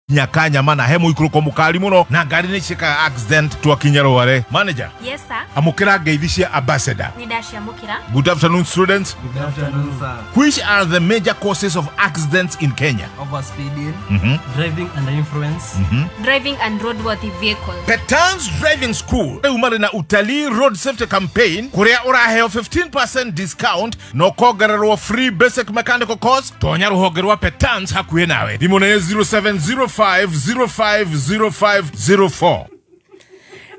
Nyakanya mana he muikuruko mukari muno na ngari ni ciikaga accident twakinya rware. Manager. Yes sir. Amukira ngeithi cia ambassador. Ni ndaciamukira. Good afternoon students. Good afternoon sir. Which are the major causes of accidents in Kenya? Overspeeding, driving under influence, driving and roadworthy vehicle. Petans Driving School riu mari na utalii road safety campaign kuria uraheo 15% discount no kongererwo free basic mechanical course. Tonya ruhonge rwa Petans hakuhi nawe. Thimu ni 0705050504.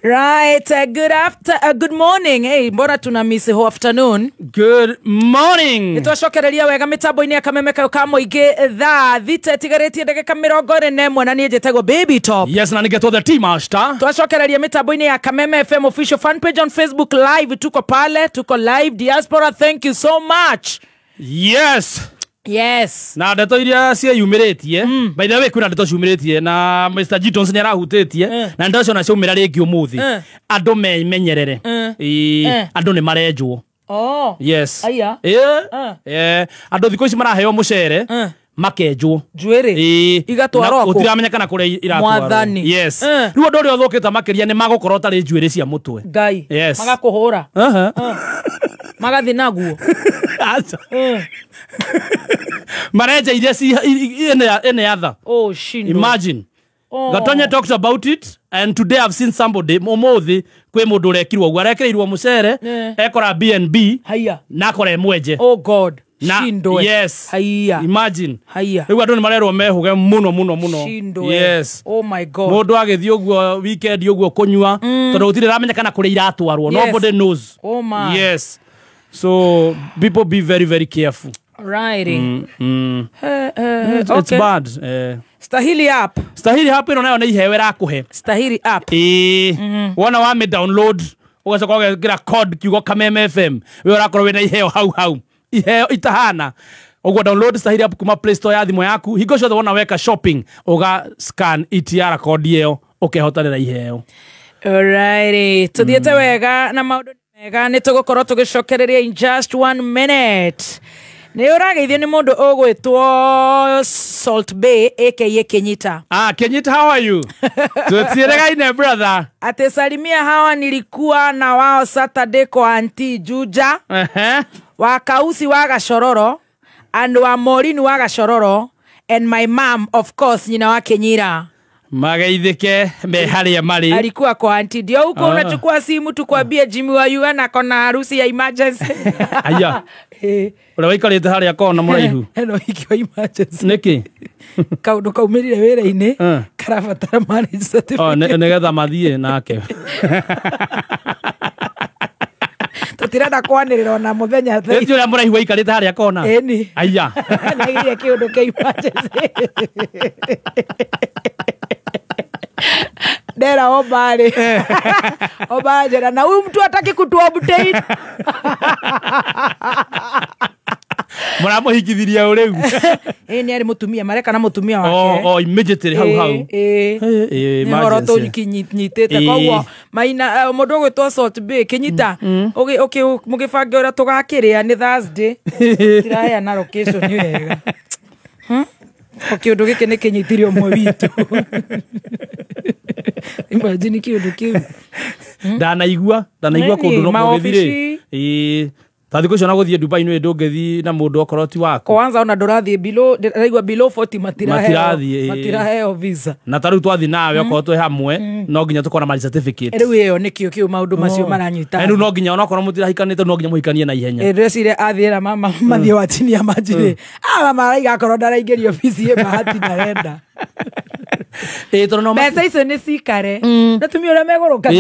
Right, good after, good morning. Hey, mbona tuna miss ho afternoon? Good morning. Nitwacokereria wega mitambo-ini ya Kameme kayo ka muingi thaa thita itigarĩtie ndagĩka 41 na niĩ njĩtagwo Baby Top. Yes, na nĩgetwo the team master. Twacokereria mitambo-ini ya Kameme FM official fan page on Facebook live, tuko pale, tuko live diaspora, thank you so much. Yes. Yes. Na ndeto iria cieyumĩrĩtie, by the way kwĩna ndeto ciumĩrĩtie na Mr. G Johnson nĩ arahutĩtie na ndeto cio ciaumĩra rĩngĩ ũmũthĩ. Andũ memenyerere. Andũ nĩ marenjwo. Oh. Yes. Aya. Andũ thikũ ici maraheo mũcere makenjwo njuĩrĩ igatwarwo kũ gũtiramenyekana kũrĩa iratwarwo. Mwathani. Yes. Rĩu ũndũ ũrĩa ũthũkĩte makĩria nĩ magũkorwo tarĩ njuĩrĩ cia mũtwe. Ngai. Yes. Magakũhũra. Magathi naguo. Marenja iria ci ene other. Oh, shindo. Imagine. Oh. Gatonya talks about it and today I've seen somebody umuthi kwi mundu urekirwo uguo arekereirwo mucere ekora BNB haya na akora mwenje. Oh God. Na, shindo. Yes. Haya. Imagine. Haya. Riu andu ni marerwo mehuge muno muno muno. Shindo. Yes. Oh my God. Mundu agithii uguo weekend uguo kunyua tondu gutire ramenyekana kuria iratwarwo. Yes. Nobody knows. Oh my. Yes. So people be very very careful. Righty. It's okay. Bad. Stahili app. Stahili app ino nayo nĩ iheo ĩrakũhe. Stahili app. Wona wa me download ugacoka ũgekĩra code kiugo Kameme FM. We ũrakorwo wĩna iheo hau hau. Iheo itahana. Ũguo download Stahili app kuma Play Store ya thimũ yaku. Hingo ciothe wona weka shopping uga scan ETR code ĩyo ũkehotanĩra iheo. Alrighty. Tuthiĩte wega na maũndũ mega nĩ tũgũkorwo tũgĩcokereria in just 1 minute. Nĩ ũrageithio nĩ mũndũ ũgwĩtwo Salt Bay aka Kenyita. Ah, Kenyita, how are you? Tutiregaine brother. Ate salimia hawa nilikuwa na wao Saturday kwa Auntie Juja. Wa Kausi wa Gachororo and wa Morini wa Gachororo and my mom of course nyina wa Kenyira. Magaithike me haria mari. Alikuwa kwa auntie ndio huko. Unachukua simu tukwambie Jimmy wa UN akona harusi ya emergency. Aya. Ura waikarite haria kona muraihu. Eno hiki wa emergency. Niki? Kaundu kaumirire wira-ini karabatara marriage certificate. Oh, nigetha mathie nake. Tutirenda kwanirira ona muthenya. Eti uria muraihu waikarite haria kona. Eni. Aya. Nagirie kiundu kia emergency. Dera obare. Obare na huyu mtu hataki kutuobtain. Muramuhikithiria uriu. Ni ari mutumia mareka na mutumia wake. Oh, immediately hau hau. Ni horo tunyitite koguo maina mundu ugwitwo Salt Bay Kenyita uki mugibange uria tugakiria ni Thursday. Tiraheana location wega. Kiundu giki ni kinyitire umwe witu. Imagine kiundu kiu. Ndanaigua kundu no kugithire. Ta thikũ icio na gũthiĩ Dubai nĩ ndũngĩthiĩ na mũndũ okorwo ti waku. Kwanza ona ndũrathiĩ below, ndĩraigua below 40 matiraheo visa. Na ta rĩu twathiĩ nawe okorwo twĩ hamwe no nginya tũkorwo na marriage certificate. Rĩu ĩyo nĩkĩo kĩu maũndũ macio maranyita. Rĩu no nginya onokorwo mũtirahikanĩte no nginya mũhikanie na ihenya. Ndĩreciria athiĩ na mama mathiĩ wa chini ya maji rĩ. Mama araiga akorwo ndaraingĩrio obici ĩ bahati ndarenda. Tondũ no mbeca icio nĩ cikare. Na tumia ũrĩa megũrũka.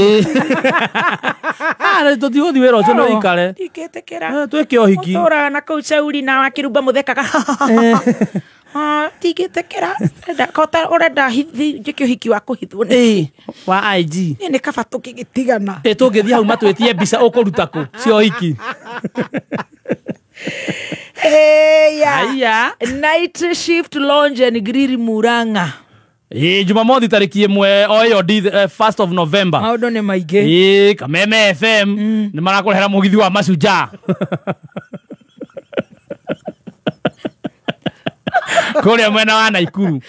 Tũtigũthiĩ wĩra ũcio no ikare. Ndingĩtĩkĩra. Twĩke ũhiki. Ũtũraga na kũu cauri na wakĩrumba mũthekaga. Ndingĩtĩkĩra. Kota ũrenda njĩke ũhiki wa kũhithwo nĩ. Wa IG. Niĩ nĩ kaba tũkĩgĩtigana. Tũngĩthiĩ hau matwĩtie mbica ũkũruta kũ cia ũhiki. Aya. Night shift lounge and grill Murang'a. Jumamothi tariki 1 o ĩyo 1st of November. Maũndũ nĩ maingĩ. Kameme FM nĩ marakũrehera mũgithi wa Mashujaa. Kũrĩa mwena wa Naikuru.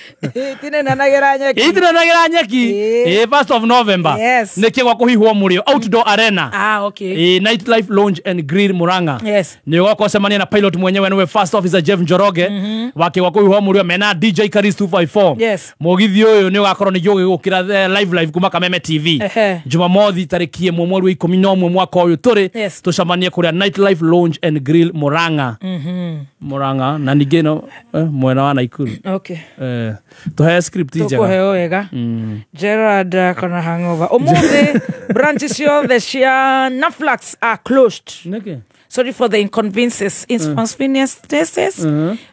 Itinenanagira nyeki. Itinenanagira nyeki. 1st of November. Yes. Nĩ gwa kũhihwo mũrĩo Outdoor Arena. Ah, okay. Nightlife Lounge and Grill Murang'a. Yes. Nĩ ũgoka ũcemanie na pilot mwenyewe nĩwe first officer Jeff Njoroge. Wake gwa kũhihwo mũrĩo mena DJ Karis 254. Yes. Mũgithi ũyũ nĩ ũgakorwo ningĩ ũgĩgũkĩra live kuma Kameme TV. Jumamothi tarĩki 1 mweri wa 11 mwaka ũyũ tũrĩ. Yes. Tũcemanie kũrĩa Nightlife Lounge and Grill Murang'a. Murang'a na ningĩ no mwena wa Naikuru. Okay. Tuhe script njega. Tukuheo wega. Gerard kana hangover. Umuthi branches ciothe cia Naflax are closed. Nĩkĩ? Sorry for the inconveniences. Inconveniences.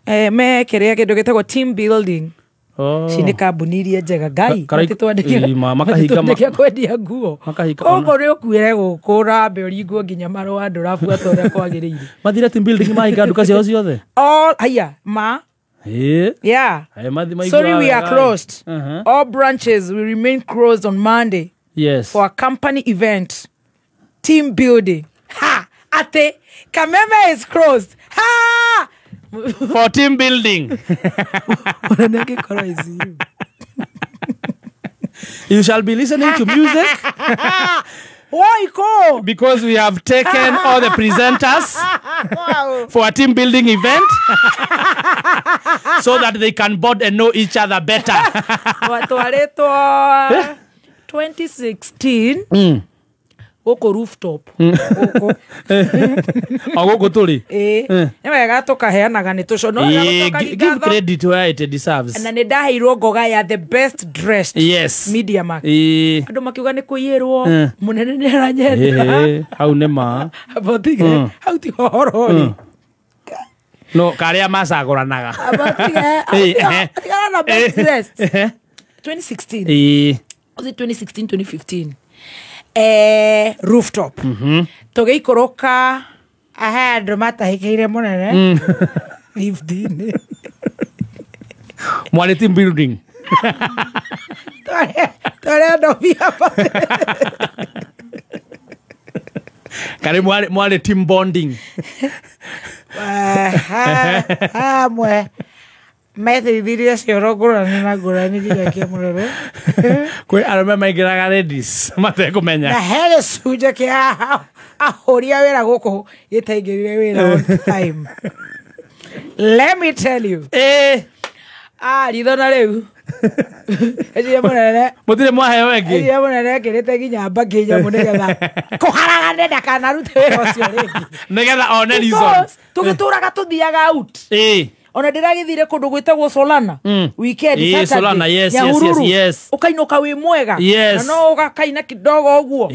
Me kiria kindu gitagwo team building. Cini kambuni iria njega ngai matitwandĩkĩra kwendia nguo koguo nĩ ũkuĩre gũkũ ũrambe ũringwo nginya marũa ndũrabuata ũrĩa kwagĩrĩire. Mathire team building mahinga nduka ciao ciothe. All haya ma yeah. Sorry, we are closed. All branches will remain closed on Monday. Yes. For a company event, team building. Ha! Ate Kameme is closed. Ha! For team building. You shall be listening to music. Because we have taken all the presenters for a team building event so that they can bond and know each other better. 2016 gũkũ rooftop gũkũ o gũkũ tũrĩ nĩ wega tũkaheanaga nĩ tũcono. Give credit where it deserves. Na nĩ ndaheirwo ngoga ya the best dressed. Yes. Media Mark. Andũ makiuga nĩ kũiyĩrwo mũnene nĩ aranyenda. Hau nĩ ma abotige hau ti horo rĩ no karĩa macagũranaga abotige atigana na best dressed 2016. Was it 2016 2015? Rooftop. Tũgĩikũrũka ahe andũ matahĩkĩire mũnene lift-inĩ. Mwarĩ team building. Twarĩ andũ hapa. Karibu mwarĩ team bonding. Hamwe methithirie cioro ngũrani na ngũrani nginya kĩmũrere. Kwĩ arũme maingĩraga ladies matekũmenya. Na he gĩcunjĩ kĩa ahũri a wĩra gũkũ gĩtaingĩrire wĩra on time. Let me tell you. Ritho na rĩu. Eciria mũnene. Mũtirĩ mwaheo ĩngĩ. Eciria mũnene ekĩrĩte nginya mbakĩ nyamũ nĩgetha kũharagane ndakanarute wĩra ũcio rĩngĩ. Nĩgetha one reason. Tũgĩtũraga tũthiaga out. Ona ndĩragĩthire kũndũ gwĩtagwo Solana weekend Saturday. Solana, yes, yes, yes, yes. Ũkainũka wĩ mwega. Yes. Na no ũgakaina kidogo ũguo.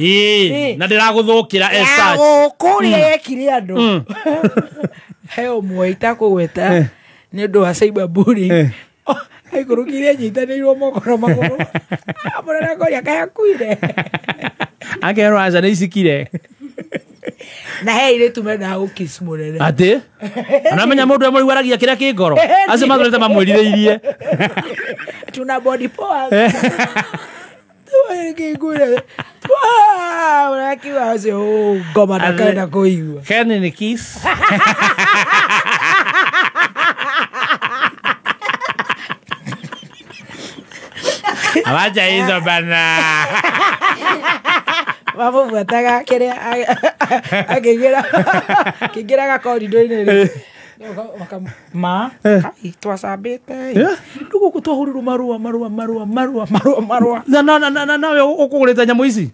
Na ndĩragũthũkĩra as such. Kũrĩa yekire andũ. He ũmwe itakũgweta nĩ ũndũ wa cyberbullying. Aikũrũkire nyitanĩirwo moko na magũrũ. Mũnene ngoria kayakuire. Akerwo aca nĩ icikire. Na he irĩtu mendaga gũkiss mũnene. Atĩ? Anamenya mũndũ ũrĩa mũiguaragia kĩrĩa kĩ ngoro. Acio matũrĩte mamwĩrirĩirie. Tuna body poa. Ũrakiuga ũcio ngoma ndakaenda kũigua. Ken ni kiss. Awacha hizo bana. Mamũbuataga kĩrĩa akĩingĩra gakorido-inĩ rĩ ma twacambĩte rĩu gũkũ twahũrirwo marũa marũa marũa marũa marũa marũa. Na nawe ũkũgũrĩte nyamũ ici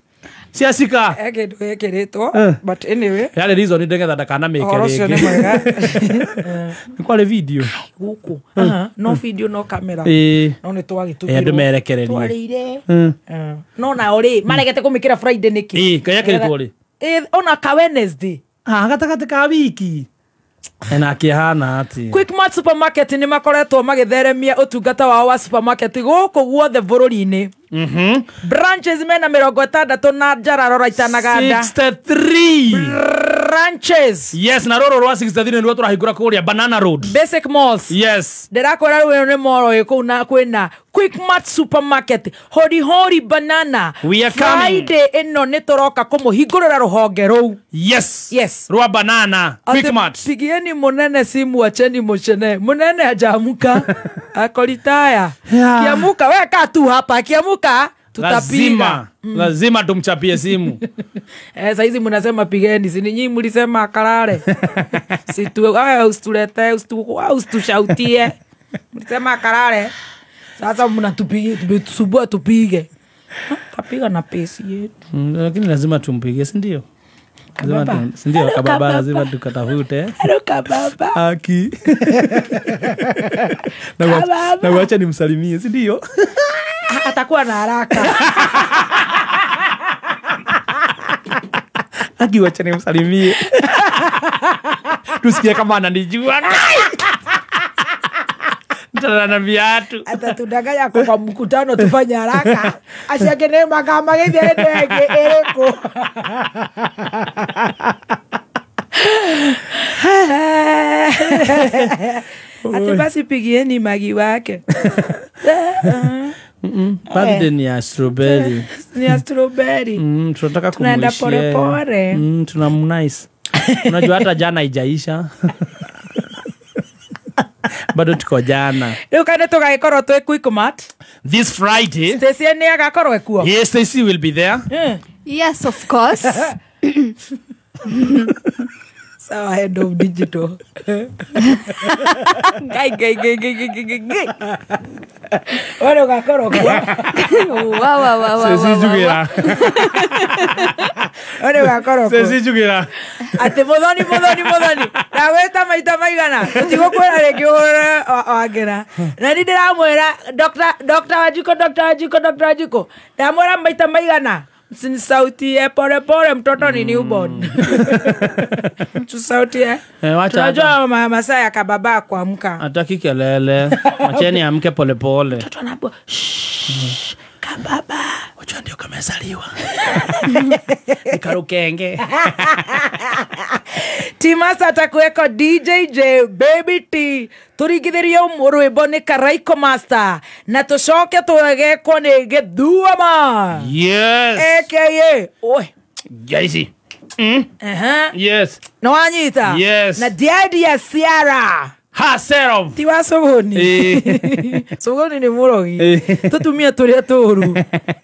cia cika. He kĩndũ gĩkĩrĩtwo but anyway yarĩ reason nĩgetha ndakanamĩke ũhoro ũcio nĩ mwega. Nĩ kwarĩ video gũkũ no video no kamera no nĩ twagĩtũmirwo andũ merekererie twarĩire no nao rĩ maregete kũmĩkĩra Friday nĩkĩ? Kayakĩrĩtwo rĩ? Ona ka Wednesday gatagatĩ ka wiki na akĩhana atĩ Quickmart supermarket nĩ makoretwo magĩtheremia ũtungata wao wa supermarket gũkũ guothe bũrũri-inĩ. Branches mena 66 na njararora itanaganda 63 Branches. Yes, na roro rwa 63 nĩruo tũrahingũra kũrĩa Banana Road. Basic malls. Yes. Ndĩrakwĩra rĩu ĩno nĩ mall ĩ kũu na kwĩna Quickmart supermarket, hori hori banana. We are coming. Friday ĩno nĩ tũroka kũmũhingũrĩra rũhonge rũu. Yes. Yes. Rwa Banana. Quickmart. Pigieni munene simu, acheni mushene. Munene hajaamka. Ako retire. Yeah. Kiamuka, we kaa tu hapa. Kiamuka tutapiga. Lazima tumchapie simu. Saizi mnasema pigeni, si ninyi mlisema akalale. Usitulete, usitushautie. Mlisema akalale. Sasa mnatupigia, tumetusubua tupige. Tapiga na pesi yetu. Lakini lazima tumpige, si ndio? Si ndio kababa, lazima tukatafute. Hello kababa. Aki. Na wacha nimsalimie, si ndio? Atakuwa na haraka. Aki, wacha nimsalimie. Tusikie kama ananijua. Mtana viatu. Atatudanganya kwa mkutano tufanye haraka. Asiake kama githende ereko. Ati basi pigieni magi wake. Birthday ni ya strawberry. Ni ya strawberry. Tunataka Tunaenda kumuishia. pole pole. Tunamnice. Unajua hata jana haijaisha. Bado tuko jana. Rĩu kana tũgagĩkorwo twĩ Quickmart this Friday. Stacy nĩ agakorwo ekuo. Yes, Stacy will be there. Yes, of course. Sawa, head of digital. Gai gai gai gai gai gai. Wewe ugakorwo kuo. Wa wa wa wa. Stacy jugira. Wewe ugakorwo kuo. Stacy jugira. Ati muthoni. Ndagwĩta maita maigana. Tũtigũkwĩra rĩngĩ ũhũrĩre wangĩra. Na niĩ ndĩramwĩra Dr. Wanjikũ. Ndamwĩra maita maigana. Msinisautie pole pole, mtoto ni newborn. Tusautie. Tunajua masaa ya kababa kuamka. Hataki kelele. Acheni amke pole pole. Mtoto anaambiwa shh, kababa. Unajua ndio kamezaliwa. Nikarukenge. Timasa atakuweko DJJ Baby T. Turingithirio rwimbo ni Karaiko Master na tucoke twegekwo ni Githuama. Yes. AKA oi Jaisi. Yes. No wanyita. Yes. Na Daddy ya Ciara herself. Ti wa sogoni. Sogoni ni murogi. Tutumia turia turu.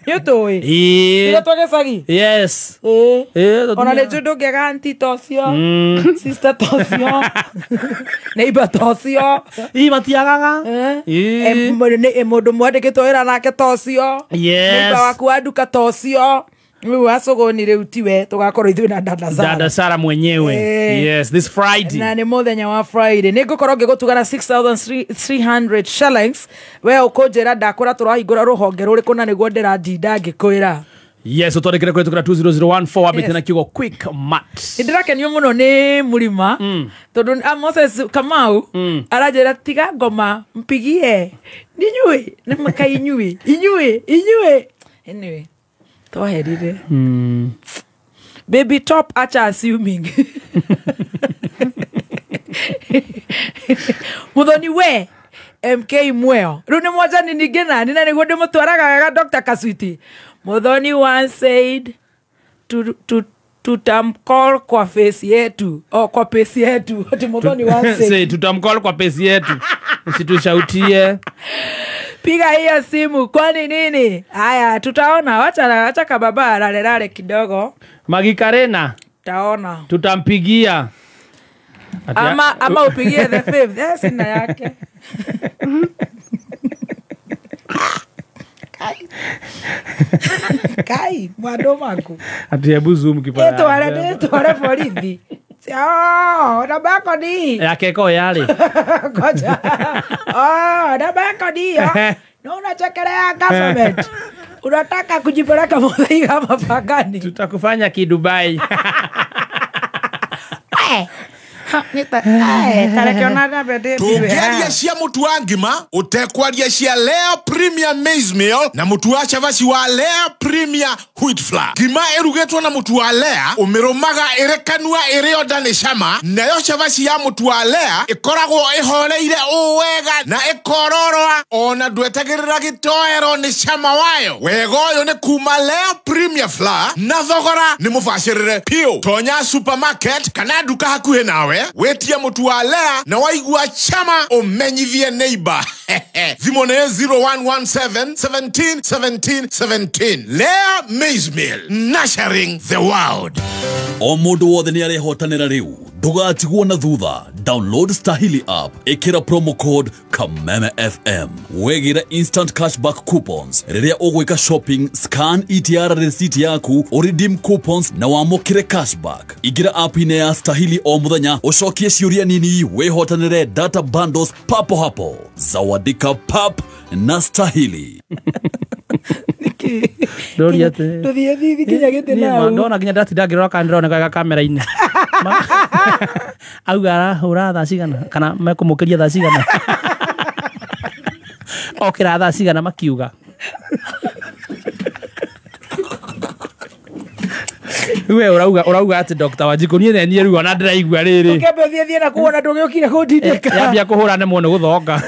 Ni utui. Turia twagecagi. Yes. Ona nĩ njũĩ ndũngĩaga auntie tocio. Sister tocio. Neighbor tocio. Ii matiagaga. Mũndũ mwandĩkĩtwo wĩra nake tocio. Yes. Neighbor waku wa nduka tocio. Rĩu wa sogoni rĩu tiwe tũgakorwo ithuĩ na Dada Sara. Dada Sara mwenyewe. Yes, this Friday. Na nĩ mũthenya wa Friday. Nĩ ngũkorwo ngĩgũtugana 6300 shillings. We ũkũnjĩra ndakũra tũrahingũra rũhonge rũrĩkũ na nĩguo ndĩrandinda ngĩkwĩra. Yes, utwandĩkĩre kũhĩtũkĩra 20014 wambĩte na kiugo Quickmart. Nĩndĩrakenio mũno nĩ mũrima tondũ Moses Kamau aranjĩra tiga ngoma mpigie. Ninyuĩ nĩ makai inyuĩ. Inyuĩ. Anyway. Twaherire. Baby top acha assuming. Muthoni we MK Mweo. Rĩu nĩ mwanjani ningĩ nani na nĩguo ndĩmũtwaraga wega Dr. Kaswiti. Muthoni once said tutamcall kwa face yetu. Oh, kwa pesi yetu. Ati Muthoni once said. Say tutamcall kwa pesi yetu. Usitushautie. Piga hiyo simu kwani nini? Haya tutaona, wacha kababa lalelale kidogo. Magi Karena. Tutaona. Tutampigia. Ama upigie the fifth. Yes, sina yake. Kai. Kai, mwando mangu. Ati hebu zoom kipara. Etware borithi. Oh, namba yako ni. Yake ko yale. Ngoja. Oh, namba yako ni. No unachekelea government. Unataka kujipeleka Muthaiga kama pagani. Tutakufanya ki Dubai. Tũngĩaria cia mũtu wa ngima ũtekwaria cia Lea Premier Maize Meal na mũtu wa cabaci wa Lea Premier Wheat Flour. Ngima ĩrugĩtwo na mũtu wa Lea ũmĩrũmaga ĩrĩ kanua ĩrĩ onda nĩ cama, nayo cabaci ya mũtu wa Lea ĩkoragwo ĩhoreire ũũ wega na ĩkororoa ona ndwetagĩrĩra gĩtoero nĩ cama wayo. Wega ũyũ nĩ kuma Lea Premier Flour na thogora nĩ mũbacĩrĩre piũ. Tonya supermarket kana nduka hakuhĩ nawe wĩtie mũtu wa Lea na waigua chama ũmenyithie neighbor. Thimũ nĩ 0117 17 17 17. Lea Maize Meal, nurturing the world. O mũndũ wothe nĩ arehotanĩra rĩu, ndũgatigwo na thutha. Download Stahili app, ĩkĩra promo code Kameme FM, wegĩre instant cashback coupons rĩrĩa ũgwĩka shopping. Scan ETR receipt yaku ũredeem coupons na wamũkĩre cashback. Ingĩra app-inĩ ya Stahili o mũthenya ũcokie ciũria nini wĩhotanĩre data bundles papo hapo. Zawadika pap na Stahili. Ndoria ate Nduthie thithi nginya gĩtĩ nau. Ndona nginya ndatinda ngĩrora kana ndĩroneka kamera-inĩ. Auga arahũra thaa cigana kana mekũmũkĩria thaa cigana. Okĩra thaa cigana makiuga. We urauga atĩ Dr. Wanjikũ niĩ nĩ niĩ rĩu ona ndĩraigua rĩrĩ. Ũkĩambe ũthiĩ thiĩ na kuona ndũgĩũkire kũndindĩka. Yambia kũhũra nemwo nĩ gũthonga.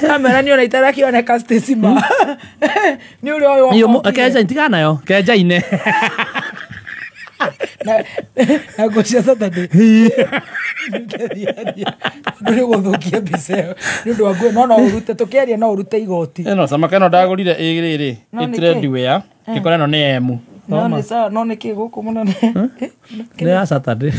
Kamera nĩ ona itarakĩoneka Stacy ma. Nĩ ũrĩa ũyũ Niĩ kenja tigana nayo kenja-inĩ. Na nguo cia Saturday. Ndũrĩ gũthũkia mbica ĩyo nĩ ũndũ wa nguo no ũrute tũkĩaria no ũrute igoti. Ĩno camaka ĩno ndagũrire ĩ rĩrĩ No nĩ ĩ kĩ? trend wear ngĩkora ĩno nĩ M. No nĩ sawa, no nĩ kĩ gũkũ mũno Nĩ ya Saturday.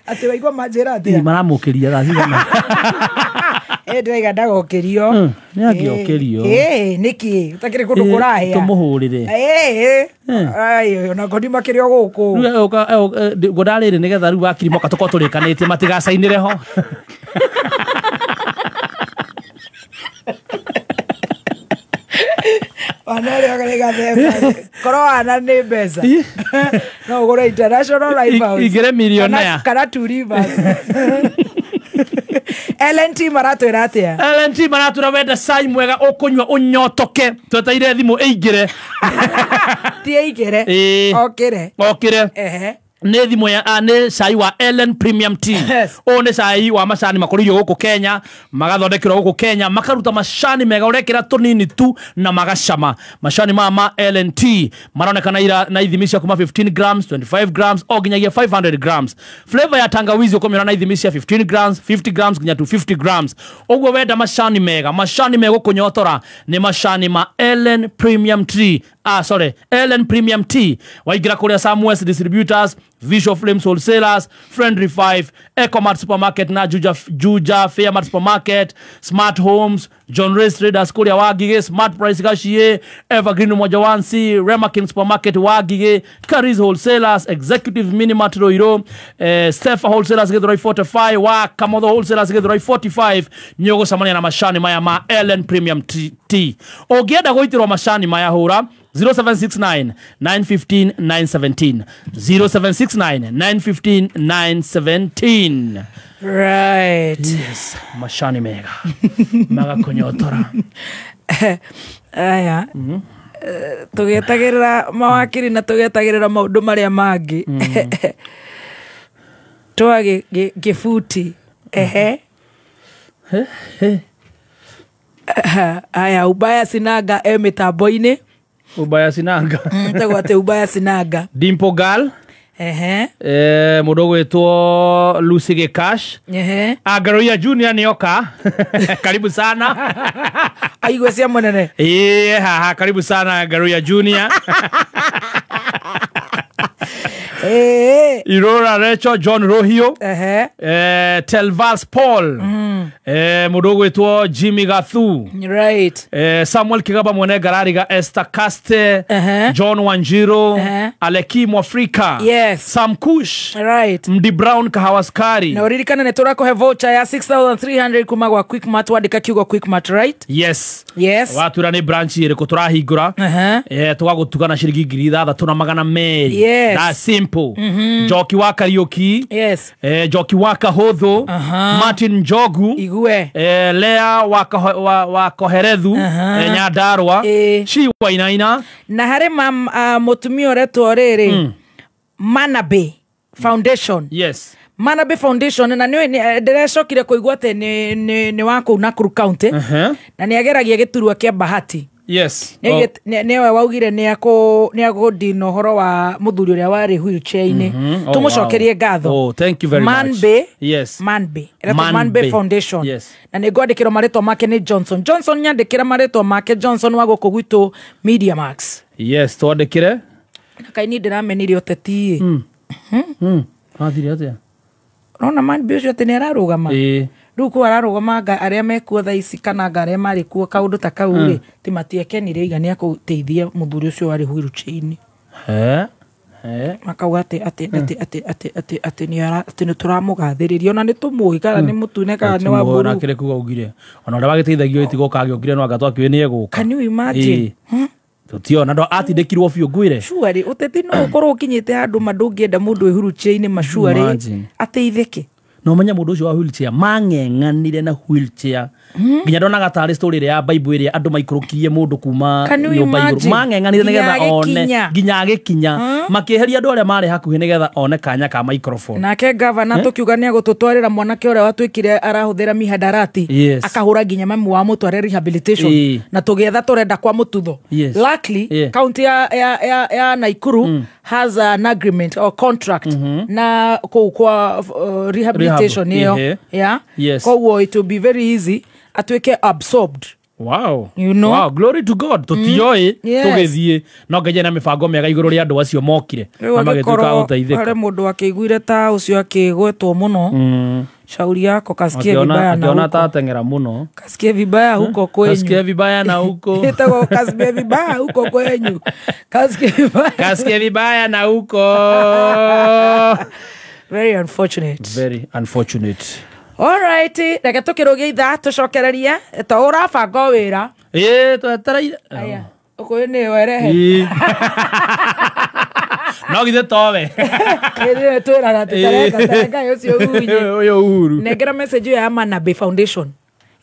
Atĩ waigua manjĩra atĩa? Maramũkĩria thaa cigana. Ndĩraiga ndagokĩrio. Nĩ angĩokĩrio. Nĩkĩ ũtakĩrĩ kũndũ kũrahĩa Tũmũhũrĩre. Ona ngoni makĩrĩ o gũkũ. Rĩu ngwendaga rĩrĩ nĩgetha rĩu wakiri moka tũkorwo tũrĩkanĩtie matigacainĩre ho. Wana ũrĩa ũrĩgathemba korwo wana nĩ mbeca no ũgũre International Rivals Ingĩre millionaire. Kana Two Rivers. LNT maratwĩra atĩa? LNT maratwĩra wenda cai mwega ũkũnyua ũnyotoke tweteire thimũ ĩingĩre. Ti ĩingĩre. Okĩre. Okĩre. Ehe. Nĩ thimũ ya nĩ cai wa Ellen Premium Tea. Ũyũ nĩ cai wa macani makũrĩirio gũkũ Kenya, magathondekerwo gũkũ Kenya, makaruta macani mega ũrekĩra tũnini tu na magacama. Macani maya ma Ellen Tea maronekana ira na ithimi cia kuma 15 grams, 25 grams o nginyagia 500 grams. Flavor ya tangawizi ũkũmĩona na ithimi cia 15 grams, 50 grams nginya 250 grams. Ũguo wenda macani mega, macani megũkũnyotora nĩ macani ma Ellen Premium Tea. Ellen Premium Tea. Waingĩra kũrĩa Samwest Distributors, Visual Flames Wholesalers, Friendly 5, Ecomart Supermarket na Juja Fairmart Supermarket, Smart Homes, John Race Traders kũrĩa Wangigĩ, Smart Price Gachie, Evergreen Umoja 1C, Remakin Supermarket Wangigĩ, Caris Wholesalers, Executive Minimart Ruiru, Stefa Wholesalers Githurai 45, wa Kamotho Wholesalers Githurai 45. Nĩ ũgũcemania na macani maya ma Ellen Premium Tea. Ũngĩenda gũitĩrwo macani maya hũra 0769 915 917 0769 915 917. Right. Yes, macani mega magakunyotora. Aya. Tũgĩetagĩrĩra mawakiri na tũgĩetagĩrĩra maũndũ marĩa mangĩ. Twa gĩbuti. Ehe. Aya, Ubaya Sinaga e mĩtambo-inĩ. Ubaya Sinaga. Tagwo atĩ Ubaya Sinaga. Dimple Girl. Ehe. Mũndũ ũgwĩtwo Lucy Gikash. Ehe. Agaroia Junior nĩoka. Karibu sana. Aigua cia mũnene. Haha, karibu sana Garoia Junior. Irora Recho John Rohio. Telvas Paul. Mundu gwitwo Jimmy Gathu. Right. Samuel Kigaba mwene Garariga, Esther Caste, John Wanjiro, Aleki Mwafrika. Yes. Sam Kush. Right. Mdi Brown Kahawaskari. Na uririkane nĩ tũrakũhe voucher ya 6300 kuma gwa Quickmart, wandĩka kiugo Quickmart, right? Yes. Yes. Watura nĩ branch ĩrĩkũ tũrahingũra. Tũgagũtuga na ciringi 6200. Yes. That's simple. Njoki wa Kariuki. Yes. Njoki wa Kahũthũ. Martin Njogu. Igue. Lea wa Koherethu. Nyandarua. Shi Wainaina. Na harĩ mũtumia ũretwo rĩrĩ Manabe Foundation. Yes. Manabe Foundation na nĩ ndĩrecokire kũigua atĩ nĩ wa kũu Nakuru County. Na nĩ ageragia gĩturwa kĩa Bahati. Yes. Nĩwe waugire nĩ akũndina ũhoro wa mũthuri ũrĩa warĩ wheelchair-inĩ. Tũmũcokerie ngatho. Oh, thank you very much. Manbe. Yes. Manbe. Ĩretwo Manbe Foundation. Yes. Na nĩ ngwandĩkĩrwo marĩtwa make nĩ Johnson. Johnson nyandĩkĩra marĩtwa make Johnson wa gũkũ gwitũ Media Max. Yes, twandĩkĩre. Na kaĩ niĩ ndĩramenire ũteti. Wathire atĩa? Ũrona Manbe ũcio atĩ nĩ ararũgama. Rĩu kũu ararũgama anga arĩa mekuo thaa ici kana anga arĩa marĩ kuo kaũndũ ta kau rĩ ti matiekenire iga nĩ akũteithia mũthuri ũcio warĩ wheelchair-inĩ. Makauga atĩ atĩ atĩ atĩ atĩ atĩ atĩ nĩ atĩ nĩ tũramũgathĩrĩria ona nĩ tũmũĩ kana nĩ mũtune kana nĩ wa mburu. Ona kĩrĩ kuga ugire ona ũrĩa wagĩteithagio ĩtigoka agĩũkire no anga twakĩũĩ nĩ egũka. Can you imagine? Tũtiona ndo atindĩkirwo biũ ngwĩre. Surely ũteti no ũkorwo ũkinyĩte handũ ma ndũngĩenda mũndũ wĩ wheelchair-inĩ ma surely ateithĩke. No menya mundu ucio wa wheelchair mang'eng'anire na wheelchair nginya ndonaga tarĩ story ĩrĩa ya Bible ĩrĩa andũ maikũrũkirie mũndũ kuma nyũmba igũrũ mang'eng'anire nĩgetha one nginya agĩkinya makĩeheria andũ arĩa marĩ hakuhĩ nĩgetha one kanya ka microphone. Nake gavana tũkiuga nĩ agũtũtwarĩra mwanake ũrĩa watuĩkire arahũthĩra mihadarati akahũra nginya mamu wa mũtware rehabilitation na tũgĩetha tũrenda kwa mũtutho. Luckily county ya Nakuru has an agreement or contract na kũu kwa rehabilitation hiyo. Yeah. Yes. Koguo it will be very easy atuike absorbed. Wow. You know? Wow, glory to God. Tutioĩ tũgĩthiĩ no ngeje na mĩbango mĩega igũrũ rĩa andũ acio mokire na magĩtuĩka gũteithĩka. Harĩ mũndũ akĩiguire ta ũcio akĩgwetwo mũno. Shauri yako kasikie vibaya na huko. Akiona ta tengera mũno. Kasikie vibaya huko kwenyu. Kasikie vibaya na huko. Itago kasikie vibaya huko kwenyu. Kasikie vibaya. Kasikie vibaya na huko. Very unfortunate. Very unfortunate. All right, reke tukirugie ithaa tucokererie to urabanga wira. Twetereire. Aya, ukuyu ni werehe. No githe towe. Ĩĩ twĩraga tũtareka tareka ũcio Uhuru. Ũyũ Uhuru. Nengera message ya Manabe Foundation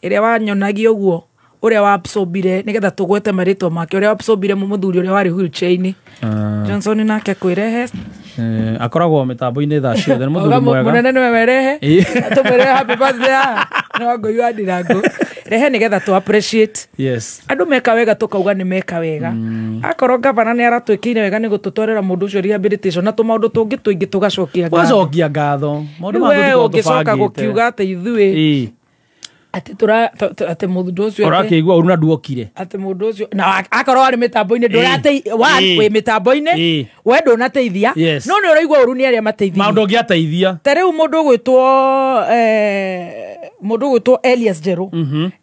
ĩrĩa wanyonagia ũguo ũrĩa wa absorbire nĩgetha tũgwete marĩtwa make ũrĩa wa absorbire mũthuri ũrĩa warĩ wheelchair-inĩ. Johnson nake kwĩrehe. Akoragwo mĩtambo-inĩ thaa ciothe nĩ mũthuri mwega. Mũnene nĩwe werehe. Tũmwĩre happy birthday haha. No ngũi wa Ndirango. Rehe nĩgetha tũ appreciate. Yes. Andũ meka wega tũkauga nĩ meka wega. Akorwo gavana nĩ aratwĩkĩire wega nĩ gũtũtwarĩra mũndũ ũcio rehabilitation na tũmaũndũ tũngĩ tũingĩ tũgacokia ngatho. Tũgacokia ngatho. Maũndũ mangĩ tũkorwo tũbangĩte. Ũngĩcoka gũkiuga atĩ ithuĩ atĩ tũra atĩ mũndũ ũcio ũrakĩigua ũru na nduokire atĩ mũndũ ũcio na akorwo arĩ mĩtambo-inĩ ndũrate wĩ mĩtambo-inĩ we ndũnateithia no nĩ ũraigua ũru nĩ arĩa mateithirie maũndũ ũngĩateithia ta rĩu mũndũ ũgwĩtwo Elias Njerũ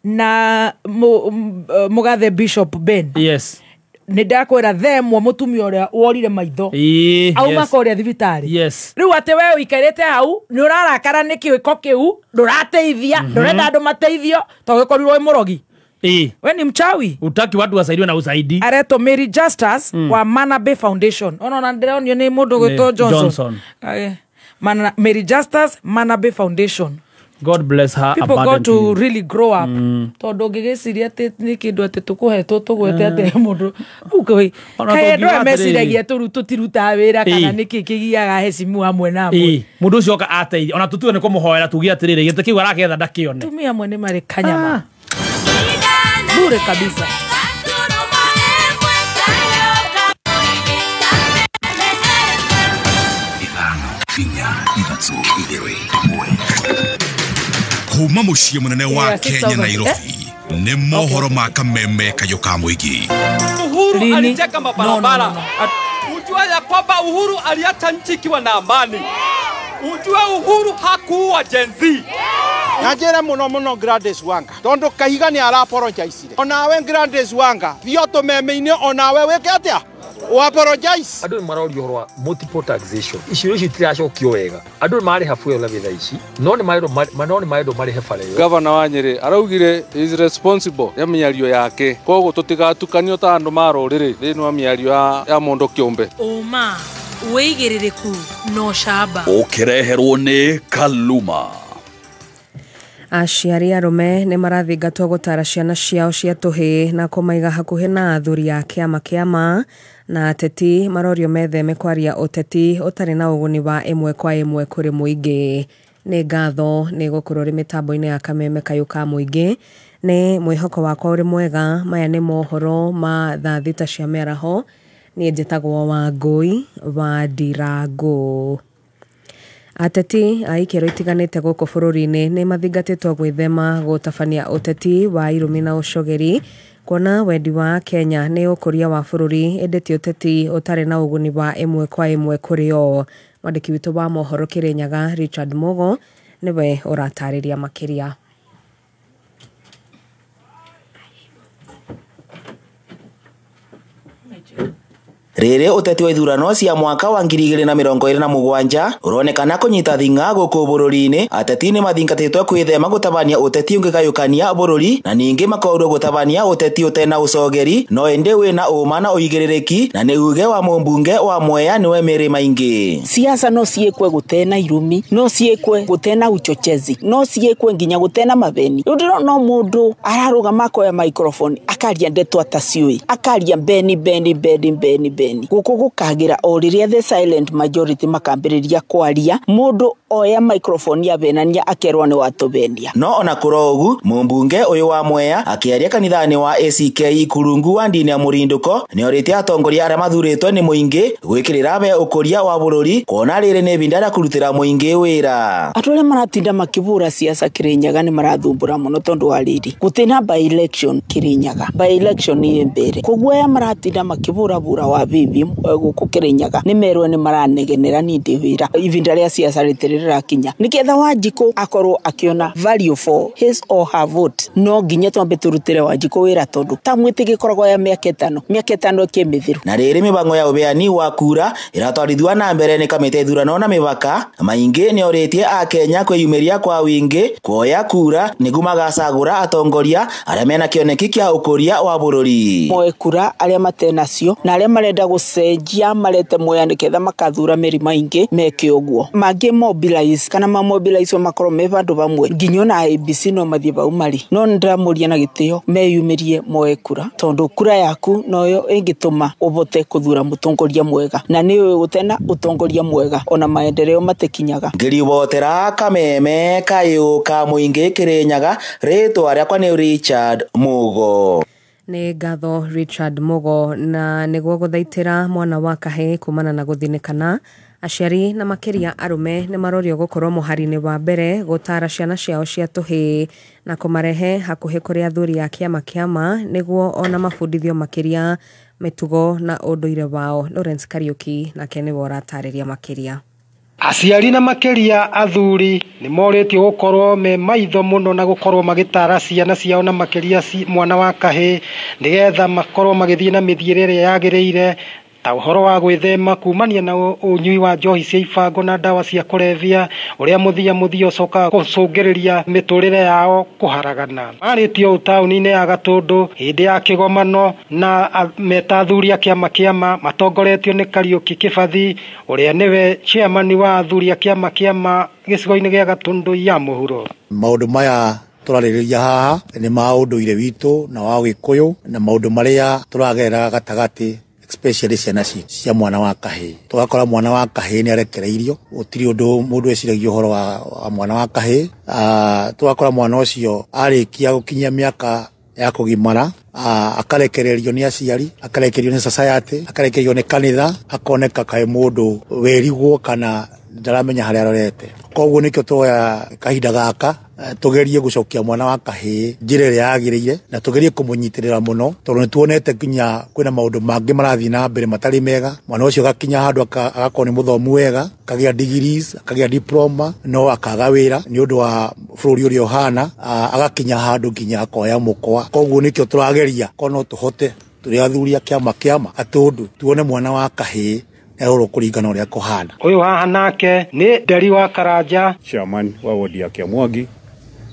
na mũgathe Bishop Ben. Yes. Nĩ ndakwĩra themwa mũtumia ũrĩa worire maitho auma kũrĩa thibitarĩ. Yes. Rĩu atĩ we ũikarĩte hau nĩ ũrarakara nĩ kĩĩko kĩu ndũrateithia ndũrenda andũ mateithio to gĩkorirwo wĩ mũrogi. We ni mchawi. Utaki watu wasaidiwe na usaidi. Aretwo Mary Justus wa Manabe Foundation. Ona ndĩronio nĩ mũndũ ũgwĩtwo Johnson. Mary Justus Manabe Foundation. God bless her People abundantly. Got to really grow up. Tondu ngigiciria ati ni kindu ati tukuhetwo tugwete ati mundu ukoi kae andu aya meciragia tutirutaga wira kana niki kigiaga hecimu hamwe na amwe. Mundu ucio oka ateithia ona tutue ni kumuhoera tugie atiriri gite kiu araketha ndakione. Tumia amwe ni mari kanyama bure kabisa. Kuma muciĩ mũnene wa Kenya Nairobi nĩ mohoro ma kameme kayũ ka mũingĩ. Uhuru alicheka mabarabara. Unajua ya kwamba Uhuru aliacha nchi ikiwa na amani. Ujue Uhuru hakuua Gen Z. Na njĩre mũno mũno Gladys Wanga tondũ Kahiga nĩ ara-apologize. Onawe Gladys Wanga thiĩ ũtũmeme-inĩ onawe wĩke atĩa? Apologize. Andũ nĩ marorio ũhoro wa multiple taxation. Icio ici itiracokio wega. Andũ nĩ marĩha fuel levy thaa ici, no nĩ marendwo marĩhe bara ĩyo. Gavana wa Nyĩrĩ araugire is responsible ya mĩario yake, koguo tũtigatukanio ta andũ ma rũrĩrĩ thĩinĩ wa mĩario ya mũndũ kĩũmbe. Ũma wĩigĩrĩrĩku no camba ũkĩreherwo nĩ Kaluma. Aciari arũme nĩ marathingatwo gũtara ciana ciao cia tũhĩĩ na kũmaiga hakuhĩ na athuri a kĩama kĩama na ateti marorio metheme kwaria ũteti ũtarĩ na ũguni wa ĩmwe kwa ĩmwe kũrĩ mũingĩ. Nĩ ngatho nĩ gũkorwo ũrĩ mĩtambo-inĩ ya Kameme Kayũ ka mũingĩ. Nĩ mwĩhoko wakwa ũrĩ mwega. Maya nĩ mohoro ma thaa 6 cia mĩaraho. Niĩ njĩtagwo Wangũi wa Ndirangũ. Ateti a ikĩro itiganĩte gũkũ bũrũri-inĩ nĩ mathingatĩtwo gwĩthema gũtabania ũteti wa irumi na ũcogeri kuona wendi wa Kenya nĩ ũkũria wa bũrũri ĩndĩ ti ũteti ũtarĩ na ũguni wa ĩmwe kwa ĩmwe kũrĩ o. Mwandĩki witũ wa mohoro Kĩrĩnyaga Richard Mugo nĩwe ũratarĩria makĩria. Rĩrĩ ũteti wa ithurano cia mwaka wa 2027 ũronekana kũnyita thing'a gũkũ bũrũri-inĩ. Ateti nĩ mathingatĩtwo kwĩthema gũtabania ũteti ũngĩgayũkania bũrũri na ningĩ makorirwo gũtabania ũteti ũtena ũcogeri no ĩndĩ wĩna ũma na ũigĩrĩrĩki na nĩ uge wa mũmbunge wa Mwea nĩwe Mary Maingi. Siasa no ciĩkwe gũtena irumi, no ciĩkwe gũtena uchochezi, no ciĩkwe nginya gũtena mabeni. Rĩu ndĩrona mũndũ ararũgama akoya microphone akaria ndeto ataciũĩ, akaria beni beni beni beni beni. Gũkũ gũkagĩra o rĩrĩa the silent majority makambĩrĩria kwaria, mũndũ oya microphone ya benania akerwo nĩ watũbenia. No ona kũrĩ ũguo mũmbunge ũyũ wa Mwea akĩaria kanitha-inĩ wa ACK Ikurungu wa ndini ya Mũrindũko nĩorĩtie atongoria arĩa mathurĩtwo nĩ mũingĩ gwĩkĩrĩra be ũkũria wa bũrũri kuona rĩrĩ nĩ ihinda rĩa kũrutĩra mũingĩ wĩra. Andũ arĩa maratinda makĩbũra siasa Kĩrĩnyaga nĩ marathumbũra mũno tondũ wa rĩrĩ gũtĩ by election Kĩrĩnyaga, by election ĩ mbere, koguo aya maratinda makĩbũrabũra wa bibi gũkũ Kĩrĩnyaga nĩ merwo nĩ maranegenera ni ndĩ wĩra ihinda rĩa siasa rĩtirĩ rĩrakinya nĩgetha Wanjikũ akorwo akĩona value for his or her vote no nginya twambe tũrutĩre Wanjikũ wĩra tondũ ta mwĩtĩ ya mĩaka ĩtano, mĩaka ĩtano ĩkĩmĩthiru. Na rĩrĩ mĩbango ya ũbeani wa kura ĩratwarithio na mbere nĩ kamĩtĩ ya ithurano na mĩbaka Maingi nĩorĩtie akenya kwĩyumĩria kwa wingĩ kuoya kura nĩguo magacagũra atongoria arĩa mena kĩoneki kĩa ũkũria wa bũrũri. Moe kura arĩa matenacio na arĩa marenda gũcenjia marete Mwea nĩgetha makathura Mary Maingi meke ũguo mangĩ mobilize kana ma mobilize makorwo me vandũ vamwe nginya ona ABC no mathiĩ vau marĩ no nĩndĩramũria na gĩtĩo meyumĩrie moe kura tondũ kura yaku noyo ĩngĩtũma ũvote kũthura mũtongoria mwega na nĩ ũĩ gũtena ũtongoria mwega ona maendeleo matekinyaga. Ngĩribotera Kameme Kayũ ka mũingĩ Kĩrĩnyaga, rĩtwa rĩakwa nĩ Richard Mugo. Nĩ ngatho Richard Mugo. Na nĩguo gũthaitĩra mwana wa kahĩĩ kumana na gũthinĩkana, aciari na makĩria arũme nĩ marorio gũkorwo mũhari-inĩ wa mbere gũtara ciana ciao cia tũhĩĩ na kũmarehe hakuhĩ kũrĩ athuri a kĩama kĩama nĩguo ona mabundithio makĩria mĩtugo na ũndũire wao. Lawrence Kariuki nake nĩwe ũratarĩria makĩria. Aciari na makĩria athuri nĩ morĩtio gũkorwo me maitho mũno na gũkorwo magĩtara ciana ciao na makĩria mwana wa kahĩĩ nĩgetha makorwo magĩthiĩ na mĩthiĩre ĩrĩa yagĩrĩire ta ũhoro wa gwĩthema kumania na ũnyui wa njohi cia ibango na ndawa cia kũrebia ũrĩa mũthia mũthia ũcokaga gũcũngĩrĩria mĩtũrĩre yao kũharagana. Marĩtio ũũ taũni-inĩ ya Gatũndũ hĩndĩ ya kĩgomano na meta athuri a kĩama kĩama matongoretio nĩ Kariũki Kĩbathi ũrĩa nĩwe chairman wa athuri a kĩama kĩama gĩcigo-inĩ gĩa Gatũndũ ya mũhuro. Maũndũ maya tũrarĩrĩria haha nĩ ma ũndũire witũ na wa Gĩkũyũ na maũndũ marĩa tũragerera gatagatĩ especially ciana cia mwana wa kahĩĩ. Tũgakora mwana wa kahĩĩ nĩ arekereirio, gũtirĩ ũndũ mũndũ eciragia ũhoro wa mwana wa kahĩĩ. Tũgakora mwana ũcio arĩkia gũkinyia mĩaka ya kũgimara akarekererio nĩ aciari, akarekererio nĩ society, akarekererio nĩ kanitha, akoneka kaĩ mũndũ wĩrigwo kana Ndaramenya harĩa arorete. Koguo nĩkĩo tuoya kahinda gaka tugerie gucokia mwana wa kahĩĩ njĩra ĩrĩa yagĩrĩire na tugerie kũmũnyitĩrĩra mũno tondũ nĩtuonete nginya kwĩna maũndũ mangĩ marathiĩ na mbere matarĩ mega. Mwana ũcio agakinya handũ agakorwo nĩ mũthomu wega, akagĩa degrees, akagĩa diploma, no akaga wĩra nĩ ũndũ wa bũrũri ũrĩa ũhana, agakinya handũ nginya akoya mũkwa. Koguo nĩkĩo tũrageria korwo no tũhote tũrĩ athuri a kĩama kĩama Gatũndũ tuone mwana wa kahĩĩ arorwo kũringana ũrĩa kũhana. Ũyũ haha nake nĩ Nderi wa Karanja, chairman wa wodi ya Kĩamwangi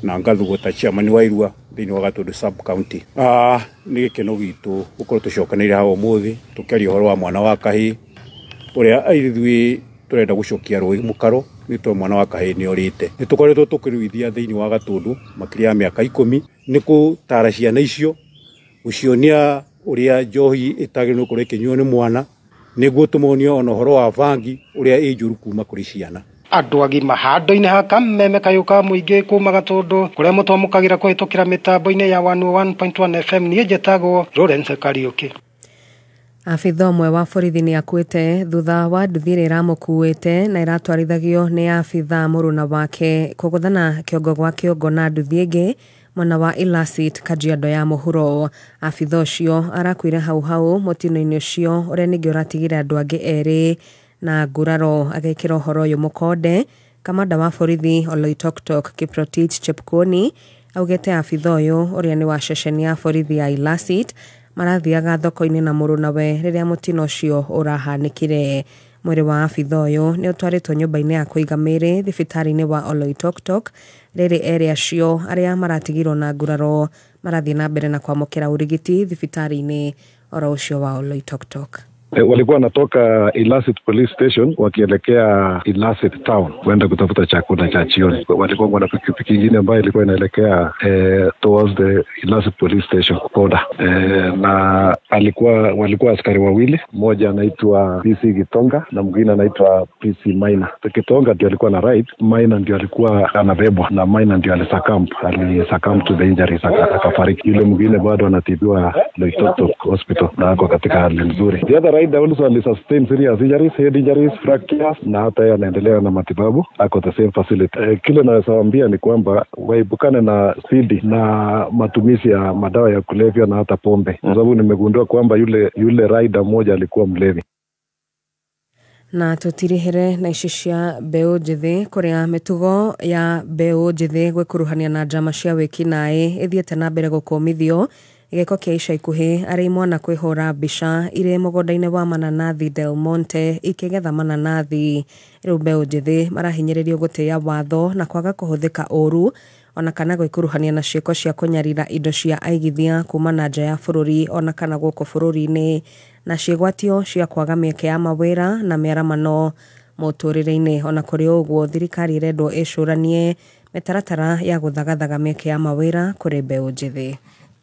na ngathugwo ta chairman wa Irua thĩinĩ wa Gatũndũ sub county. Nĩ gĩkeno gitũ gũkorwo tũcokanĩire haha ũmũthĩ tũkĩaria ũhoro wa mwana wa kahĩĩ ũrĩa ithuĩ tũrenda gũcokia rũĩ mũkaro nĩ tondũ mwana wa kahĩĩ nĩ orĩte. Nĩ tũkoretwo tũkĩruithia thĩinĩ wa Gatũndũ makĩria ya mĩaka 10 nĩ gũtara ciana icio, gũcionia ũrĩa njohi ĩtagĩrĩirwo gũkorwo ĩkĩnyuo nĩ mwana, nĩguo tũmonie ona ũhoro wa bangi ũrĩa ĩ njũru kuma kũrĩ ciana. Andũ agima handũ-inĩ ha kameme kayũ ka mũingĩ kuma Gatũndũ kũrĩa mũtwamũkagĩra kũhĩtũkĩra mĩtambo-inĩ ya 101.1 FM. Niĩ njĩtagwo Lawrence Kariũki. Abitha ũmwe wa borithi nĩ akuĩte thutha wa nduthi ĩrĩa ĩramũkuĩte na ĩratwarithagio nĩ abitha mũruna wake kũgũthana kĩongo gwa kĩongo na nduthi ĩngĩ mwena wa Ilasit, Kajiado ya mũhuro. Abitha ũcio arakuire hau hau mũtino-inĩ ũcio ũrĩa ningĩ ũratigire andũ angĩ erĩ na nguraro. Agĩkĩra ũhoro ũyũ mũkonde, kamanda wa borithi Oloitoktok Kiprotich Chepkoni augĩte abitha ũyũ ũrĩa nĩ wa ceceni ya borithi ya Ilasit marathiaga thoko-inĩ na mũrũnawe rĩrĩa mũtino ũcio ũrahanĩkire. Mwĩrĩ wa abitha ũyũ nĩ ũtwarĩtwo nyũmba-inĩ ya kũiga mĩĩrĩ thibitarĩ-inĩ wa Oloitoktok rĩrĩ erĩ acio arĩa maratigirwo na nguraro marathiĩ na mbere na kwamũkĩra ũrigiti thibitarĩ-inĩ oro ũcio wa Oloitoktok. Walikuwa wanatoka Ilasit Police Station wakielekea Ilasit Town kwenda kutafuta chakula cha jioni. Walikuwa wana pikipiki nyingine ambayo ilikuwa inaelekea towards the Ilasit Police Station border. Na walikuwa askari wawili, mmoja anaitwa PC Gitonga na mwingine anaitwa PC Maina. Gitonga ndio alikuwa na ride, Maina ndio alikuwa anabebwa na Maina ndio alisuccumb to the injuries akafariki. Yule mwingine bado anatibiwa Loitoktok Hospital na ako katika hali nzuri. The other rider also alisustain serious injuries, head injuries, fractures, na hata yeye anaendelea na matibabu, ako the same facility. Kile naweza ni kwamba waepukane na spidi na matumizi ya madawa ya kulevya na hata pombe, kwa sababu nimegundua kwamba yule rider mmoja alikuwa mlevi. Na tutirihere na ici cia mbeũ njĩthĩ kũrĩa mĩtugo ya mbeũ njĩthĩ gwĩkuruhania na njama cia wĩkinaĩ ĩthiĩte na mbere gũkũmithio. Gĩko kĩa ica ikuhĩ arĩ imwana kwĩhũra mbica irĩ mũgũnda-inĩ wa mananathi Del Monte ikĩgetha mananathi. Rĩu mbeũ njĩthĩ marahinyĩrĩrio gũtĩĩa watho na kwaga kũhũthĩka ũru ona kana gwĩkuruhania na ciĩko cia kũnyarira indo cia aigithia kuma na nja ya bũrũri ona kana gũkũ bũrũri-inĩ na ciĩgwatio cia kwaga mĩeke ya mawĩra na mĩaramano mũtũrĩre-inĩ. Ona kũrĩ ũguo thirikari ĩrendwo ĩcũranie mĩtaratara ya gũthagathaga mĩeke ya mawĩra kũrĩ mbeũ njĩthĩ.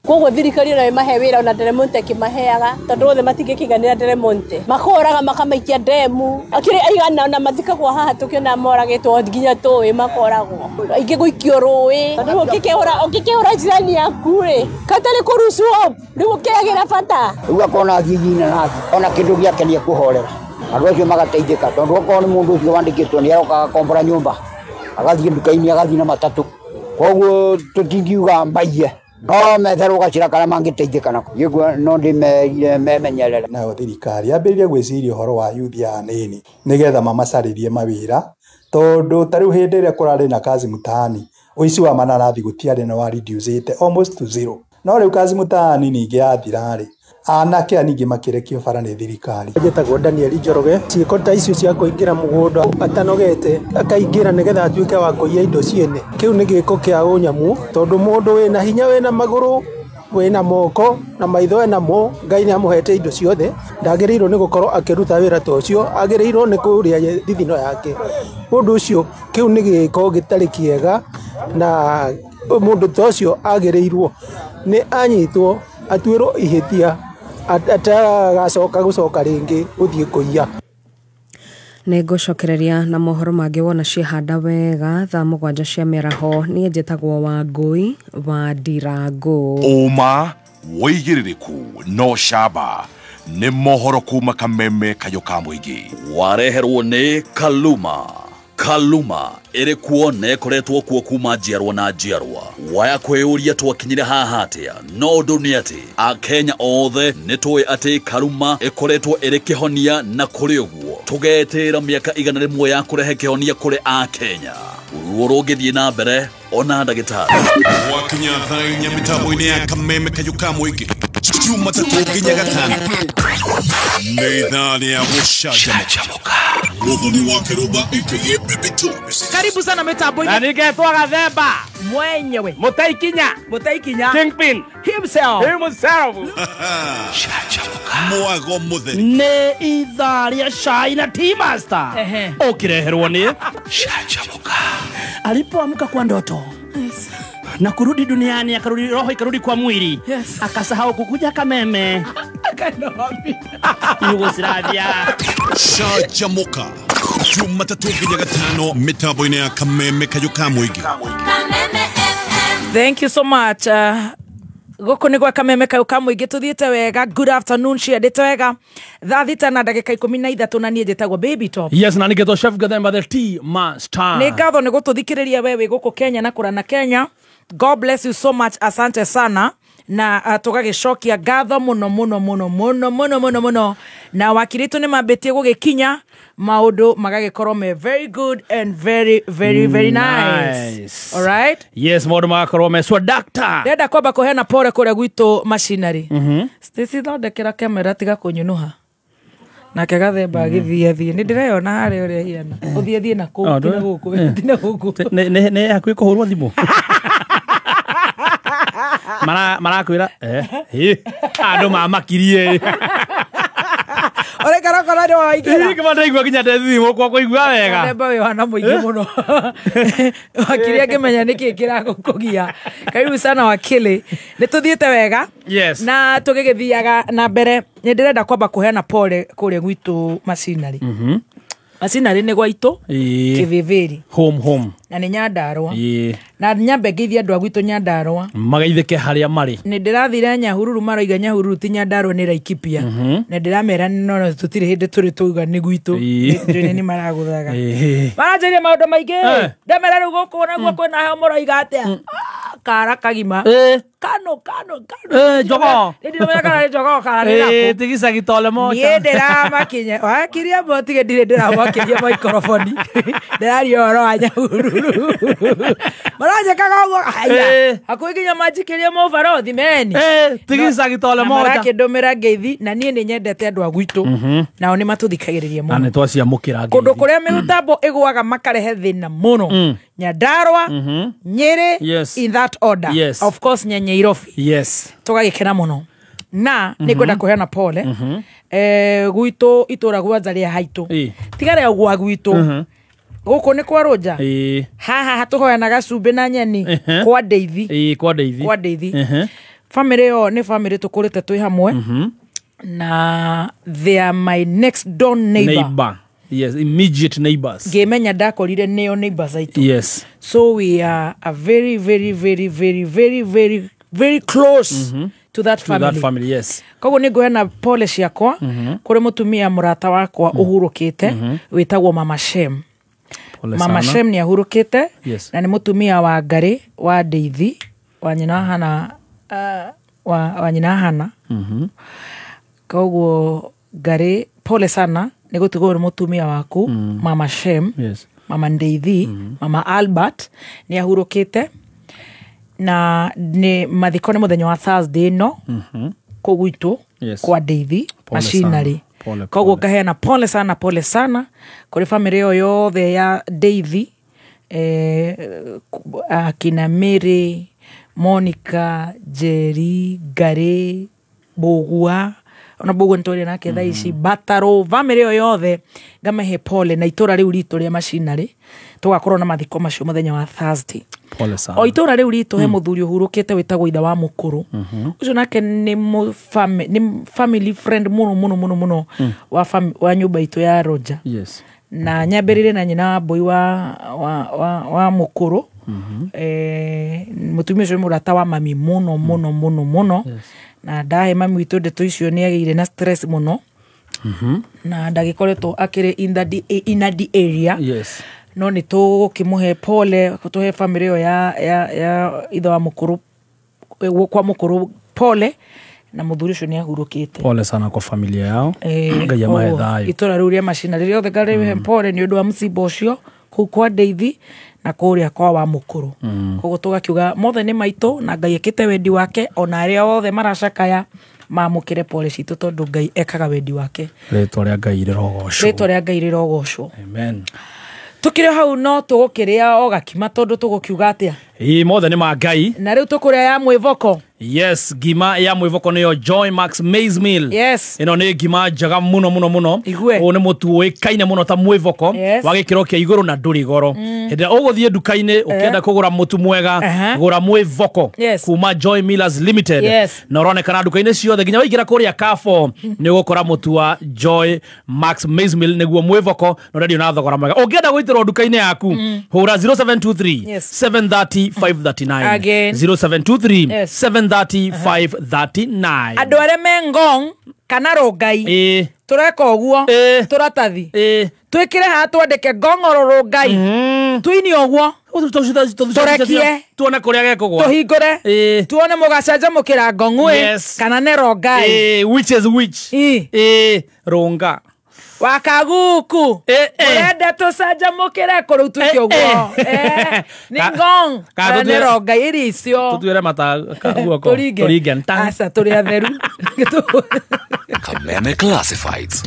Koguo thirikari nayo ĩmahe wĩra ona Del Monte ĩkĩmaheaga tondũ othe matingĩkĩiganĩra Del Monte. Makoraga makamaikia ndemu akĩrĩ aigana ona mathikagwo haha tũkĩona moragĩtwo nginya tũĩ makoragwo aingĩ gũikio rũĩ tondũ ũngĩkĩhũra jirani yaku rĩ katarĩ kũrucwo rĩu ũkĩagĩra bata. Rĩu akona athiĩ inanathi ona kĩndũ gĩake nĩ ekũhorera andũ acio magateithĩka tondũ okorwo nĩ mũndũ ũcio wandĩkĩtwo nĩ aroka agakombora nyũmba agathiĩ nduka-inĩ agathiĩ na matatũ koguo tũtingiuga mbaiye no metherwo gacĩra karĩa mangĩteithĩka nako gĩguo no ndĩmerire memenyerere. Nayo thirikari yambĩrĩrie gwĩciria ũhoro wa yuthi aya anini nĩgetha mamacarĩrie mawĩra tondũ ta rĩu hĩndĩ ĩrĩa kũrarĩ na kazi mtaani ũici wa mananathi gũtiarĩ na wa reducĩte almost to zero. No rĩu kazi mtaani ningĩ yathira-rĩ anake aya ningĩ makĩrekio bara nĩ thirikari. Njĩtagwo Daniel Njoroge. Ciĩko ta icio cia kũingĩra mũgũnda atanogete akaingĩra nĩgetha atuĩke wa kũiya indo ciene, kĩu nĩ gĩko kĩa ũnyamu tondũ mũndũ wĩna hinya wĩna magũrũ wĩna moko na maitho enamo Ngai nĩ amũhete indo ciothe ndagĩrĩirwo nĩ gũkorwo akĩruta wĩra ta ũcio, agĩrĩirwo nĩ kũrĩa thithino yake. Mũndũ ũcio kĩu nĩ gĩko gĩtarĩ kĩega na mũndũ ta ũcio agĩrĩirwo nĩ anyitwo atuĩrwo ihĩtia atagacoka gũcoka rĩngĩ gũthiĩ kũiya. Nĩ ngũcokereria na mohoro mangĩ wona ciehanda wega thaa 7 cia mĩaraho. Niĩ njĩtagwo Wangũi wa Ndirangũ. Ũma wĩigĩrĩrĩku no camba nĩ mohoro kuma Kameme kayũ ka mũingĩ. Wareherwo nĩ Kaluma. Kaluma ĩrĩ kuo na ĩkoretwo kuo kuma njiarwa na njiarwa. Waya kwĩyũria twakinyire haha atĩa? No ũndũ nĩ atĩ Akenya othe nĩ tũĩ atĩ Karuma ĩkoretwo ĩrĩ kĩhonia, na kũrĩ ũguo tũgetĩra mĩaka 100 ya kũrehe kĩhonia kũrĩ Akenya. Ruo rũngĩthiĩ na mbere ona ndagĩtarĩ. Wakinya thaa inya mĩtambo-inĩ ya Kameme Kayũ ka Mũingĩ Jumatatũ nginya Gatano nĩ ithaa rĩa gũcanjamũka. Mũthoni wa Kĩrũmba aka Baby Two. Karibu sana mitambo-inĩ. Na ningetwo Gathemba mwenyewe, Mũtaikinya, Kingpin himself. Mwago mũtheri nĩ ithaa rĩa cai na tea master ũkĩreherwo nĩ Canjamũka. Alipoamka kwa ndoto na kurudi duniani, akarudi roho ikarudi kwa mwili. Yes. Akasahau kukuja Kameme. Akaenda wapi? Yugoslavia. Canjamũka Jumatatũ nginya Gatano mĩtambo-inĩ ya Kameme Kayũ ka Mũingĩ. Thank you so much. Gũkũ nĩ gwa Kameme Kayũ ka Mũingĩ, tũthiĩte wega. Good afternoon, ciendete wega. Thaa 6:13 na niĩ njĩtagwo Baby Top. Yes, na nĩgetwo Chef Gathemba the tea master. Nĩ ngatho nĩ gũtũthikĩrĩria we wĩ gũkũ Kenya na kũrana Kenya. God bless you so much, asante sana. Na tũgagĩcokia ngatho mũno mũno mũno mũno mũno mũno mũno. Na wakiritu nĩ mambĩtie gũgĩkinya maũndũ magagĩkorwo me very good and very very very nice. All right? Yes, maũndũ magakorwo me swadakta. Ndĩrenda kwamba kũheana pore kũrĩa gwitũ machinery. Stacy, thondekera kamera tiga kũnyunuha. Nake Gathemba agĩthiĩ athiĩ. Nĩ ndĩreyona harĩa ũrĩa hiana. Ũthiĩ athiĩ na kũu, ti na gũkũ, ti na gũkũ. Nĩ hakuhĩ kũhũrwo thimũ. Marakwĩra andũ mamakirie. Ũraikara korwo nĩ waingĩra. Ĩ, ndaigua nginya ndethimũ kwa kũigua wega. Gathemba wĩ wana mũingĩ mũno. Wakiri akĩmenya nĩkĩ kĩragũkũgia. Karibu sana wakili. Nĩ tũthiĩte wega. Yes. Na tũgĩgĩthiaga na mbere. Nĩ ndĩrenda kwamba kũheana pore kũrĩa gwitũ machinery. Machinery nĩ gwaitũ Kĩthĩthĩri. Home. Na nĩ Nyandarũa. Na nyambe ngeithie andũ a gwitũ Nyandarũa. Magaithĩke harĩa marĩ. Nĩ ndĩrathire Nyahururu, maroiga Nyahururu ti Nyandarũa nĩ Laikipia. Na ndĩramera no tũtirĩ hĩndĩ tũrĩ twauga nĩ gwitũ. Nĩ nĩ maragũthaga. Maranjĩria maũndũ maingĩ. Ndamera rĩu gũkũ naguo kwĩna heho mũroiga atĩa? Kara kagima. Kano. Jogoo. Nĩ ndiramenya kana nĩ jogoo kana nĩ nakũ. Tigicagi tole moja. Niĩ ndĩramakinya. Wakiria motige ndirĩ ndĩramakinyia maikoroboni. Ndĩraria ũhoro wa Nyahururu. Maranjĩkaga ũguo. Haya. Hakuhĩ nginya manjikĩrie mũbarothi meni. Tigicagi tole moja. Marakĩndũmĩra ngeithi na niĩ nĩ nyendete andũ a gwitũ. Nao nĩ matũthikagĩrĩria mũno. Na nĩ twaciamũkĩra ngeithi. Kũndũ kũrĩa mĩtambo ĩgũaga makarehe thĩna mũno. Nyandarũa, Nyĩrĩ, yes. In that order. Yes. Of course Nyairobi. Yes. Tũgagĩkena mũno. Na nĩ ngwenda kũheana pole. Gwitũ itũra gwanja rĩa haitũ. Tiga rĩa gwa gwitũ. Gũkũ nĩ kwa Rũnja. Haha hatũhoyanaga cumbĩ na nyeni. Kwa Ndeithi. Kwa Ndeithi. Kwa Ndeithi. Family ĩyo nĩ family tũkũrĩte twĩ hamwe. Na they are my next door neighbor. Yes, immediate neighbors. Ngĩmenya ndakorire nĩo neighbors aitũ. Yes. So we are a very very very very very very very close to that family. To that family, yes. Koguo nĩ ngũheana pole ciakwa kũrĩ mũtumia mũrata wakwa ũhurũkĩte wĩtagwo Mama Shem. Mama Shem nĩ ahurũkĩte. Yes. Na nĩ mũtumia wa Ngarĩ wa Ndeithi wa nyina wa Hana, wa nyina Hana. Koguo Ngarĩ pole sana nĩ gũtigwo nĩ mũtumia waku Mama Shem. Yes. Mama Ndeithi, Mama Albert nĩ ahurũkĩte. Na nĩ mathiko nĩ mũthenya wa Thursday no kũu gwitũ kwa Ndeithi machinery. Koguo ngaheana pole sana pole sana kũrĩ family ĩyo yothe ya Ndeithi, akina Mary, Monica, Jerry, Ngarĩ, Mbũgua, ona Mbũgua nĩ twaria nake thaa ici, Bataro, family ĩyo yothe ngamahe pole. Na itũra rĩu ritũ rĩa machinery tũgakorwo na mathiko macio mũthenya wa Thursday. Pole sana. O itũra rĩu ritũ he mũthuri ũhurũkĩte wĩtagwo ithe wa Mũkũrũ. Ũcio nake nĩ family friend mũno mũno mũno mũno wa nyũmba itũ ya Roger. Yes. Na nyambĩrĩrie na nyina wa Mbũi wa Mũkũrũ. Mũtumia ũcio nĩ mũrata wa mami mũno mũno mũno mũno. Na ndahe mami witũ ndeto icio nĩ agĩire na stress mũno. Na ndagĩkoretwo akĩrĩ in the area. Yes. No nĩ tũgũkĩmũhe pole, tũhe family ĩyo ya ithe wa mũkũrũ, kwa mũkũrũ pole, na mũthuri ũcio nĩ ahurũkĩte. Pole sana kwa familia yao. Ngai amahe thayũ. Itũra rĩu rĩa macina rĩrĩa othe ngarĩhe pole nĩ ũndũ wa mũciba ũcio kũu kwa Ndeithi na kũrĩa kwa wa mũkũrũ. Koguo tũgakiuga mothe nĩ maitũ na Ngai ekĩte wendi wake, ona arĩa othe maracakaya mamũkĩre pole citũ tondũ Ngai ekaga wendi wake. Rĩtwa rĩa Ngai rĩrogocwo. Rĩtwa rĩa Ngai rĩrogocwo. Amen. Tukire hau no tũgũkĩrĩa o gakima tondũ tũgũkiuga atĩa? Ĩĩ mothe nĩ ma Ngai. Na rĩu tũkũrĩa ya mwĩvoko. Yes, ngima ya mwĩvoko nĩyo Joy Max Maize Meal. Yes. Ĩno nĩ ngima njega mũno mũno mũno. Igue. Ũyũ nĩ mũtu ũĩkaine mũno ta mwĩvoko. Yes. Wa gĩkĩro kĩa igũrũ na ndũrĩ goro. Hĩndĩ ĩrĩa ũgũthiĩ nduka-inĩ ũkĩenda kũgũra mũtu mwega, gũra mwĩvoko kuma Joy Millers Limited. Yes. Na ũronekana nduka-inĩ ciothe nginya waingĩra kũrĩa Carrefour nĩ ũgũkora mũtu wa Joy Max Maize Meal nĩguo mwĩvoko na ũrendio na thogora mwega. Ũngĩenda gũitĩrwo nduka-inĩ yaku, hũra 0723 730 539. Again. 0723 Yes. 730 539. Andũ arĩa me Ngong kana Rongai tũreka ũguo tũratathi twĩkĩre haha twandĩke Ngong oro Rongai tuini ũguo tũrekie tuone kũrĩa gekũgwa tũhingũre tuone mũgacanjamũkĩra Ngong ĩ kana nĩ Rongai. Which is which? Ronga wakaguku ũrenda tũcanjamũkĩre kũrĩu twĩke ũguo nĩ Ngong kana nĩ Rongai iria icio tũtuĩre mata guoko tũringe aca tũrĩ atheru. Kameme Classifieds.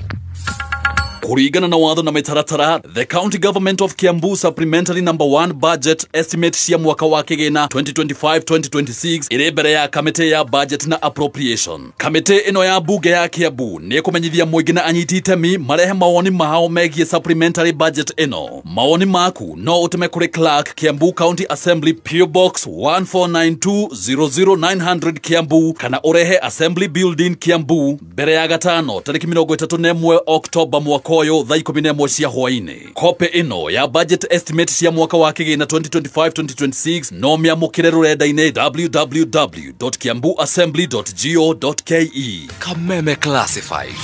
Kuringana na watho na mitaratara, the County Government of Kiambu Supplementary Number 1 Budget Estimate cia mwaka wa kĩgĩna 2025-2026 ĩrĩ mbere ya kamĩtĩ ya Budget na Appropriation. Kamĩtĩ ĩno ya bunge ya Kiambu nĩ ĩkũmenyithia mũingĩ na anyiti itemi marehe mawoni mao megiĩ supplementary budget ĩno. Mawoni maku no ũtũme kũrĩ Clerk, Kiambu County Assembly, PO Box 1492-00900 Kiambu, kana ũrehe Assembly Building Kiambu mbere ya gatano tarĩki 31 Oktoba mwaka ũyũ thaa 11 cia hwaĩ-inĩ. Kope ĩno ya budget estimate cia mwaka wa kĩgĩna 2025-2026 no mĩamũkĩre rũrenda-inĩ www.kiambuassembly.go.ke. Kameme Classified.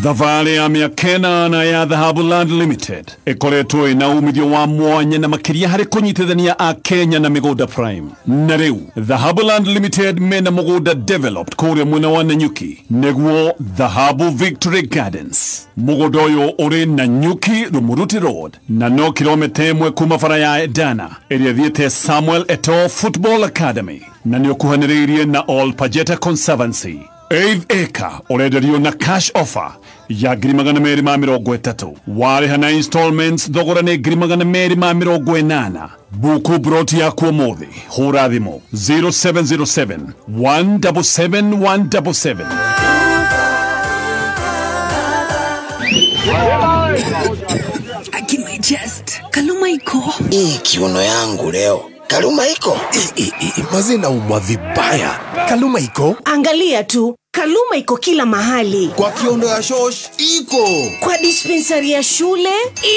Thabarĩ ya mĩaka ĩnana ya Dhahabu Land Limited ĩkoretwo ĩna umithio wa mwanya na makĩria harĩ kũnyitithania a Kenya na mĩgũnda prime. Na rĩu Dhahabu Land Limited mena mũgũnda developed kũrĩa mwena wa Nanyuki nĩguo Dhahabu Victory Gardens. Mũgũnda ũyũ ũrĩ Nanyuki Rumuruti Road na no kilomita 1 kuma bara ya Edana ĩrĩa ĩthiĩte Samuel Eto'o Football Academy na nĩ ũkuhanĩrĩirie na All Pajeta Conservancy. 8 acre ũrenderio na cash offer ya 230,000 warĩha na installments thogora nĩ 280,000. Buku broti yaku ũmũthĩ, hũra thimũ 0707 177 177. Aki my chest. Kaluma iko. Kiuno yangu leo. Kaluma iko. Mazina umwa vibaya. Kaluma iko. Angalia tu. Kaluma iko kila mahali. Kwa kiondo ya shosh iko. Kwa dispensary ya shule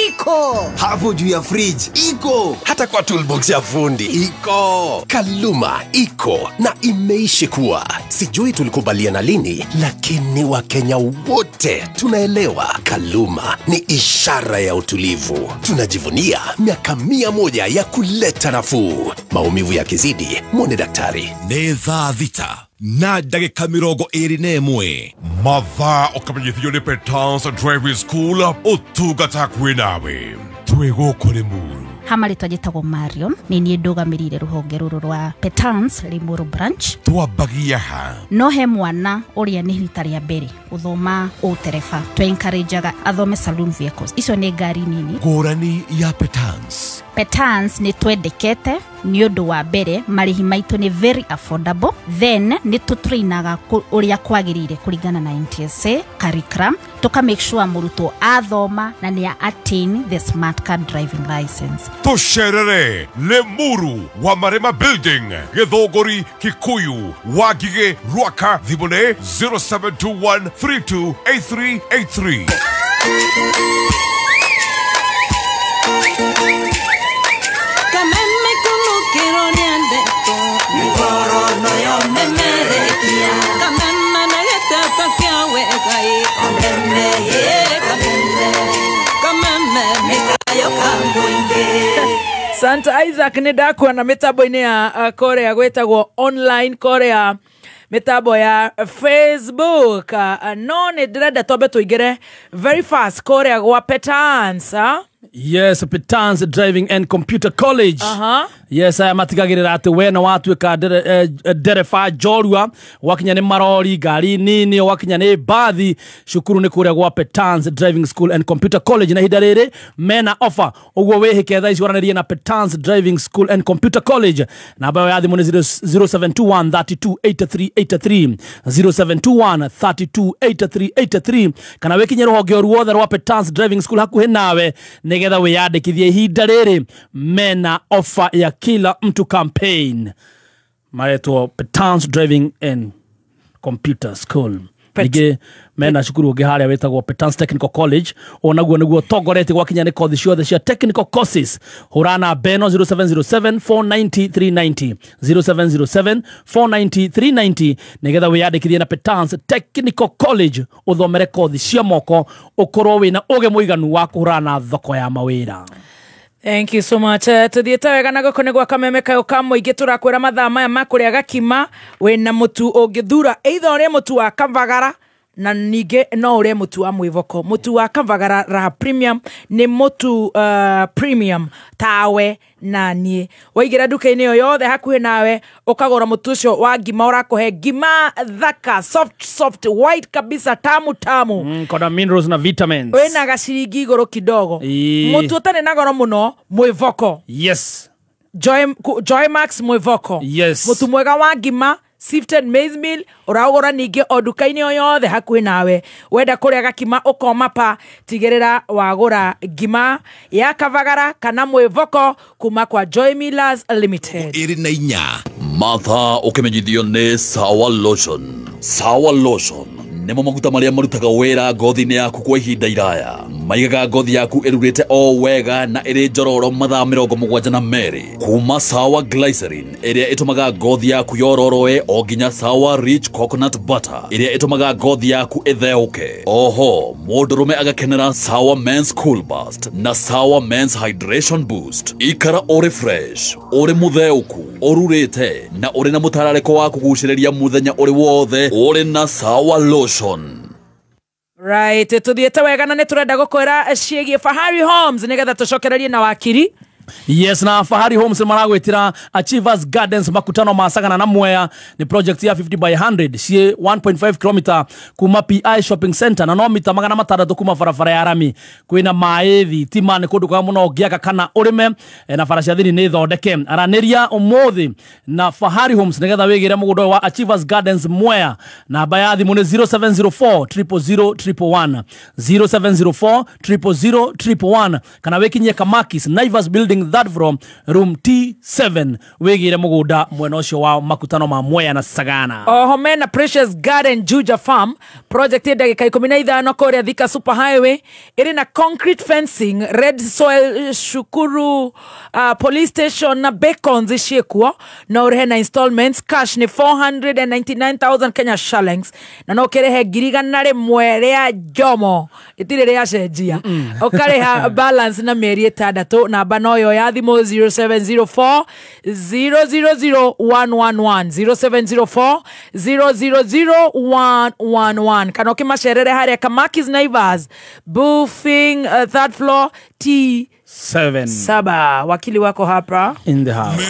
iko. Hapo juu ya fridge iko. Hata kwa toolbox ya fundi iko. Kaluma iko na imeishi kuwa. Sijui tulikubaliana lini, lakini Wakenya wote tunaelewa Kaluma ni ishara ya utulivu. Tunajivunia miaka 100 ya kuleta nafuu. Maumivu yakizidi, mwone daktari. Nĩ thaa thita na ndagĩka 21. Mathaa ũkamenyithio nĩ Petans Driving School ũtungata hakuhĩ nawe. Twĩ gũkũ Limuru. Hama rĩtwa njĩtagwo Marion, nĩ niĩ ndũgamĩrĩire rũhonge rũrũ rwa Petans Limuru branch. Twambagia ha? No he mwana ũrĩa nĩ rita rĩa mbere gũthoma ũtereba, twe encourageaga athome saloon vehicles. Icio nĩ ngari nini. Ngũrani ya Petans. Petans nĩ twendekete nĩ ũndũ wa mbere marĩhi maitũ nĩ very affordable, then nĩ tũtrainaga ũrĩa kwagĩrĩire kũringana na NTSA curriculum, tũka make sure mũrutwo athoma na nĩ attain the smart card driving license. Tũcerere Limuru wa Marema Building, Gĩthũngũri, Kikuyu, Wangigĩ, Ruaka. Thimũ nĩ 0721 328383. Kameme kumukiro niandeko Mikorono yomemerekia Kameme nagetata kia wegai Kameme ye kameme Kameme mikayo kambuingi. Santa Isaac nĩ ndakuona mĩtambo-inĩ ya Korea gwĩtagwo online Korea mĩtambo ya Facebook. No nĩ ndĩrenda twambe tũingĩre very fast Korea gwa Petans. Yes, Petans Driving and Computer College. Yes, aya matigagĩrĩra atĩ we no watuĩka ndereba njorua, wakinya nĩ marori, ngari nini, wakinya nĩ mbathi, cukuru nĩ kũrĩa gwa Petans Driving School and Computer College. Na ihinda rĩrĩ mena offer, ũguo wĩhĩke thaa ici waranĩrie na Petans Driving School and Computer College. Namba yao ya thimũ nĩ 0721 32 8383, 0721 32 8383, kana wĩkinye rũhonge o ruothe rwa Petans Driving School hakuhĩ nawe nĩgetha wĩyandĩkithie. Ihinda rĩrĩ mena offer ya kila mtu campaign, maretwo Petans Driving and Computer School. Ningĩ mena cukuru ũngĩ harĩa wĩtagwo Petans Technical College, onaguo nĩguo tongoretie gwakinya nĩ kothi ciothe cia technical courses. Hũra namba ĩno 0707 490 390, 0707 490 390, nĩgetha wĩyandĩkithie na Petans Technical College ũthomere kothi cia moko, ũkorwo wĩna ũgĩ mũiganu wa kũhũrana na thoko ya mawĩra. Thank you so much. Tuthiĩte wega na gũkũ nĩ gwa Kameme kayũ ka mũingĩ. Tũrakwĩra mathaa maya ma kũrĩa gakima wĩna mũtu ũngĩthura, either ũrĩe mũtu wa Kavagara na ningĩ no ũrĩe mũtu wa mwĩvoko. Mũtu wa Kavagara Raha Premium nĩ mũtu premium tawe na niĩ. Waingĩra nduka-inĩ o yothe hakuhĩ nawe ũkagũra mũtu ũcio wa ngima, ũrakũhe ngima thaka, soft soft, white kabisa, tamu tamu. Kona minerals na vitamins. Wĩna gaciringi igũrũ kidogo. Mũtu ũtarĩ na goro mũno mwĩvoko. Yes. Joy Max mwĩvoko. Yes. Mũtu mwega wa ngima sifted maize meal ũraũgũra ningĩ o nduka-inĩ o yothe hakuhĩ nawe. Wenda kũrĩa gakima ũkoma pa, tigĩrĩra wagũra ngima ya Kavagara kana mwĩvoko kuma kwa Joy Millers Limited. 24. Martha ũkĩmenyithio nĩ Sawa Lotion. Sawa Lotion nĩmo maguta marĩa marutaga wĩra ngothi-inĩ yaku kwa ihinda iraya. Maigaga ngothi yaku ĩrurĩte o wega na ĩrĩ njororo mathaa 72, kuma Sawa Glycerin ĩrĩa ĩtũmaga ngothi yaku yororoe o nginya Sawa Rich Coconut Butter ĩrĩa ĩtũmaga ngothi yaku ĩtheũke. Oho mũndũrũme agakenera Sawa Men's Cool Burst na Sawa Men's Hydration Boost. Ikara ũrĩ fresh, ũrĩ mũtheũku, ũrurĩte na ũrĩ na mũtararĩko wa kũgucĩrĩria mũthenya ũrĩ wothe ũrĩ na Sawa Lotion. Right, tuthiĩte wega na nĩ tũrenda gũkwĩra ciĩgiĩ Fahari Homes nĩgetha tũcokererie na wakiri. Yes, na Fahari Homes maragwĩtĩra Achievers Gardens makutano ma Sagana na Mwea. Ni project ya 50 by 100 ciĩ 1.5 km kuma PI Shopping Center na no mita 600 kuma barabara ya rami. Kwĩna maĩ, thitima, nĩ kũndũ kwega mũno ũngĩaka kana ũrĩme, na bara cia thini nĩ thondeke. Aranĩria ũmũthĩ na Fahari Homes nĩgetha wĩgĩre mũgũnda wa Achievers Gardens Mwea. Namba ya thimũ nĩ 0704 000 111, 0704 000 111, kana wĩkinyie Kamakis Naivas Building third floor room T7 wigire mugunda mwena ucio wa makutano ma Mwea na Sagana. Oho mena Precious Garden Juja Farm project ya ndagika 15 kuria Thika Super Highway, iri na concrete fencing, red soil, Shukuru police station na beacons ciekuo, na urihe na installments. Cash ni 499,000 Kenya shillings na no kirehe 100,000 ria jomo itire ria cenjia, ukariha balance na mĩeri 6. Namba noyo ya thimũ 0704 000 111, 0704 000 111, kana ũkĩmacerere harĩa Kamakis Naivas Buffing third floor T7 saba. Wakili wako hapa in the house.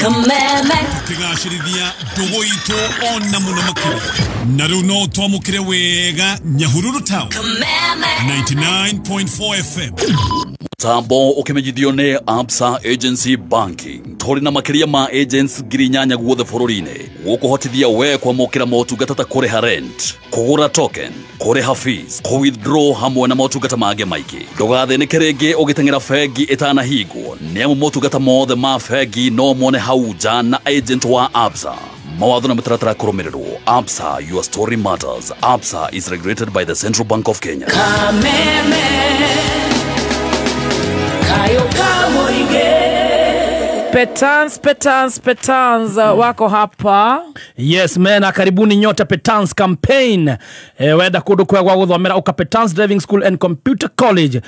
Kameme tukigacirithia ndugu itu ona muno makiria na riu no twamukire wega Nyahururu town. Kameme 99.4 FM. Mutambo ukimenyithio nĩ Absa Agency Banking. Tũrĩ na makĩria ma agents 8,000 guothe bũrũri-inĩ gũkũhotithia we kwamũkĩra motungata ta kũrĩha rent, kũgũra token, kũrĩha fees, kũ withdraw hamwe na motungata mangĩ maingĩ. Ndũgathĩnĩke rĩngĩ ũgĩteng'era bengi ĩtanahingwo, nĩamu motungata mothe ma bengi no mone hau nja na agent wa Absa. Mawatho na mĩtaratara kũrũmĩrĩrwo. Absa, your story matters. Absa is regulated by the Central Bank of Kenya. Kameme kayo kamoige. Petans, Petans, Petans wako hapa. Yes mena, karibuni nyote Petans campaign. Wenda kundu kwega gwa guthomera uka Petans Driving School and Computer College.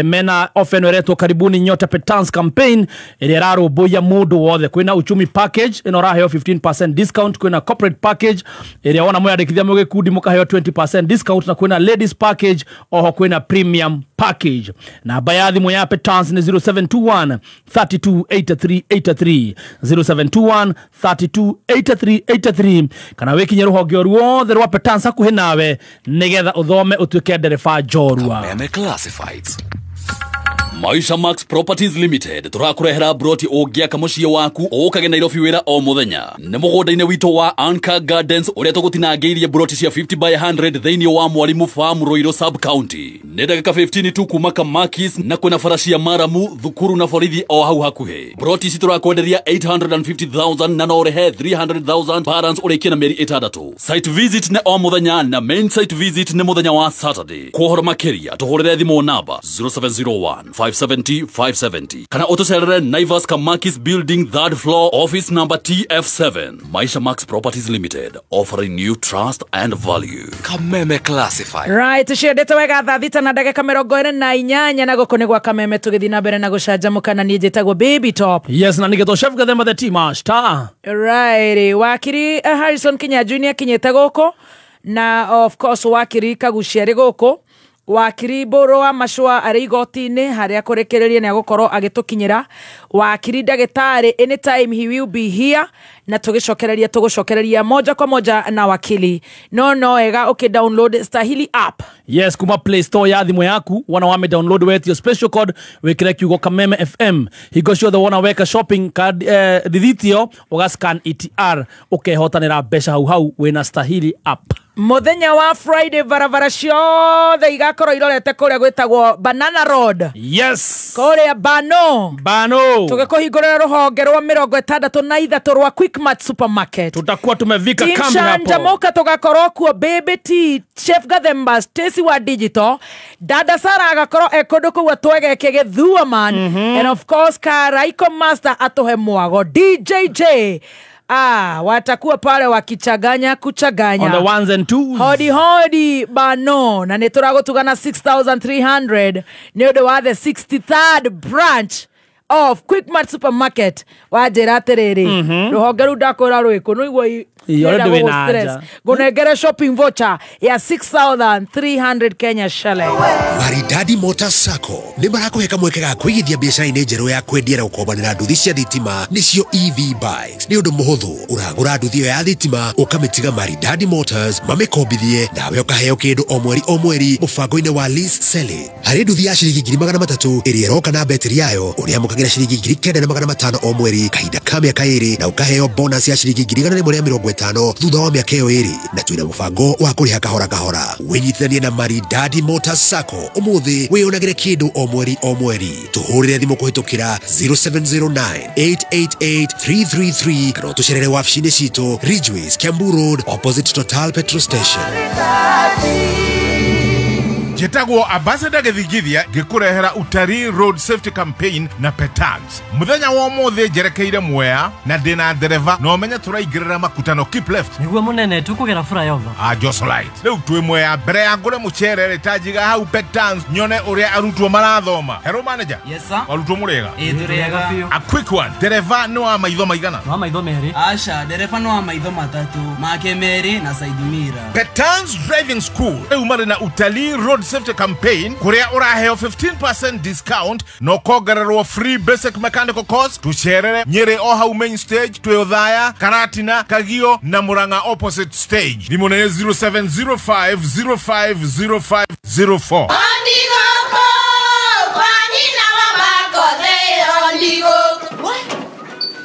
Mena ofen weretwo karibuni nyote Petans campaign iria irarũmbũiya mundu wothe. Kwina uchumi package ino raheo 15% discount, kwina corporate package iria wona mwandikithia mwi gikundi mukaheo 20% discount, na kwina ladies package oho kwina premium package. Namba ya thimu ya Petans ni 0721 328383 0721 328383 kana wikinye ruhonge ruothe rwa Petans hakuhi nawe nigetha uthome utuike ndereba njorua. Kameme Classifieds. Maisha Max Properties Limited turakurehera broti ũngĩaka mũciĩ waku ũkage Nairobi wĩra o mũthenya. Nĩ mũgũnda-inĩ witũ wa Anchor Gardens ũrĩa tũgũtinangĩirie broti cia 50 by 100 thĩinĩ wa Mwalimu Farm Ruiru Sub County. Nĩ ndagĩka 15 tu kuma Kamakis na kwĩna bara cia maramu, thukuru na borithi o hau hakuhĩ. Broti ici tũrakwenderia 850,000 na no ũrĩhe 300,000 balance ũrĩkie na mĩeri 6. Site visit nĩ o mũthenya na main site visit nĩ mũthenya wa Saturday. Kwa ũhoro makĩria tũhũrĩre thimũ namba 0701 570 570 kana utucerere Naivas Kamakis Building 3rd floor office number TF7. Maisha Max Properties Limited, offering you trust and value. Kameme Classified. Right, ciendete wega thaa thita na ndagĩka 48 na gũkũ nĩ gwa Kameme tũgĩthiĩ na mbere na gũcanjamũka na niĩ njĩtagwo Baby Top. Yes, na nĩgetwo Chef Gathemba the Tea Master. Right, wakiri Harrison Kinyanjui nĩ akinyĩte gũkũ na of course wakiri Kagucia arĩ gũkũ. Wakiri Mbũrũ wa Macũa arĩ igoti-inĩ harĩa kũrĩkĩrĩria nĩ agũkorwo agĩtũkinyĩra. Wakiri ndagĩtarĩ anytime he will be here na tũgĩcokereria tũgũcokereria moja kwa moja na wakili. No wega ũkĩ download Stahili app. Yes, kuma Play Store ya thimũ yaku wana wame download wetio special code wikire kiugo Kameme FM. Hingo ciothe wona weka shopping card rithitio uga scan ETR ukehotanĩra mbeca hau hau wĩna Stahili app. Muthenya wa Friday barabara ciothe igakorwo irorete kuria gwitagwo Banana Road. Yes. Kuria Bano. Bano. Tugikuhingurira ruhonge rwa 63 rwa Quickmart Supermarket. Tutakuwa tumevika kambi hapo. Chanjamoka tugakorwo kuo Baby T, Chef Gathemba, Stacy wa Digital, Dada Sara agakorwo e kundu kuu atwegeke githua man. And of course Karaiko Master atuhe mwago DJJ. Watakuwa pale wakichaganya kuchaganya on the ones and twos. Hodi hodi bano na nĩtũragũtugana 6300 nĩ ũndũ wa the 63rd branch of Quickmart Supermarket. Wanjĩra atĩrĩrĩ, rũhonge rũu ndakwĩra rwĩkũ nĩguo ngũnengere shopping voucher ya 6300 Kenya shilling. Maridadi Motors Sacco nĩ marakũhe kamweke ga kũigithia biacara-inĩ njerũ ya kwendia na gũkombanĩra nduthi cia thitima nĩcio EV bikes. Nĩ ũndũ mũhũthũ, ũragũra nduthi ĩyo ya thitima ũkamĩtiga Maridadi Motors mamĩkombithie nawe ũkaheo kĩndũ o mweri o mweri mũbango-inĩ wa lease selling. Harĩ nduthi ya ciringi 300,000 ĩrĩa ĩroka na betiri yayo ũrĩamũkagĩra ciringi 9,500 o mweri kahinda ka mĩaka 2 na ũkaheo bonus ya ciringi 150 thutha wa mĩaka ĩyo 2 na twĩna mũbango wa kũrĩha kahora kahora. Wĩnyitithanie na Maridadi Motors Sacco ũmũthĩ wĩyonagĩre kĩndũ o mweri o mweri. Tũhũrĩre thimũ kũhĩtũkĩra 0709 888 333 kana ũtũcerere wabici-inĩ citũ Ridgeways, Kiambu Road opposite Total Petrol Station. Njĩtagwo Ambassador Gĩthigithia ngĩkũrehera Utalii Road Safety Campaign na Petans. Mũthenya wa ũmũthĩ njerekeire Mwea na ndĩna ndereba na ũmenye tũraingĩrĩra makutano keep left. Nĩguo mũnene tũkũgera flyover. Josolite. Rĩu twĩ Mwea mbere ya ngũre mũcere rĩ ta njiga hau Petans nyone ũrĩa arutwo marathoma. Hello manager. Yes sir. Arutwo mũrĩega? Ĩ tũrĩega biũ. A quick one. Ndereba nĩ wa maitho maigana? Nĩ wa maitho merĩ. Aca, ndereba nĩ wa maitho matatũ, make merĩ na side mirror. Petans Driving School rĩu marĩ na Utalii Road Safety Campaign kuria uraheo 15% discount na ũkongererwo free basic mechanical course. Tucerere Nyeri o hau main stage twĩ Othaya, Karatina, Kagio na Murang'a opposite stage. Thimũ nĩ 0705 050504.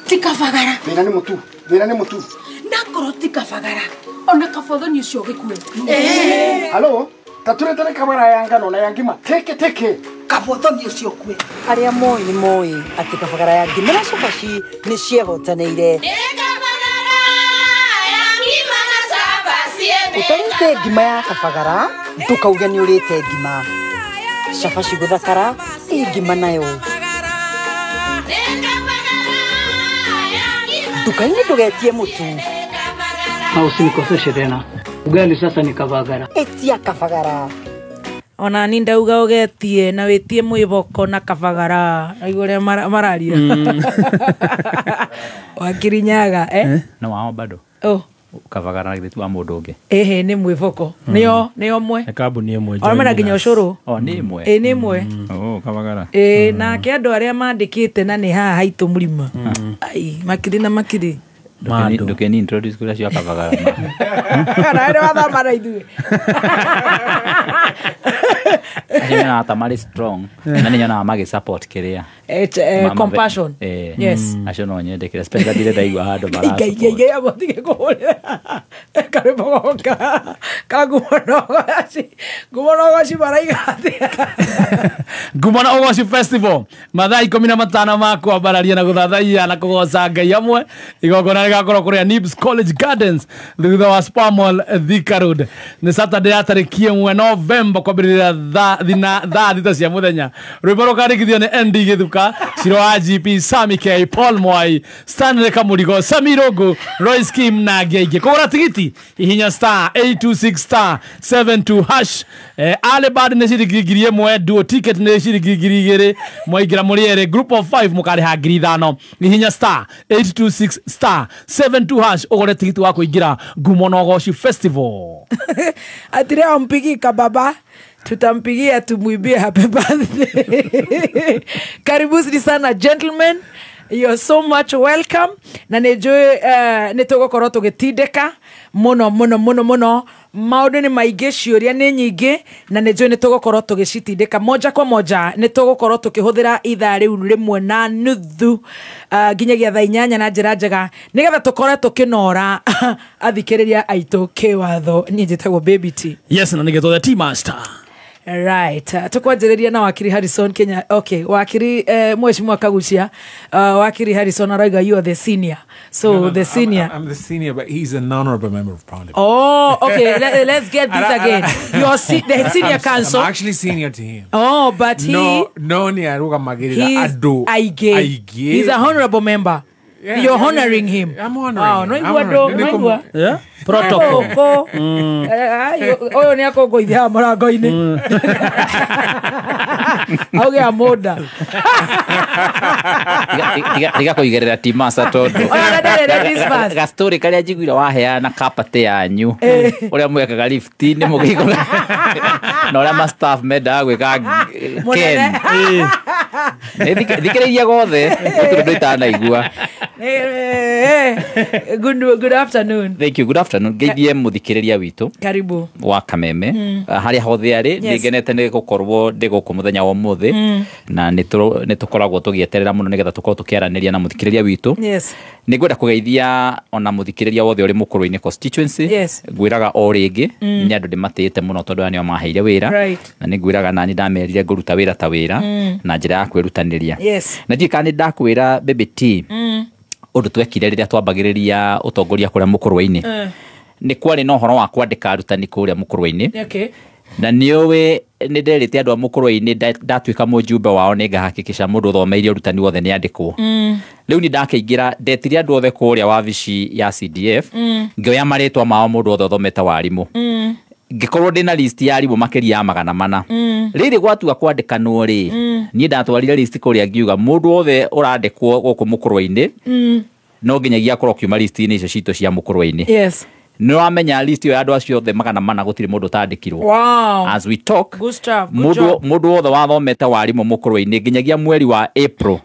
Tikabagara. Thĩna nĩ mũtu, thĩna nĩ mũtu. Nakorwo tikabagara. Ona kabothoni ũcio gĩkue. Halo? Taturetere kabara ya ngano na ya ngima teke teke kabothoni ũcio kue. Arĩa moĩ nĩ moĩ atĩ kabagara ya ngima na cabaci nĩ ciehotanĩire. Ũtarĩte ngima ya kabagara ndũkauge nĩ ũrĩte ngima. Cabaci gũthakara ĩ ngima nayo. Nduka-inĩ ndũgetie mũtu. Na usinikoseshe tena. Ugali sasa ni Kabagara. Etia Kabagara. Ona ni ndauga ugetie na witie mwiboko na Kabagara. Aigua uria mararia. Wakirinyaga eh? No wao bado. Oh. Kabagara githe wa mundu ungi. Ehe ni mwiboko. Nio nio mwe. Nĩ kambuni ĩmwe. Ona mena nginya ucuru. Oh ni ĩmwe. Ĩ nĩ ĩmwe. Oh Kabagara. Ĩ nake andu aria mandikite na nĩ haha haitũ mũrima. Ai makiri na makiri. Ndukeni introduce kuri acio Kabagara. Kana nĩ wathama na ithuĩ. Acio nyonaga ta marĩ strong na nĩ nyonaga magĩ support kĩrĩa compassion. Yes. Acio no nyendekire especially ndire ndaigua handũ mara. Ngai abotige kũhũrĩra karwĩmbo goka ka ngumo na ũgoci maraiga atĩa. Ngumo na Ũgoci Festival mathaa 15 ma kwambararia na gũthathaiya na kũgoca Ngai hamwe. Igongona rĩgakorwo kũrĩa Nibs College Gardens thutha wa Spamall Thika Road. Nĩ Saturday ya tarĩki 1 November kwambĩrĩria thaa 6 cia mũthenya. Rwĩmbo rũkandĩkithio nĩ ND Gĩthuka, Ciro wa GP, Sami K, Paul Mwai, Stanley Kamurigo, Sami Rogo, Royce Kim na angĩ aingĩ. Kũgũra tigiti hihinya star 826 star 72 hash. Alibad nĩ ciringi 1000, duo ticket nĩ ciringi 2000, mwaingĩra mũrĩ erĩ group of 5 mũkarĩha 5000. Hihinya star 826 star 72 hash ũgũre tigiti wa kũingĩra Ngumo na Ũgoci Festival. Atire ampigi kababa, tutampigia tumuibie happy birthday. Karibuni sana gentlemen, you're so much welcome. Na nĩnjũĩ nĩ tũgũkorwo tũgĩtindĩka mũno mũno mũno mũno. Maũndũ nĩ maingĩ, ciũria nĩ nyingĩ, na nĩnjũĩ nĩ tũgũkorwo tũgĩcitindĩka moja kwa moja. Nĩ tũgũkorwo tũkĩhũthĩra ithaa rĩu rĩmwe na nuthu nginyagia thaa 8 na njĩra njega nĩgetha tũkorwo tũkĩnora athikĩrĩria aitũ kĩwatho. Niĩ njĩtagwo Baby T. Yes, na nĩgetwo the T Master. Right. Tukwanjĩrĩria na Wakiri Harrison Kenya. Okay, Wakiri Mheshimiwa Kaguchia, Wakiri Harrison arauga you are the senior. So no, the senior. I'm the senior, but he's an honorable member of parliament. Oh, okay. Let's get this again. You're the senior counsel. I'm actually senior to him. Oh, but he no ni arugamagĩrĩra andũ aingĩ. He's a honorable member. Yeah, you're honoring him. I'm honoring him. No igua. Yeah. Protocol. Oyo ni akũngũithia mũrango-inĩ. Auge amonda. Tiga kũigĩrĩra T Master tondũ. Ga story karĩa njiguire waheana kapatĩ yanyu. Ũrĩa mwekaga lift-inĩ mũgĩikũrũka. Na ũrĩa ma staff mendaga gwĩka Ken. Thikĩrĩria gothe gũtirĩ ũndũ itanaigua. Good afternoon. Thank you. Good afternoon. Ngeithie mũthikĩrĩria witũ. Karibu. Wa Kameme. Harĩa hothe arĩ, nĩngenete nĩ gũkorwo ndĩ gũkũ mũthenya wa ũmũthĩ. Na nĩ tũkoragwo tũgĩeterera mũno nĩgetha tũkorwo tũkĩaranĩria na mũthikĩrĩria witũ. Yes. Nĩngwenda kũgeithia ona mũthikĩrĩria wothe ũrĩ Mũkũrwe-inĩ constituency. Yes. Ngwĩraga o rĩngĩ nĩ andũ ndĩmatĩĩte mũno tondũ aya nĩo maheire wĩra. Right. Na nĩngwĩraga nani ndamerire ngũruta wĩra ta wĩra na njĩra ya kwĩrutanĩria. Yes. Na ndiũĩ kana nĩ ndakwĩra Baby T. Ũndũ twekire rĩrĩa twambagĩrĩria ũtongoria kũrĩa Mũkũrwe-inĩ. Nĩ kwarĩ na ũhoro wa kwandĩka arutani kũrĩa Mũkũrwe-inĩ. Okay. Na nĩũĩ nĩ nderĩte andũ a Mũkũrwe-inĩ ndatuĩka mũjumbe wao nĩ ngahakikisha mũndũ ũthomeire ũrutani wothe nĩ andĩkwo. Rĩu nĩ ndakĩingĩra ndetire andũ othe kũrĩa wabici ya CDF ngĩoya marĩtwa mao mũndũ wothe ũthomete warimũ. Ngĩkorwo ndĩna list ya arimũ makĩria ya 400. Rĩrĩ gwatua kwandĩkanwo rĩ, niĩ ndatwarire list kũrĩa ngiuga mũndũ wothe ũrandĩkwo gũkũ Mũkũrwe-inĩ no nginyagia akorwo akiuma list-inĩ icio citũ cia Mũkũrwe-inĩ. Yes. Nĩ wamenya list ĩyo ya andũ acio othe 400 gũtirĩ mũndũ ũtandĩkirwo. Wow. As we talk, good stuff. Good job. Mũndũ wothe wathomete warimũ Mũkũrwe-inĩ nginyagia mweri wa April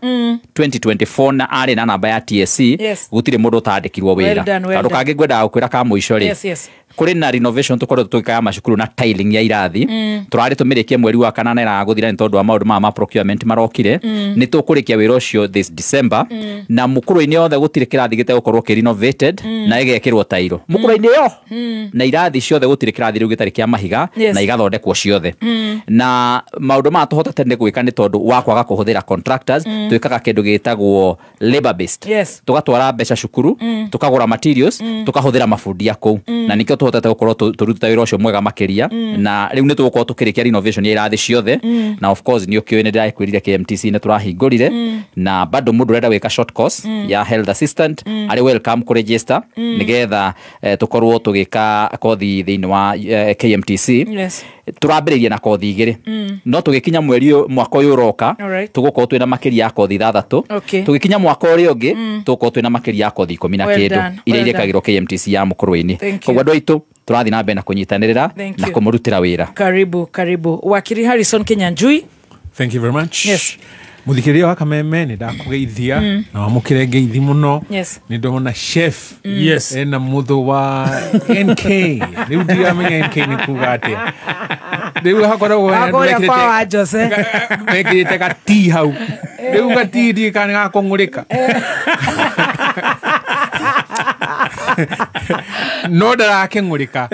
2024 na arĩ na namba ya TSC. Yes. Gũtirĩ mũndũ ũtandĩkirwo wĩra. Kaũndũ kangĩ ngwendaga gũkwĩra ka mũico rĩ. Yes, yes. Kũrĩ na renovation tũkoretwo tũgĩka ya macukuru na tiling ya irathi. Tũrarĩ tũmĩrĩkie mweri wa kanana ĩraga gũthira nĩ tondũ wa maũndũ maya ma procurement marokire. Nĩ tũkũrĩkia wĩra ũcio this December. Na Mũkũrwe-inĩ yothe gũtirĩ kĩrathi gĩtegũkorwo kĩ renovated na ĩgekĩrwo tairo. Mũkũrwe Mũkũrwe-inĩ yo na irathi ciothe gũtirĩ kĩrathi rĩu gĩtarĩ kĩa mahiga. Yes. Na igathondekwo ciothe na maũndũ maya tũhotete nĩ gwĩka nĩ tondũ wa kwaga kũhũthĩra contractors. Twĩkaga kĩndũ gĩtagwo labor based. Tũgatwara mbeca cukuru, tukagũra materials, tukahũthĩra mabundi a kũu, na nĩkĩo tũhotete gũkorwo tũrutĩte wĩra ũcio mwega makĩria. Na rĩu nĩ tũgũkorwo tũkĩrĩkia renovation ya irathi ciothe. Na of course nĩ ũkĩũĩ nĩ ndĩrakwĩrire KMTC nĩ tũrahingũrire, na bado mũndũ ũrenda gwĩka short course ya health assistant arĩ welcome kũ register, nĩgetha tũkorwo tũgĩka kothi thĩinĩ wa KMTC. Tũrambĩrĩirie na kothi 2, no tũgĩkinya mweri mwaka ũyũ ũroka, tũgũkorwo twĩna makĩria ya kothi 6. Tũgĩkinya mwaka ũrĩa ũngĩ, tũgũkorwo twĩna makĩria ya kothi 10 na Well kĩndũ done, iria well done. irĩkagĩrwo KMTC ya Mũkũrwe-inĩ. Thank you. Koguo andũ aitũ tũrathiĩ na mbere na kũnyitanĩrĩra Thank na you. kũmũrutĩra wĩra. Karibu, karibu wakiri Harrison Kinyanjui. Thank you very much. Yes. Muthikĩrĩria wa Kameme, nĩ ndakũgeithia na wamũkĩre ngeithi mũno. Nĩ ndona chef ena mũthũ wa NK. Rĩu ndiramenya NK nĩ kuga atĩa. Rĩu hakoragwo hena andũ Wakũrĩa kwa wa Jose. Mekĩrĩte gati hau. Rĩu gati ndiĩ kana nĩ gakũng'ũrĩka, no ndarakĩng'ũrĩka.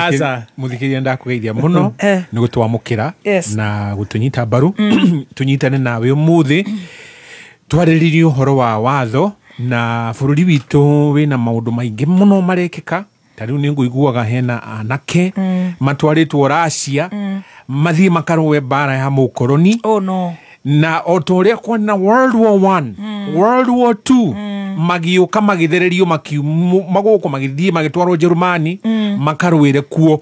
Aca. Mũthikĩrĩria, ndakũgeithia mũno nĩ gũtwamũkĩra na gũtũnyita mbaru tũnyitane nawe ũmũthĩ twarĩrĩrie ũhoro wa watho. Na bũrũri witũ wĩna maũndũ maingĩ mũno marekĩka. Ta rĩu nĩ ngũiguaga hena anake matwarĩtwo Racia mathiĩ makarũe mbara ya mũkoroni. Oh no. Na o ta ũrĩa kwana World War One, World War Two, magĩũka magĩthererio magũkũ magĩthiĩ magĩtwarwo Jerumani makarũĩre kuo.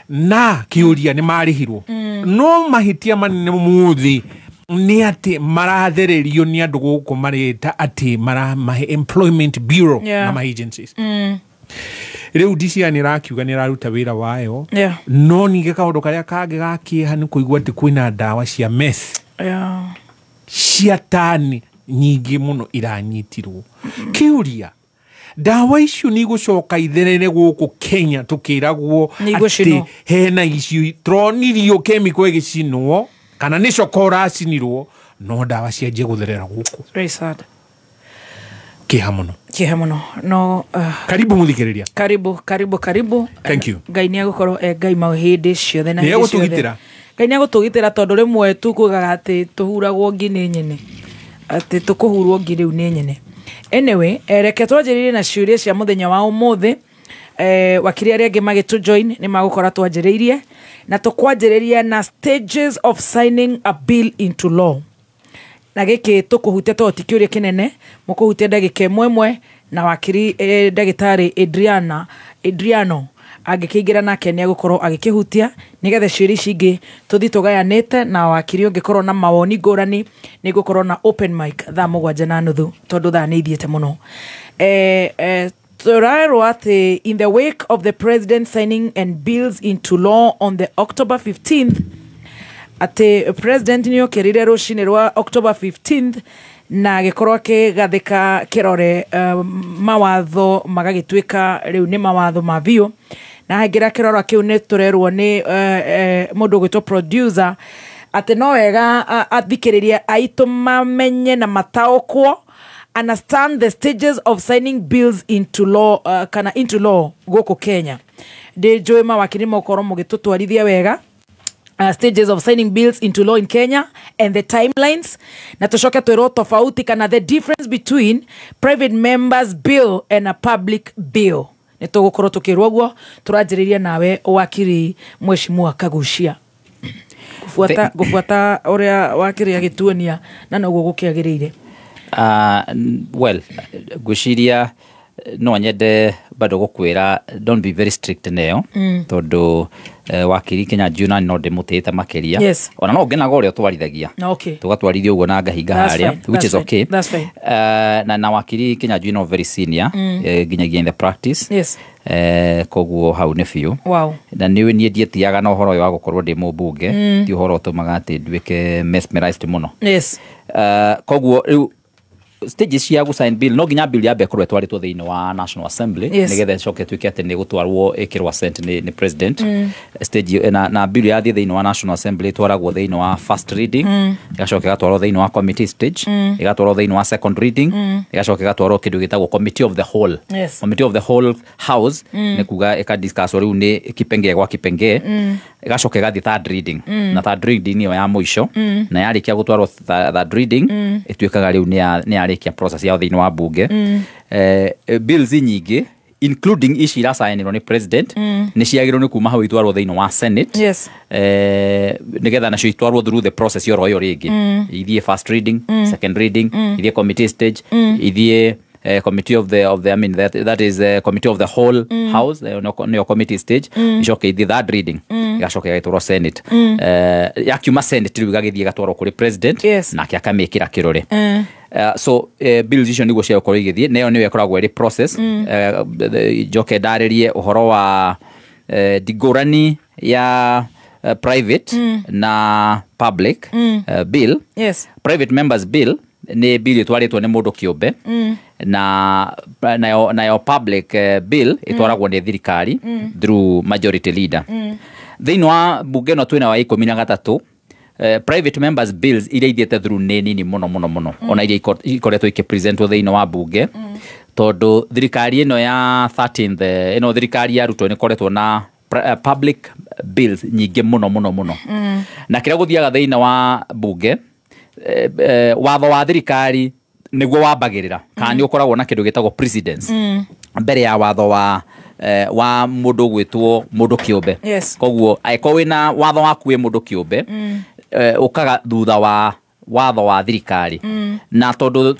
Na kĩũria nĩ marĩhirwo, no mahĩtia manene mũthĩ nĩ atĩ marathererio nĩ andũ gũkũ mareta atĩ maramahe employment bureau na ma agencies. Rĩu DCI nĩ ĩrakiuga nĩ ĩraruta wĩra wayo, no ningĩ kaũndũ karĩa kangĩ ga kĩeha nĩ kũigua atĩ kwĩna ndawa cia meth cia tani nyingĩ mũno iranyitirwo. Kĩũria, ndawa icio nĩ igũcoka itherere gũkũ Kenya tũkĩragwo Nĩ atĩ igũcinwo. hena icio tũronirio kemiko ĩgĩcinwo kana nĩ coka ũracinirwo, no ndawa cianjie gũtherera gũkũ. Very sad. Kĩeha mũno. Kĩeha mũno no Karibu mũthikĩrĩria. Karibu, karibu, karibu. Thank you. Ngai nĩ egũkorwo e Ngai mau hĩndĩ ciothe na Nĩ hĩndĩ ciothe. egũtũgitĩra. Ngai nĩ egũtũgitĩra tondũ rĩmwe tukugaga atĩ tũhuragwo ngi nĩ nyene, atĩ tũkũhurwo ngi rĩu nĩ nyene. Anyway, reke twanjĩrĩrie na ciũria cia mũthenya wa ũmũthĩ. Wakiri arĩa angĩ magĩtũ join nĩ magũkora twanjĩrĩirie na tũkwanjĩrĩria na stages of signing a bill into law. Na gĩkĩ tũkũhutia tondũ ti kĩũria kĩnene, mũkũhutia ndagĩka ĩmwe ĩmwe, na wakiri ndagĩtarĩ Adriano angĩkĩingĩra nake nĩ egũkorwo agĩkĩhutia nĩgetha ciũria ici ingĩ tũthiĩ tũgayanĩte. Na wakiri ũngĩkorwo na mawoni ngũrani nĩ ngũkorwo na open mic thaa 7:30 tondũ thaa nĩ ithiĩte mũno. Tũrerwo atĩ in the wake of the president signing and bills into law on the October 15th, atĩ president nĩ okĩrire rũcinĩ rwa October 15th na agĩkorwo akĩgathĩka kĩrore mawatho magagĩtuĩka rĩu nĩ mawatho ma biũ. Na hangĩra kĩrora kĩu nĩ tũrerwo nĩ mũndũ ũgwĩtwo producer atĩ no wega athikĩrĩria aitũ mamenye na mataũkwo, understand the stages of signing bills into law, kana into law gũkũ Kenya. Ndĩ njũĩ mawakiri mũkorwo mũgĩtũtwarithia wega stages of signing bills into law in Kenya and the timelines, na tucoke twĩrwo tofauti kana the difference between private members bill and a public bill. Nĩ tũgũkorwo tũkĩrwo ũguo. Tũranjĩrĩria nawe wakiri Mheshimiwa Kagucia. Gũbuata ũrĩa wakiri agĩtuonia na noguo gũkĩagĩrĩire. Well, ngwĩciria no nyende bado gũkwĩra don't be very strict neyo, tondũ wakiri Kinyanjui na no ndĩmũtĩĩte makĩria. Ona no ngenaga ũrĩa ũtwarithagia. Tũgatwarithia ũguo na ngahinga That's harĩa, fine. which That's is fine. okay. That's fine. Na wakiri Kinyanjui no very senior, nginyagia in the practice. Koguo hau nĩ biũ. Na nĩ niĩ ndiĩtiaga na ũhoro ũyũ wa gũkorwo ndĩ mũmbunge, ti ũhoro ũtũmaga atĩ nduĩke mesmerized mũno. Koguo rĩu Stages cia gũ sign bill, no nginya bill yambe ĩkorwo ĩtwarĩtwo thĩinĩ wa National Assembly, nĩgetha ĩcoke ĩtuĩke atĩ nĩ gũtwarwo ĩkĩrwo assent nĩ president. Stage na bill yathiĩ thĩinĩ wa National Assembly, ĩtwaragwo thĩinĩ wa first reading, ĩgacoka ĩgatwarwo thĩinĩ wa committee stage, ĩgatwarwo thĩinĩ wa second reading, ĩgacoka ĩgatwarwo kĩndũ gĩtagwo committee of the whole. Committee of the whole house, nĩ kuga ĩkadiscusswo rĩu nĩ kipengee gwa kipengee, ĩgacoka ĩgathiĩ third reading, na third reading nĩyo ya mũico, na yarĩkia gũtwarwo third reading, ĩtuĩkaga rĩu nĩ yarĩkia process yao thĩinĩ wa bunge. Bills nyingĩ, including ici iracainĩrwo nĩ president, nĩ ciagĩrĩirwo nĩ kuma hau itwarwo thĩinĩ wa Senate, nĩgetha nacio itwarwo through the process yoro ĩyo rĩngĩ, ithiĩ first reading, second reading, ithiĩ committee stage, ithiĩ committee of the I mean that is committee of the whole house, nĩyo committee stage, icoke ithiĩ third reading, igacoka ĩgatwarwo Senate. Yakiuma Senate rĩu ĩgagĩthiĩ ĩgatwarwo kũrĩ president, nake akamĩkĩra kĩrore. So bills icio nĩguo ciagũkorwo igĩthiĩ, na ĩyo nĩyo ĩkoragwo ĩrĩ process. Njoke ndarĩrie ũhoro wa ndingũrani ya private na public bill. Private members bill nĩ bill ĩtwarĩtwo nĩ mũndũ kĩũmbe, na nayo public bill ĩtwaragwo nĩ thirikari through majority leader. Thĩinĩ wa bunge ĩno twĩna wa 13, private members bills iria ithiĩte through nĩ nini mũno mũno mũno, ona iria ikoretwo ikĩpresentwo thĩinĩ wa bunge, tondũ thirikari ĩno ya 13th, ĩno thirikari ya Ruto nĩ ĩkoretwo na public bills nyingĩ mũno mũno mũno. Na kĩrĩa gũthiaga thĩinĩ wa bunge, watho wa thirikari nĩguo wambagĩrĩra, kana nĩ ũkoragwo na kĩndũ gĩtagwo precedence mbere ya watho wa mũndũ gwĩtwo mũndũ kĩũmbe. Koguo angĩkorwo wĩna watho waku wĩ mũndũ kĩũmbe, ũkaga thutha wa watho wa thirikari, na tondũ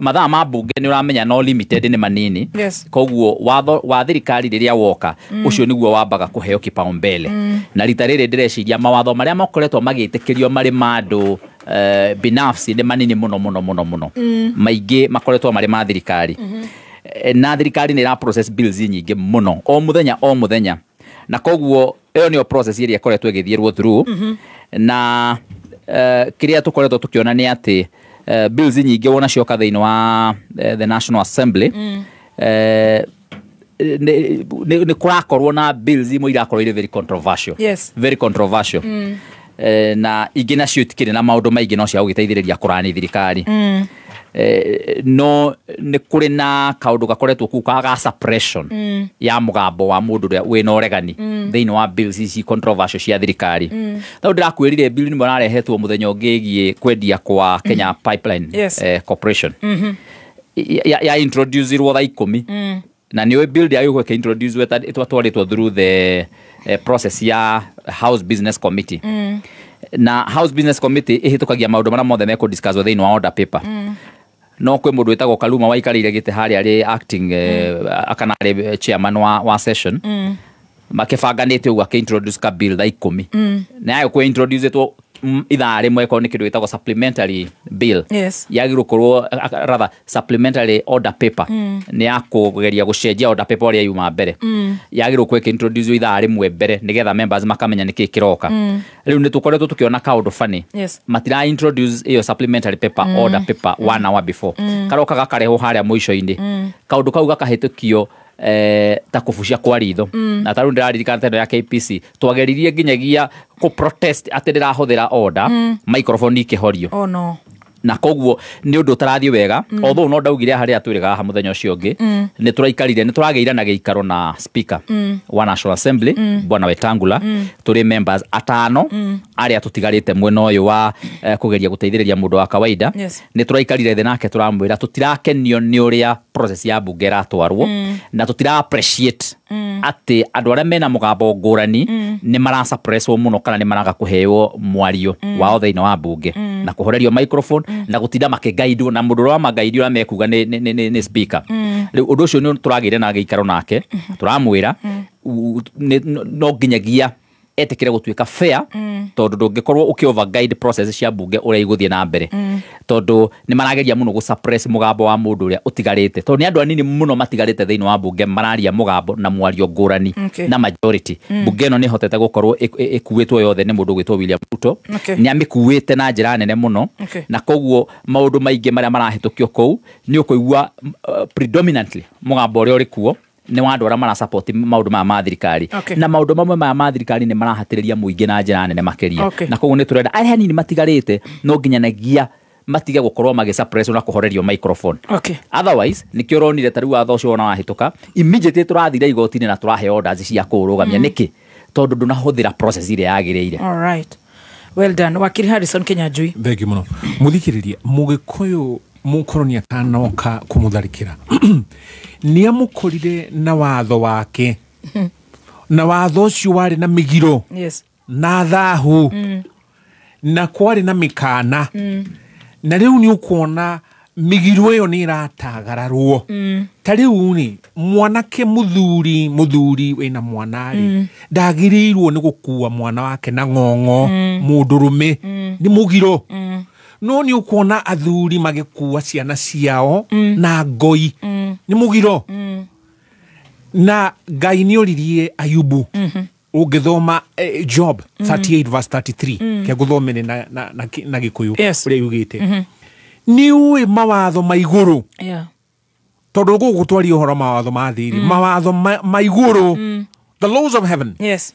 mathaa ma bunge nĩ ũramenya no limited, nĩ manini, koguo watho wa thirikari rĩrĩa woka, ũcio nĩguo wambaga kũheo kipaumbele. Na rita rĩrĩ ndĩreciria mawatho marĩa makoretwo magĩtĩkĩrio marĩ ma andũ binafsi nĩ manini mũno mũno mũno mũno. Maingĩ makoretwo marĩ ma thirikari. Na thirikari nĩ ĩra process bills nyingĩ mũno o mũthenya o mũthenya, na koguo ĩyo nĩyo process ĩrĩa ĩkoretwo ĩgĩthiĩrwo through. Na kĩrĩa tũkoretwo tũkĩona nĩ atĩ bills nyingĩ wona cioka thĩinĩ wa the National Assembly, nĩ kũrakorwo na bills imwe irakorwo irĩ very controversial, very controversial. Na ingĩ nacio itikĩrĩ na maũndũ maingĩ, no cia gũgĩteithĩrĩria kũrani thirikari. No nĩ kũrĩ na kaũndũ gakoretwo kuu ga suppression ya mũgambo wa mũndũ ũrĩa wĩna ũregani thĩinĩ wa bills ici controversial cia thirikari. Tondũ ndĩrakwĩrire bill nĩmo ĩrarehetwo mũthenya ũngĩ ĩgiĩ kwendia kwa Kenya Pipeline Corporation, ya introducirwo thaa 10, na nĩ bill ndĩagĩrĩirwo ĩkĩ-introduce ĩtwarĩtwo through the process ya House Business Committee. Na House Business Committee ĩhĩtũkagia maũndũ marĩa mothe mekũ-discusswo thĩinĩ wa order paper. No kwĩ mũndũ wĩtagwo Kaluma waikarĩire gĩtĩ harĩa arĩ acting, kana arĩ chairman wa session, makĩbanganĩte ũguo akĩ-introduce ka bill thaa 10, na yagĩ kũ introduce ithaa rĩmwe, ĩkorwo nĩ kĩndũ gĩtagwo supplementary bill, yagĩrĩirwo gũkorwo rather supplementary order paper, nĩ ya kũgeria gũcenjia order paper ũrĩa yuma mbere, yagĩrĩirwo gũkorwo ĩkĩ-introduce ithaa rĩmwe mbere nĩgetha members makamenya nĩkĩ kĩroka. Rĩu nĩ tũkoretwo tũkĩona kaũndũ funny, matira introduce ĩyo supplementary paper, order paper, one hour before. Karoka gakarehwo harĩa mũico-inĩ, kaũndũ kau gakahĩtũkio ta kũbucia kwa ritho. Na tarĩu ndĩraririkana tendo ya KPC, twageririe nginyagia kũ protest atĩ ndĩrahũthĩra order, microphone ikĩhorio. Oh no. Na koguo nĩ ũndũ ũtarathiĩ wega, although no ndaugire harĩa twĩrĩga haha mũthenya ũcio ũngĩ, nĩ tũraikarire, nĩ tũragĩire na gĩikaro na speaker wa National Assembly, Bwana Wetangula, tũrĩ members atano arĩa tũtigarĩte mwena ũyũ wa kũgeria gũteithĩrĩria mũndũ wa kawaida. Nĩ tũraikarire thĩ nake, tũramwĩra tũtirakenio nĩ ũrĩa process ya bunge ĩratwarwo, na tũtira appreciate atĩ andũ arĩa mena mũgambo ngũrani nĩ marasuppresswo mũno, kana nĩ maraga kũheo mwario wao thĩinĩ wa bunge, na kũhorerio microphone, na gũtinda makĩgaidwo, na mũndũ ũrĩa wamagaidi ũrĩa mekuga nĩ speaker. Rĩu ũndũ ũcio nĩ tũragĩire na gĩikaro nake, tũramwĩra no nginyagia Etikire gutuika fair tondu ndungikorwo uki overguide process cia bunge uria iguthie na mbere tondu ni marageria muno gu suppress mugambo wa mundu uria utigarite tondu ni andu anini muno matigarite thiini wa bunge mararia mugambo na mwario ngurani na majority. Bunge ino ni hotete gukorwo ikuitwo yothe ni mundu gwitwo William Ruto. Ni amikuite na njira nene muno na koguo maundu maingi maria marahitukio kou ni ukuigua predominantly mugambo uria uri kuo ni wa andu aria mara support maundu maya ma thirikari. Na maundu mamwe maya ma thirikari ni marahatiriria muingi na njira nene makiria. Na koguo ni turenda aria hanini matigarite no nginyanagia matige gukorwo magi suppress na kuhorerio microphone. Otherwise nikio uronire ta riu watho ucio wona wahituka immediately turathire igoti-ini na turahe orders cia kurugamia niki tondu ndunahuthira process iria yagiriire. All right, well done Wakiri Harrison Kinyanjui. Thank you muno muthikiriria mugikuyu mukoroni atanoka kumutharikira ni amukorire na watho wake na watho ucio wari na migiro. Yes. Na thahu na kwari na mikana na riu ni ukuona migiro iyo ni iratagararwo. Ta riu ni mwanake muthuri wina mwana ri ndagirirwo ni gukua mwana wake na ng'ong'o mundurume ni mugiro. No ni ukuona athuri magikuwa ciana ciao na ngoi ni mugiro. Na Ngai ni oririe Ayubu ungithoma Job 38 verse 33 kia guthomere na Gikuyu uria yugite ni ui mawatho ma iguru. Tondu gugutwaria uhoro mawatho ma thiri mawatho ma iguru, the laws of heaven. Yes.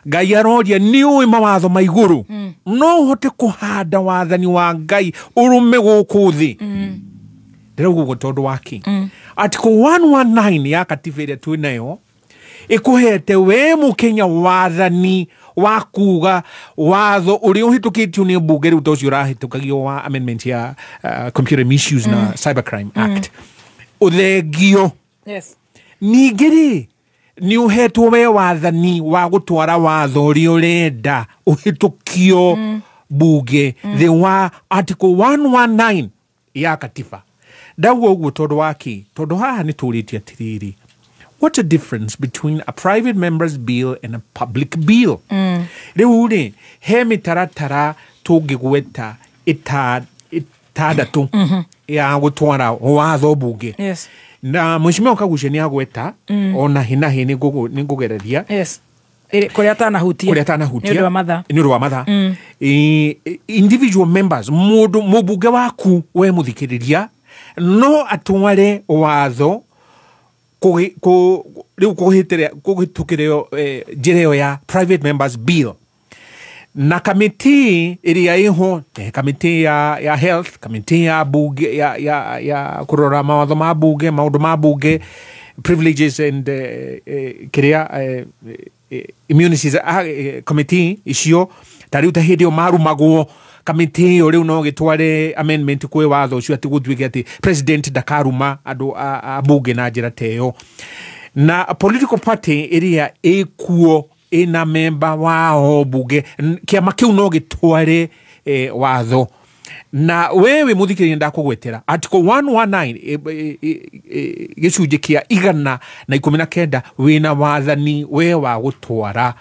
Ngai aroria ni ui mawatho ma iguru no uhote kuhanda wathani wa Ngai urume guku thi. Ndirauga uguo tondu waki Article 119 ya katiba iria twi nayo ikuhete we mukenya wathani wa kuga watho uria uhitukitio ni bunge riu ta ucio urahitukagio wa amendment ya Computer Misuse na Cybercrime Act uthengio. Yes. Ningĩ rĩ ni uhetwo we wathani wa gutwara watho uria urenda uhitukio bunge thi wa Article 119 ya katiba. Ndauga uguo tondu waki tondu haha ni turitie atiriri, what's the difference between a private member's bill and a public bill? Riu ri he mitaratara tungigweta itandatu ya gutwara watho bunge. Yes. Na mheshimiwa Kaguchia ni agweta ona hinahi ni ngugereria. Yes. Kuria atanahutia ni undu wa mathaa. Ni undu wa mathaa. Individual members mundu mubunge waku we muthikiriria no atware watho riu kuhitukire njira iyo ya private members bill na kamiti iria iho kamiti ya health, kamiti ya bunge ya kurora mawatho ma bunge maundu ma bunge privileges and kiria immunities committee icio ta riu ta hindi iyo marumagwo kamiti iyo riu no gitware amendment kwi watho ucio ati gutuike ati president ndakaruma andu a bunge na njira ta iyo. Na political party iria ikuo ina member wao bunge kiama kiu no gitware watho. Na wewe muthikiriria ndakugwetera Article 119 gicunjĩ kia 119 wina wathani we wa gutwara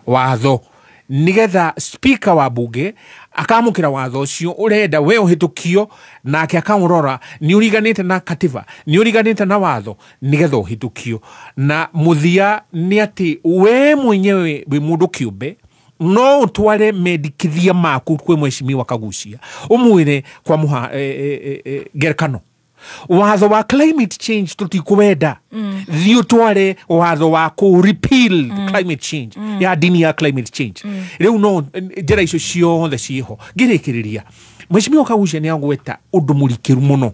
watho nigetha speaker wa bunge akamukira watho ucio urenda we uhitukio nake akaurora ni uriganite na katiba ni uriganite na watho nigetha uhitukio. Na muthia ni ati we mwenyewe wi mundu kiumbe no utware mendikithia maku kwi mheshimiwa Kaguchia umwire kwa muha ngerekano watho wa climate change tutikwenda thiĩ utware watho wa ku repeal climate change ya dini ya climate change. Riu no njira icio ciothe ciho ngirikiriria mheshimiwa Kaguchia ni agweta undu murikiru muno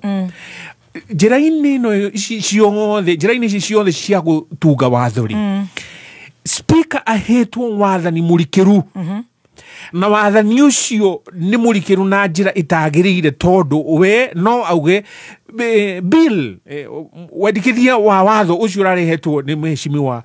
njira-inĩ ĩno ciothe njira-inĩ ici ciothe cia gutunga watho ri speaker ahetwo wathani murikiru na wathani ucio ni murikiru na njira itagiriire tondu we no auge bill wendikithia wa watho ucio urarehetwo ni mheshimiwa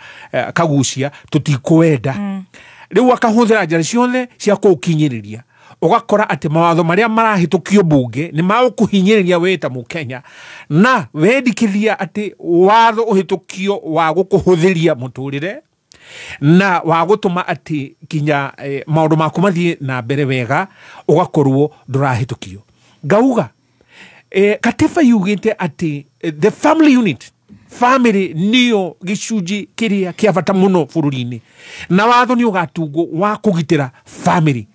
Kaguchia tutikwenda. Riu akahuthira njira ciothe cia kukinyiriria ugakora ati mawatho maria marahitukio bunge ni magukuhinyiriria we ta mukenya na wendikithia ati watho uhitukio wa gukuhuthiria muturire Na wa gũtũma atĩ kinya maũndũ maku mathiĩ na mbere wega ũgakorwo ndũrahĩtũkio. Ngauga katiba yugĩte atĩ the family unit, family niyo gĩcunjĩ kĩrĩa kĩa bata mũno bũrũri-inĩ, na watho nĩ ũgatungwo wa kũgitĩra family.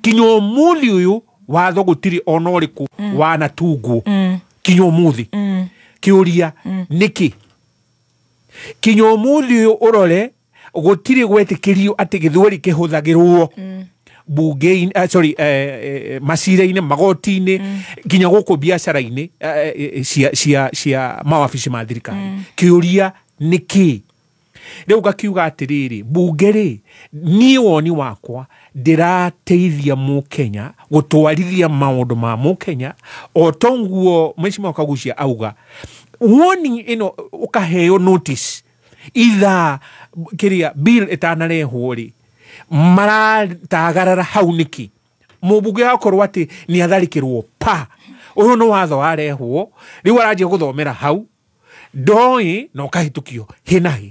Kinya ũmũthĩ ũyũ watho gũtirĩ ona ũrĩkũ wanatungwo kinya ũmũthĩ. Kĩũria nĩkĩ kinya ũmũthĩ ũyũ ũrore gũtirĩ gwetĩkĩrio atĩ gĩthweri kĩhũthagĩrwo bunge-inĩ, sorry, macira-inĩ, magoti-inĩ, nginya gũkũ biacara-inĩ cia mawabici ma thirikari. Kĩũria nĩkĩ? Rĩu ngakiuga atĩrĩrĩ, bunge rĩ, niĩ woni wakwa ndĩrateithia mũkenya gũtwarithia maũndũ ma mũkenya o toguo Mheshimiwa Kaguchia auga. Warning ĩno ũkaheo notice ithaa kĩrĩa bill ĩtanarehwo rĩ, maratagarara hau nĩkĩ? Mũmbunge akorwo atĩ nĩ atharĩkĩrwo pa ũyũ nĩ watho warehwo rĩu aranjia gũthomera hau ndoĩ na ũkahĩtũkio hĩ na hĩ.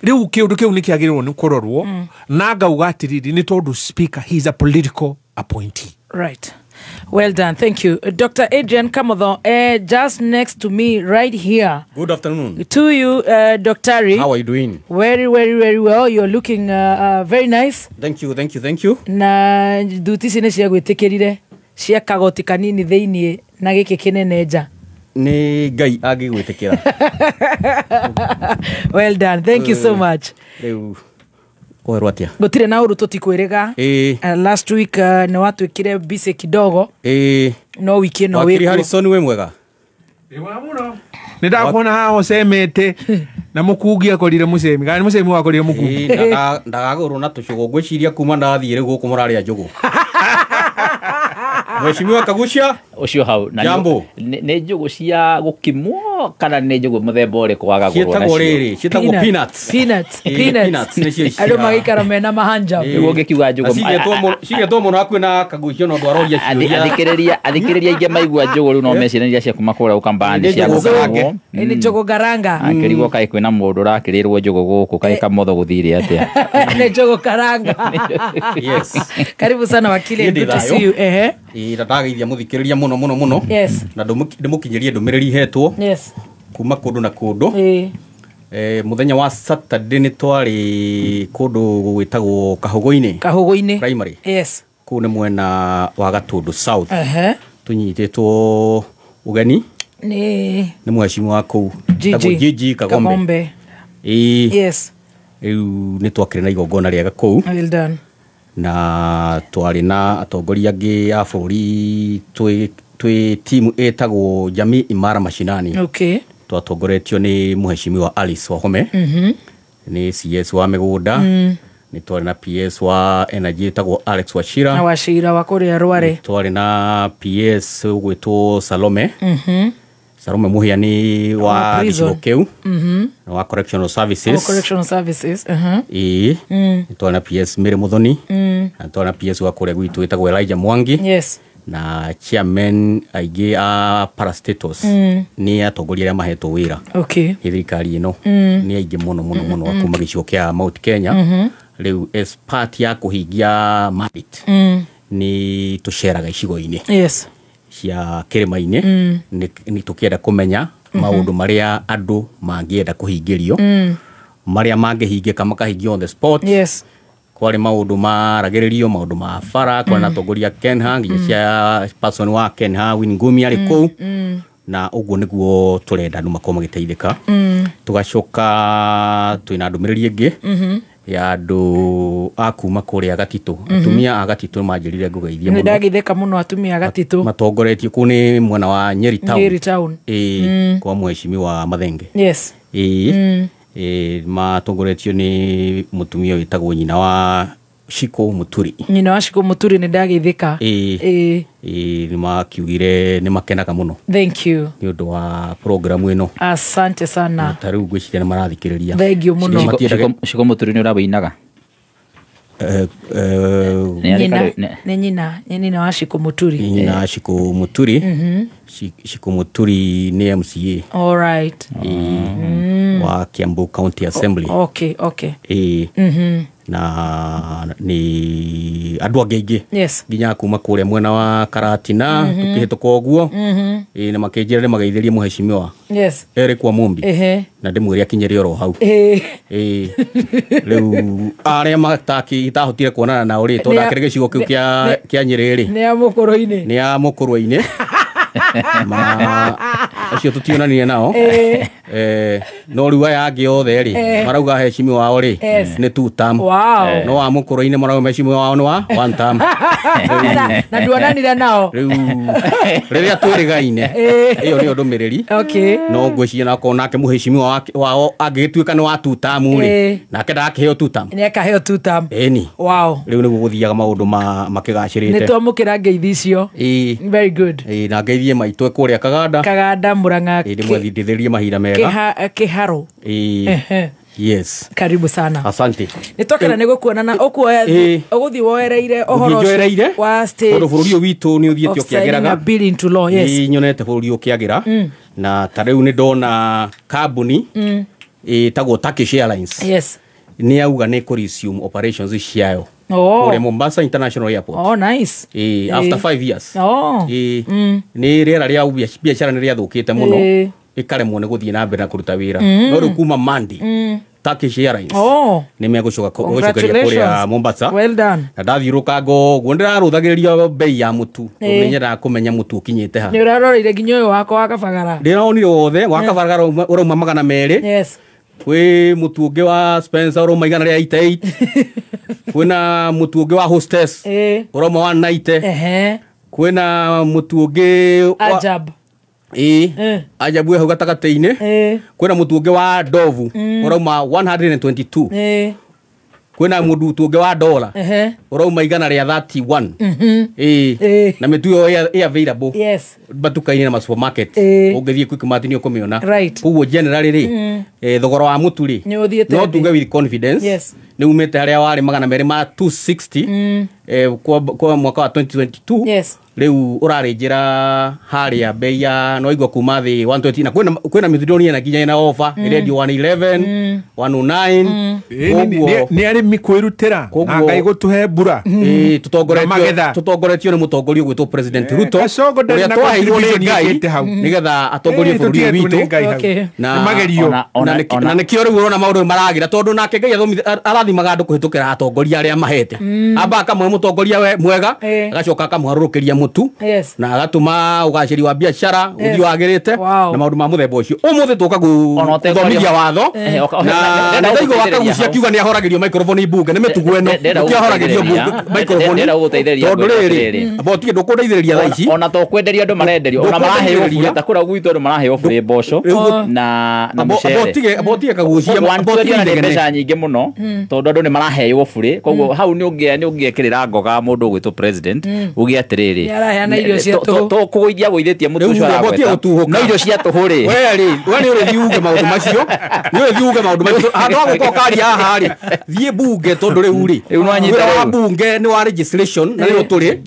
Rĩu kĩũndũ kĩu nĩ kĩagĩrĩirwo nĩ kũrorwo, na ngauga atĩrĩrĩ nĩ tondũ speaker, he is a political appointee. Right. Well done. Thank you. Dr. Adrian Kamotho, just next to me right here. Good afternoon. To you, Dr. How are you doing? Very, very, very well. You're looking very nice. Thank you, thank you, thank you. Na nduti ici nĩ cia gwĩtĩkĩrire cia kagoti kanini thĩiniĩ na gĩkĩ kĩnene nja. Nĩ Ngai angĩgwĩtĩkĩra. Well done. Thank you so much. Rĩu kwerwo atia? Gũtirĩ na ũru tũtikwĩrĩga. Last week nĩ watuĩkire busy kidogo. No wiki ĩno Wakiri Harrison wĩ mwega? Nĩ ndakuona haha ũcemete na mũkungi akorire mũcemi, kana nĩ mũcemi wakorire mũkungi? Ndagagũrwo na tũcũgũ, ngwĩciria kuma ndathiĩ rĩu gũkũ mũrarĩa njũgũ. Mheshimiwa Kaguchia ũcio hau. Jambo. Nĩ njũgũ cia gũkimwo kana nĩ njũgũ mũthemba ũrĩkũ wagagũrwo nacio? Ciĩtagwo rĩrĩ, ciĩtagwo peanuts. Peanuts, peanuts. Andũ magĩikara mena mahanjam. Nĩguo ngĩkiuga njũgũ. Cigetwo mũno hakuhĩ na Kaguchia no ndwaroria ciũria. Athikĩrĩria aingĩ maigua njũgũ rĩu no meciranĩria cia kuma kũrĩa Ukambani cia gũkarangwo. Nĩ njũgũ karanga. Akĩrigwo kaĩ kwĩna mũndũ ũrakĩrĩrwo njũgũ gũkũ kaĩ Kamotho gũthire atĩa? Nĩ njũgũ karanga. Yes. Karibu sana wakili. Good to see you. Ehe. Na ndageithia mũthikĩrĩria mũno mũno mũno. Yes. Na ndĩmũkinyĩrie ndũmĩrĩri ihetwo. Yes. Kuma kũndũ na kũndũ. Mũthenya wa Saturday nĩ twarĩ kũndũ gwĩtagwo Kahũgũ-inĩ. Kahũgũ-inĩ. Primary. Yes. Kũu nĩ mwena wa Gatũndũ South. Ehe. Tũnyitĩtwo ũgeni nĩ mheshimiwa wa kũu Gigi Kagombe. Yes. Rĩu nĩ twakĩrĩ na igongona rĩega kũu. Well done. Na twarĩ na atongoria angĩ a bũrũri twĩ timu ĩtagwo Jamii Imara Mashinani. Okay. Twatongoretio nĩ mheshimiwa Alice Wahome. Nĩ CS wa mĩgũnda. Nĩ twarĩ na PS wa energy ĩtagwo Alex Wachira. Na Wachira wa kũrĩa Rware. Twarĩ na PS ũgwĩtwo Salome. Salome Muhia nĩ wa gĩcigo kĩu. Na wa correctional services. Correctional services. Ĩĩ. Nĩ twarĩ na PS Mary Muthoni. Na twarĩ na PS wa kũrĩa gwitũ ĩtagwo Elijah Mwangi. Yes. Na chairman aingĩ a parastatals nĩ atongoria arĩa mahetwo wĩra. Okay. Nĩ thirikari ĩno. Nĩ aingĩ mũno mũno mũno a kuma gĩcigo kĩa Mount Kenya. Rĩu as part ya kũhingia mandate nĩ tũceraga icigo-inĩ. Yes. Cia kĩrĩma-inĩ nĩ tũkĩenda kũmenya maũndũ marĩa andũ mangĩenda kũhingĩrio, marĩa mangĩhingĩka makahingio on the spot. Yes. Kwarĩ maũndũ maragĩrĩrio, maũndũ ma bara, kwarĩ na atongoria Kenha nginya cia person wa Kenha Winnie Ngumi arĩ kũu, na ũguo nĩguo tũrenda andũ makorwo magĩteithĩka. Tũgacoka twĩna ndũmĩrĩri ĩngĩ ya andũ a kuma kũrĩa Gatitũ. Atumia a Gatitũ manjĩrire ngũgeithie mũno. Nĩ ndageithĩka mũno atumia a Gatitũ. Matongoretio kũu nĩ mwena wa Nyeri Town. Nyeri Town. Ĩĩ, kwa mheshimiwa Mathenge. Yes. Ĩĩ. Matongoretio nĩ mũtumia wĩtagwo nyina wa Shiko Muturi. Nyina wa Shiko Muturi nĩ ndageithĩka. Ĩĩ. Nĩ makiugire nĩ makenaga mũno. Thank you. Nĩ ũndũ wa programu ĩno. Asante sana. Ta rĩu ngwĩciria nĩ marathikĩrĩria. Thank you mũno. Shiko Muturi nĩ ũrawĩinaga? Nĩ nyina wa Shiko Muturi. Nyina wa Shiko Muturi. Shiko Muturi nĩ MCA. All right. Wa Kiambu County Assembly. Okay, okay. Ĩĩ. Na nĩ andũ angĩ aingĩ nginya kuma kũrĩa mwena wa Karatina tũkĩhĩtũka ũguo. Ĩĩ, na makĩnjĩra nĩ mageithĩrie mũhecimiwa Eric Wamumbi na ndĩmwĩre akinyĩre oro hau. Ĩĩ, rĩu arĩa matahotire kuonana nao rĩ, tondũ akĩrĩ gĩcigo kĩu kĩa Nyĩrĩ rĩ, nĩ a mũkũrũ-inĩ, nĩ a mũkũrũ-inĩ ma acio tũtionanire nao. No rĩu aya angĩ othe rĩ, marauga heshimiwa wao rĩ nĩ two term. No wa mũkũrũ-inĩ marauga heshimiwa wao nĩ wa one term. Na nduonanire nao. Rĩu rĩrĩa twĩrĩgaine ĩyo nĩyo ndũmĩrĩri. No ngwĩciria nakorwo nake mũheshimiwa wao angĩgĩtuĩka nĩ wa two term rĩ, nake ndakĩheo two term. Nĩ akaheo two term. Ĩni. Rĩu nĩguo gũthiaga maũndũ makĩgacĩrĩte. Nĩ twamũkĩra ngeithi icio. Very good. Ĩĩ, na ngeithie maitũ kũrĩa Kaganda. Kaganda Murang'a. Ĩĩ, ndĩmwethindithĩrie mahinda mega. Kĩharũ. Ĩĩ. Yes. Karibu sana. Asante. Nĩ twakena nĩ gũkuona na ũkuoya ũgũthiĩ woereire ũhoro ũcio wa state. Tondũ bũrũri ũyũ witũ nĩ ũthiĩte ũkĩagĩraga. Bill into law, yes. Nĩ nyonete bũrũri ũkĩagĩra. Na ta rĩu nĩ ndona kambuni ĩtagwo Turkish Airlines. Yes. Nĩ yauga nĩ kũ resume operations ciayo. Kũrĩa Mombasa International Airport. Oh, nice. After 5 years. Nĩ rĩera rĩa biacara nĩ rĩathũkĩte mũno. Ĩkaremwo nĩ gũthiĩ na mbere na kũruta wĩra. No rĩu kuma Monday, Turkish Airlines nĩ megũcoka gũcokeria kũrĩa Mombasa. Well done. Na ndathiũrũkanga ũguo ndĩrarũthagĩrĩria bei ya mũtu. Nĩ nyendaga kũmenya mũtu ũkinyĩte ha. Nĩ ũraroreire nginya ũyũ wakwa wa Kabagara. Ndĩronire wothe wa Kabagara ũrauma 200. Yes. Kwĩ mũtu ũngĩ wa Spencer ũrauma 188. Kwĩna mũtu ũngĩ wa Hostess ũrauma 190. Kwĩna mũtu ũngĩ Ajab. Ĩĩ, Ajabu hau gatagatĩ-inĩ. Kwĩna mũtu ũngĩ wa Ndovu ũrauma 122. Kwĩna mũtu ũngĩ wa Dola ũrauma 131. Ĩĩ, na mĩtu ĩyo ĩ available matuka-inĩ na ma supermarket. Ũngĩthiĩ Quickmart nĩ ũkũmĩona. Koguo generally rĩ, thogora wa mũtu rĩ, no tuge with confidence nĩ umĩte harĩa warĩ 260 kwa mwaka wa 2022. Rĩu ũrarĩnjĩra harĩa bei ya no igua kuma thĩ 120 na kwĩna mĩtu na nginya ĩna offer ĩrendio 111 109. Koguo nĩ arĩmi kwĩrutĩra na Ngai gũtũhe mbura. Ĩĩ, tũtongoretio nĩ mũtongoria ũgwĩtwo President Ruto ũrĩa twaheirwo nĩ Ngai nĩgetha atongorie bũrũri witũ. Na nĩkĩo rĩu ũrona maũndũ maragĩra tondũ nake Ngai arathimaga andũ kũhĩtũkĩra atongoria arĩa mahete. Amba akamũhe mũtongoria mwega agacoka akamũharũrũkĩria mũtu na agatũma ũgacĩri wa biacara ũthiĩ wagĩrĩte na maũndũ ma mũthemba ũcio. Ũmũthĩ tũka gũthomithia watho na ndaigua wakagucia akiuga nĩ ahoragĩrio microphone mbunge nĩ mĩtugo ĩno nĩkĩo ahoragĩrio microphone tondũ rĩrĩ abotige ndũkũndeithĩrĩria thaa ici ona to kwenderio andũ marenderio ona maraheo bure ta kũrĩa gwitũ andũ maraheo bure mboco na mũcere. Abotige kagucia abotige mbeca nyingĩ mũno tondũ andũ nĩ maraheo bure koguo hau nĩ ũngĩekĩrĩra ngoga mũndũ ũgwĩtwo president uge atĩrĩrĩ to kũgũithia gũithĩtie mũtu ũcio aragweta no irio cia tũhũ rĩ we rĩ we nĩ ũrĩthiĩ uge maũndũ macio nĩ ũrĩthiĩ uge maũndũ macio handũ ha gũka ũkaria haha rĩ thiĩ mbunge tondũ rĩu rĩ wĩra wa mbunge nĩ wa legislation na nĩyo tũrĩ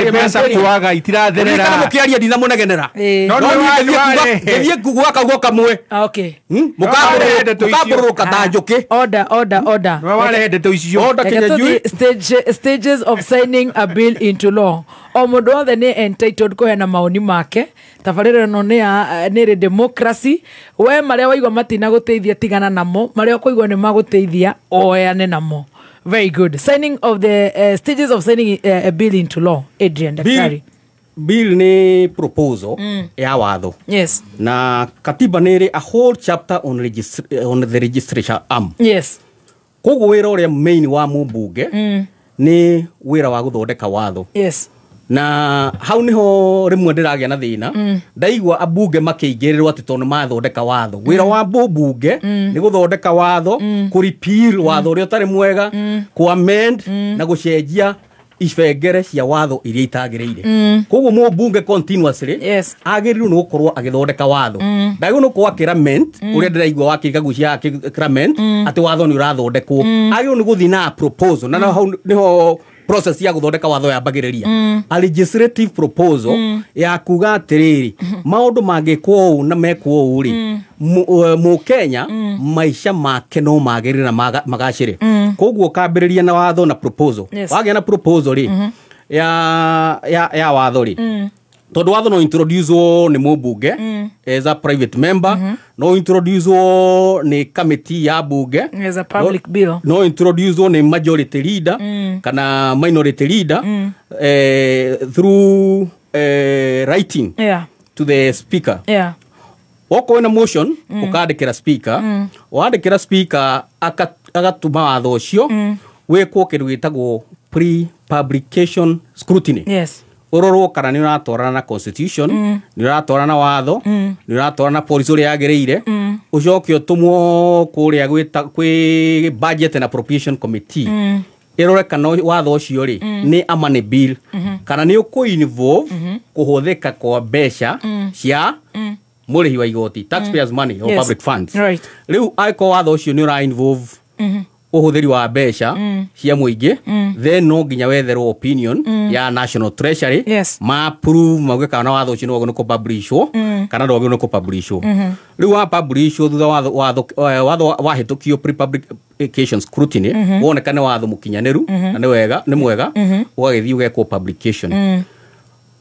mbeca kwaga itiratherera kana mũkĩaria ndinamũnegenera no ngĩthiĩ ngugua kaugo kamwe mũkambũrũrũka ta njũkĩ. Order, order, order. Order Kinyanjui. Stages of signing a bill into law. O mũndũ wothe nĩ entitled kũheana maoni make. Tabarĩra ĩno nĩ rĩ democracy. We marĩa waigua matinagũteithia tigana namo, marĩa ũkũigua nĩ magũteithia oyane namo. Very good. Signing of the stages of signing a bill into law. Adrian Daktari. Bill ni proposal ya watho. Yes. Na katiba nĩ ĩrĩ a whole chapter on the registration arm. Yes. Koguo wĩra ũrĩa main wa mũmbunge nĩ wĩra wa gũthondeka watho. Yes. Na hau niho rĩmwe ndĩragĩa na thĩna ndaigua ambunge makĩingĩrĩrwo atĩ tondũ mathondeka watho. Wĩra wa mbunge nĩ gũthondeka watho, kũ repeal watho ũrĩa ũtarĩ mwega, kũ amend na gũcenjia ibengere cia watho iria itagĩrĩire. Koguo mũmbunge continuously agĩrĩirwo nĩ gũkorwo agĩthondeka watho. Ndagĩrĩirwo nĩ gũkorwo akĩrament ũrĩa ndĩraigua wakĩkagucia akĩrament atĩ watho nĩ ũrathondekwo. Agĩrĩirwo nĩ gũthiĩ na proposal na hau niho Process ya guthondeka watho yambagĩrĩria a legislative proposal ya kuga atĩrĩrĩ, maũndũ mangĩkwo ũũ na mekwo ũũ rĩ, Mũkenya maica make no magĩrĩre na magacĩre. Koguo ũkambĩrĩria na watho na proposal. Wagĩa na proposal rĩ, ya watho rĩ, tondu watho no introducewo nĩ mũmbunge as a private member, no introducewo nĩ committee ya bunge as a public bill, no introducewo nĩ majority leader kana minority leader through writing to the speaker. Okorwo na motion, ukandikira speaker, wandikira speaker agatuma watho ũcio wĩkwo kĩndũ gĩtagwo pre-publication scrutiny. Ũrorwo kana nĩ ũratwarana na constitution, nĩ ũratwarana na watho, nĩ ũratwarana na policy ũrĩa yagĩrĩire, ũcoke ũtũmwo kũrĩa kwĩ budget and appropriation committee, ĩrore kana watho ũcio rĩ nĩ a money bill, kana nĩ ũkũ involve kũhũthĩka kwa mbeca cia mũrĩhi wa igoti, taxpayers money or public funds. Rĩu angĩkorwo watho ũcio nĩ ũra involve ũhũthĩri wa mbeca cia mũingĩ, then no nginya wetherwo opinion ya National Treasury, ma approve, mauge kana watho ũcio nĩ wagĩrĩirwo nĩ kũpublishwo kana ndwagĩrĩirwo nĩ kũpublishwo. Rĩu wa publishwo thutha watho wahĩtũkio pre-publication scrutiny, woneka nĩ watho mũkinyanĩru na nĩ wega, nĩ mwega, ũgagĩthiĩ ũgekwo publication.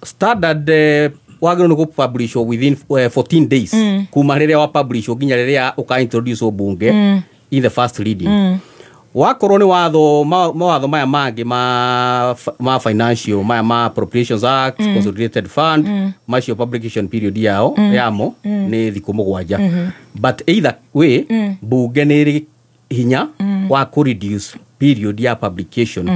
Standard wagĩrĩirwo nĩ kũpublishwo within 14 days kuma rĩrĩa wa publishwo nginya rĩrĩa ũka introduce bunge in the first reading. Wakorwo nĩ watho mawatho maya mangĩ ma financial, maya ma Appropriations Act, Consolidated Fund, macio publication period yao yamo nĩ thikũ 7. But either way, bunge nĩ ĩrĩ hinya wa kũ reduce period ya publication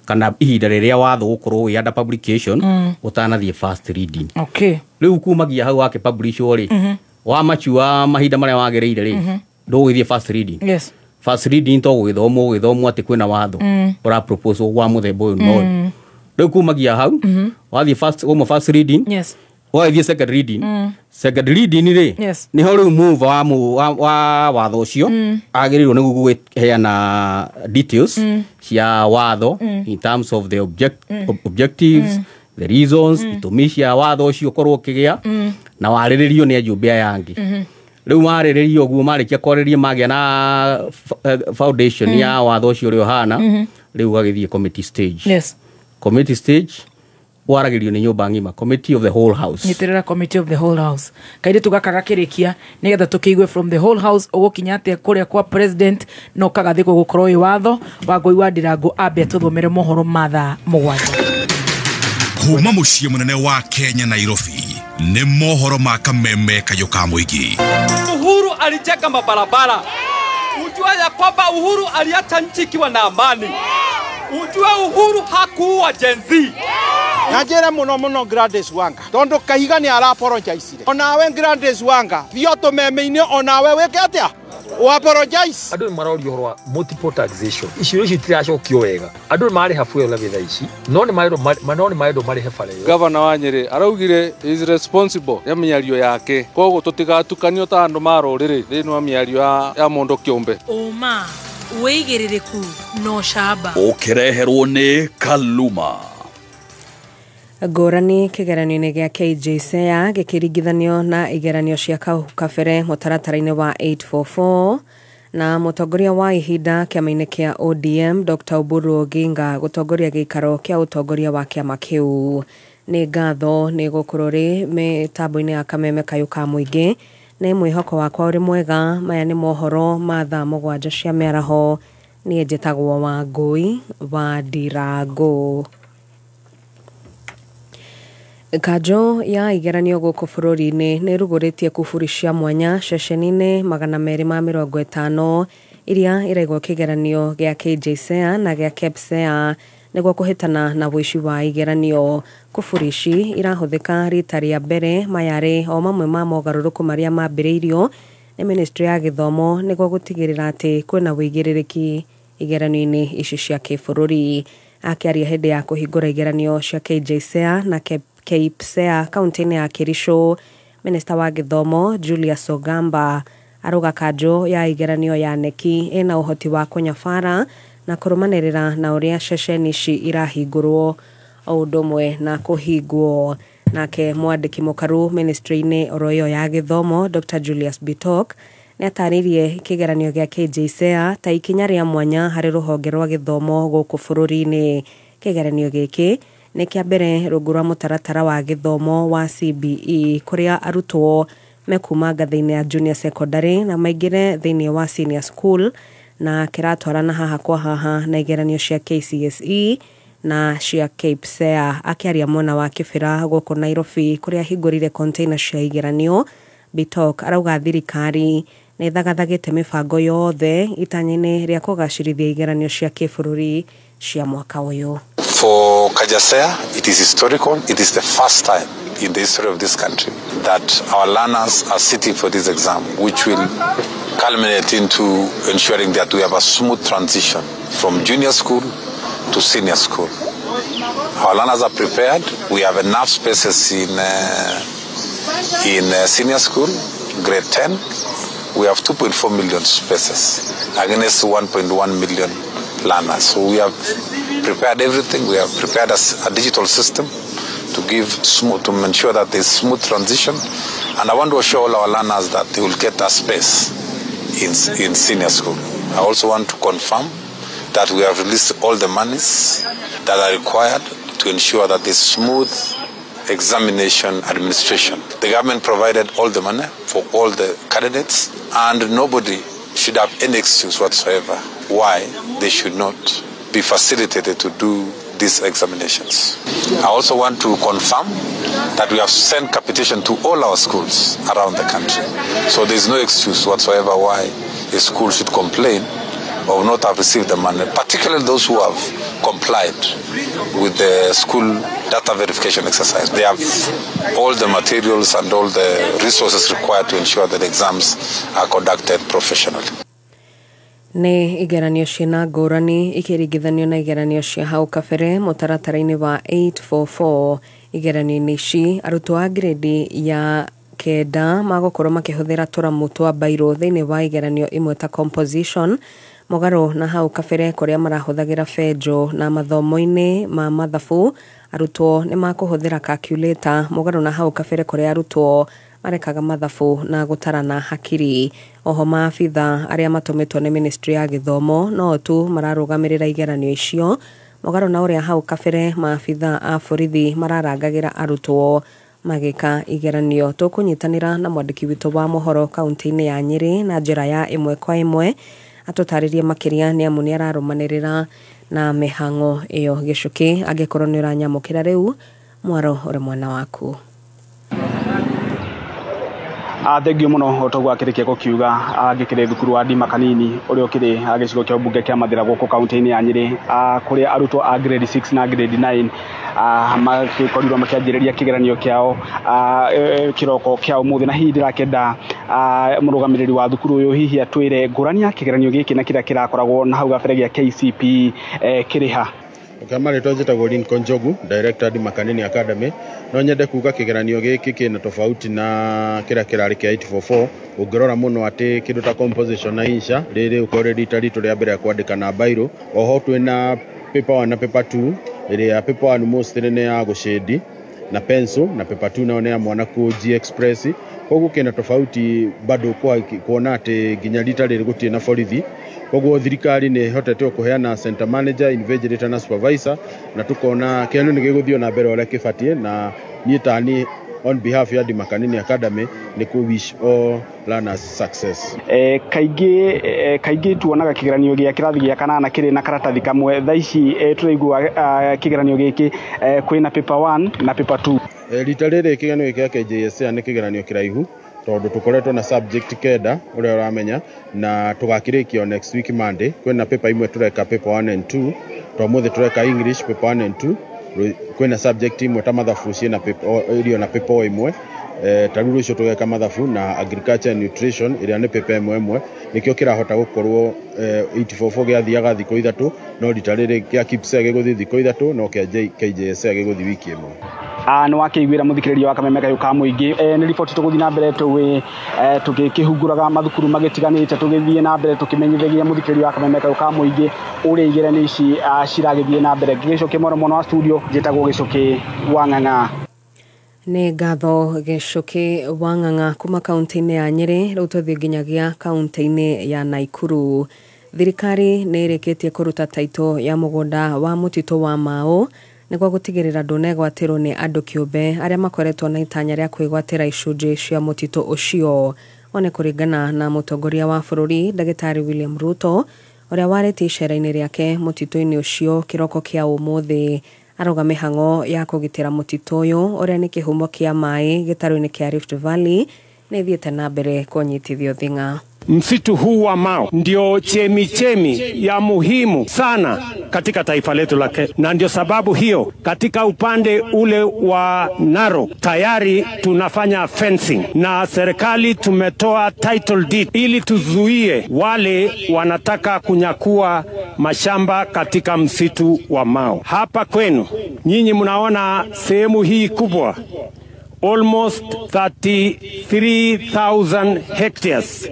kana ihinda rĩrĩa watho gũkorwo wĩ under publication ũtanathiĩ first reading. Rĩu kumagia hau wake publishwo rĩ, wa machua mahinda marĩa wagĩrĩire rĩ, ndũgũgĩthiĩ first reading. First reading to gũgĩthomwo atĩ kwĩna watho ũra propose wa mũthemba ũyũ no rĩu kumagia hau wathiĩ first uma first reading, ũgagĩthiĩ second reading. Second reading rĩ, nĩho rĩu move wa watho ũcio agĩrĩirwo nĩ gũkĩheana details cia watho in terms of the objectives, the reasons, itũmi cia watho ũcio ũkorwo ũkĩgĩa na warĩrĩrio nĩ ajumbe aya angĩ. Rĩu marĩrĩrio ũguo, marĩkia kwarĩria magĩa na foundation ya watho ũcio ũrĩa ũhana, rĩu ũgagĩthiĩ committee stage. Committee stage waragĩrio nĩ nyũmba ng'ima, committee of the whole house. Nyitĩrĩra committee of the whole house kairĩtu gaka gakĩrĩkia nĩgetha tũkĩigue from the whole house ũgũkinya atĩa kũrĩa kwa president no kagathĩ gũkorwo wĩ watho wa Ngũi wa Ndirango ambe tũthomere mohoro ma thaa 7. Kuma mũciĩ mũnene wa Kenya Nairobi nĩ mohoro ma kameme kayũ ka mũingĩ. Uhuru alijenga mabarabara. Ujua ya kwamba Uhuru aliacha nchi ikiwa na amani. Ujua Uhuru hakuua Gen Z. Na njĩre mũno mũno Gladys Wanga, tondũ Kahiga nĩ ara-apologize-ire. Onawe Gladys Wanga, thiĩ ũtũmeme-inĩ onawe wĩke atĩa? Ũapologize. Andũ nĩ marorio ũhoro wa multiple taxation. Icio ici itiracokio wega. Andũ nĩ marĩha fuel levy thaa ici, no nĩ marendwo marĩhe bara ĩyo. Gavana wa Nyĩrĩ araugire is responsible ya mĩario yake, koguo tũtigatukanio ta andũ ma rũrĩrĩ thĩinĩ wa mĩario ya mũndũ kĩũmbe. Ũma wĩigĩrĩrĩku no camba ũkĩreherwo nĩ Kaluma. Ngũrani kĩgeranio-inĩ gĩa KJSEA gĩkĩringithanio na igeranio cia kau kabere mũtaratara-inĩ wa 844 na mũtongoria wa ihinda kĩama-inĩ kĩa ODM Dr. Oburu Oginga gũtongoria gĩikaro kĩa ũtongoria wa kĩama kĩu. Nĩ ngatho nĩ gũkorwo rĩ mĩtambo-inĩ ya kameme kayũ ka mũingĩ. Nĩ mwĩhoko wakwa ũrĩ mwega. Maya nĩ mohoro ma thaa 7 cia mĩaraho. Niĩ njĩtagwo Wangũi wa Ndirango. Kanjũ ya igeranio gũkũ bũrũri-inĩ nĩ ĩrugũrĩtie kuburi cia mwanya ceceni-inĩ 250 iria iraigwo kĩgeranio gĩa KJSEA na gĩa KPSEA nĩguo kũhĩtana na ũici wa igeranio. Kuburi ici irahũthĩka rita rĩa mbere mayarĩ o mamwe ma mogarũrũku marĩa mambĩrĩirio nĩ ministry ya gĩthomo nĩguo gũtigĩrĩra atĩ kwĩna ũigĩrĩrĩki igeranio-inĩ ici cia kĩbũrũri. Akĩaria hĩndĩ ya kũhingũra igeranio cia KJSEA na KPSEA kaunti-inĩ ya Kericho, Minista wa gĩthomo Julius Ogamba arauga kanjũ ya igeranio ya KNEC ĩna ũhoti wa kũnyabara na kũrũmanĩrĩra na ũrĩa ceceni ici irahingũrwo o ũndũ ũmwe na kũhingwo. Nake mwandĩki mũkaru ministry-inĩ oro ĩyo ya gĩthomo Dr. Julius Bitok nĩ atarĩirie kĩgeranio gĩa KJSEA ta ikinya rĩa mwanya harĩ rũhonge rwa gĩthomo gũkũ bũrũri-inĩ. Kĩgeranio gĩkĩ nĩ kĩa mbere rungu rwa mũtaratara wa gĩthomo wa CBE kũrĩa arutwo mekuma ngathĩ-inĩ ya junior secondary na maingĩre thĩinĩ wa senior school, na kĩratwarana haha kwa haha na igeranio cia KCSE na cia KPSEA. Akĩaria mwena wa Kĩbĩra gũkũ Nairobi kũrĩa ahingũrire container cia igeranio, Bitok arauga thirikari nĩ ĩthagathagĩte mĩbango yothe itanya-inĩ rĩa kũgacĩrithia igeranio cia kĩbũrũri cia mwaka ũyũ. For KJSEA, it is historical. It is the first time in the history of this country that our learners are sitting for this exam, which will culminate into ensuring that we have a smooth transition from junior school to senior school. Our learners are prepared. We have enough spaces in senior school, grade 10. We have 2.4 million spaces against 1.1 million learners. So we have prepared everything. We have prepared a digital system to to ensure that there's smooth transition. And I want to assure all our learners that they will get a space in senior school. I also want to confirm that we have released all the monies that are required to ensure that there's smooth examination administration. The government provided all the money for all the candidates, and nobody should have any excuse whatsoever why they should not be facilitated to do these examinations. I also want to confirm that we have sent capitation to all our schools around the country. So there is no excuse whatsoever why a school should complain or not have received the money, particularly those who have complied with the school data verification exercise. They have all the materials and all the resources required to ensure that exams are conducted professionally. Nĩ igeranio ciĩna ngũrani ikĩringithanio na igeranio cia hau kabere mũtaratara-inĩ wa 844. Igeranio-inĩ ici arutwo a grade ya 9 magũkorwo makĩhũthĩra tũramu twa bairo thĩinĩ wa igeranio imwe ta composition, mũgarũ na hau kabere kũrĩa marahũthagĩra benjo, na mathomo-inĩ ma mathabu arutwo nĩ makũhũthĩra calculator, mũgarũ na hau kabere kũrĩa arutwo marekaga mathabu na gũtarana hakiri. Oho maabitha arĩa matũmĩtwo nĩ ministry ya gĩthomo no tu mararũgamĩrĩra igeranio icio, mũgarũ na ũrĩa hau kabere maabitha a borithi mararangagĩra arutwo magĩka igeranio. Tũkũnyitanĩra na mwandĩki witũ wa mohoro kaunti-inĩ ya Nyĩrĩ na njĩra ya ĩmwe kwa ĩmwe atũtarĩrie makĩria nĩ amu nĩ ararũmanĩrĩra na mĩhang'o ĩyo. Gĩcukĩ, angĩkorwo nĩ ũranyamũkĩra rĩu, mwaro ũrĩ mwena waku. Thengio muno toguo akĩrĩkia gũkiuga ngĩkĩrĩ thukuru wa Ndima Kanini ũrĩa ũkĩrĩ gĩcigo kĩa mbunge kĩa Mathĩra gũkũ kaunti-inĩ ya Nyĩrĩ, kũrĩa arutwo a grade 6 na grade 9 magĩkorirwo makĩanjĩrĩria kĩgeranio kĩao kĩroko kĩa ũmũthĩ. Na hihi ndĩrakĩenda mũrũgamĩrĩri wa thukuru ũyũ hihi atwĩre ngũrani ya kĩgeranio gĩkĩ na kĩrĩa kĩrakoragwo na hau gabere gĩa KCPE kĩrĩ ha. Kama rĩtwa njĩtagwo Lincoln Njogu, Director Ndima Kanini Academy. No nyende kuga kĩgeranio gĩkĩ kĩna tofauti na kĩrĩa kĩrarĩ kĩa 844. Ũngĩrora mũno atĩ kĩndũ ta composition na insha rĩrĩ ũkorwo rita ritũ rĩa mbere kwandĩka na bairo. Oho twĩna paper 1 na paper 2, ĩrĩa paper 1 mostly nĩ ya gũcĩndi na pencil, na paper 2 nayo nĩ ya mwana kũ G Express. Koguo kĩna tofauti bado kuona atĩ nginya rita rĩrĩ gũtirĩ na borithi. Koguo thirikari nĩ ĩhotete kũheana center manager, invigilator na supervisor, na tukona kĩgeranio nĩ gĩgũthiĩ na mbere ũrĩa kĩbatiĩ. Na niĩ tani on behalf ya Ndima Kanini Academy nĩ kũ wish all learners success. Kaingĩ tuonaga kĩgeranio gĩa kĩrathi gĩa kanana kĩrĩ na karatathi kamwe. Thaa ici tũraigua kĩgeranio gĩkĩ kwĩna paper 1 na paper 2. Rita rĩrĩ kĩgeranio gĩkĩ gĩa KJSEA nĩ kĩgeranio kĩraihu tondũ tũkoretwo na subject 9 ũrĩa ũramenya, na tũgakĩrĩkia next week Monday. Kwĩna paper imwe tũreka paper 1 and 2, to ũmũthĩ tũreka English paper 1 and 2. Kwĩna subject imwe ta mathabu ciĩna paper irio na paper ĩmwe, Ta rĩu rũciũ tũgeka mathabu na agriculture and nutrition ĩrĩa nĩ paper ĩmwe ĩmwe nĩkĩo kĩrahota gũkorwo 844 gĩathiaga thikũ 3 no rita rĩrĩ kĩa KPSEA gĩgũthiĩ thikũ 3 no kĩa KJSEA gĩgũthiĩ wiki ĩmwe. Nĩ wakĩiguĩra mũthikĩrĩria wa Kameme Kayũ ka Mũingĩ. Nĩ riboti tũgũthiĩ na mbere tũgĩkĩhunguraga mathukuru magĩtiganĩte, tũgĩthiĩ na mbere tũkĩmenyithagia mũthikĩrĩria wa Kameme Kayũ ka Mũingĩ ũrĩa igeranio ici ciragĩthiĩ na mbere. Gĩcũkĩ mwena mwena wa studio, njĩtagwo Gĩcũkĩ wa Ng'ang'a. Nĩ ngatho Gĩcũkĩ wa Ng'ang'a kuma kaunti-inĩ ya Nyĩrĩ. Rĩu tũthiĩ nginyagia kaunti-inĩ ya Naikuru. Thirikari nĩ ĩrĩkĩtie kũruta taito ya mũgũnda wa mũtitũ wa Mau nĩguo gũtigĩrĩra ndũnegwatĩrwo nĩ andũ kĩũmbe arĩa makoretwo na itanya rĩa kwĩgwatĩra icunjĩ cia mũtitũ ũcio. One kũringana na mũtongoria wa bũrũri Ndagĩtarĩ William Ruto ũrĩa warĩtie icera-inĩ rĩake mũtitũ-inĩ ũcio kĩroko kĩa ũmũthĩ, arauga mĩhang'o ya kũgitĩra mũtitũ ũyũ ũrĩa nĩ kĩhumo kĩa maĩ gĩtarũ-inĩ kĩa Rift Valley nĩ ĩthiĩte na mbere kũnyitithio thing'a. Msitu huu wa Mau ndio chemichemi ya muhimu sana katika taifa letu la Kenya, na ndio sababu hiyo katika upande ule wa Narok tayari tunafanya fencing na serikali tumetoa title deed ili tuzuie wale wanataka kunyakua mashamba katika msitu wa Mau. Hapa kwenu nyinyi mnaona sehemu hii kubwa, almost 33,000 hectares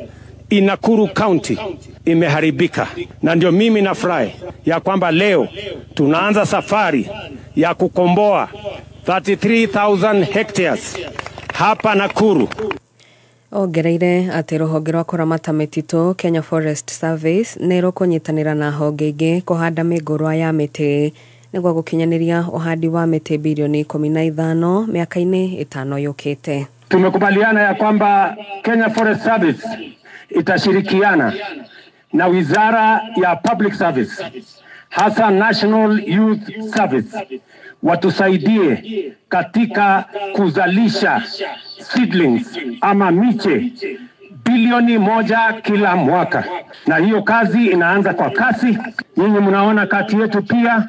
in Nakuru County imeharibika, na ndio mimi nafurahi ya kwamba leo tunaanza safari ya kukomboa 33,000 hectares hapa Nakuru. Ongereire atĩ rũhonge rwa kũramata mĩtitũ Kenya Forest Service nĩ rũkũnyitanĩra na honge ingĩ kũhanda mĩngũrwa ya mĩtĩ nĩguo gũkinyanĩria ũhandi wa mĩtĩ bilioni 15 mĩaka-inĩ 5 yũkĩte. Tumekubaliana ya kwamba Kenya Forest Service itashirikiana na Wizara ya Public Service, hasa National Youth Service, watusaidie katika kuzalisha seedlings ama miche bilioni 1 kila mwaka, na hiyo kazi inaanza kwa kasi. Nyinyi mnaona kati yetu pia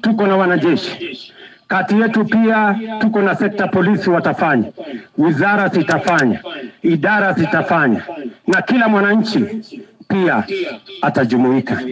tuko na wanajeshi, kati yetu pia tuko na sekta polisi watafanya, wizara zitafanya, idara zitafanya, na kila mwananchi pia atajumuika.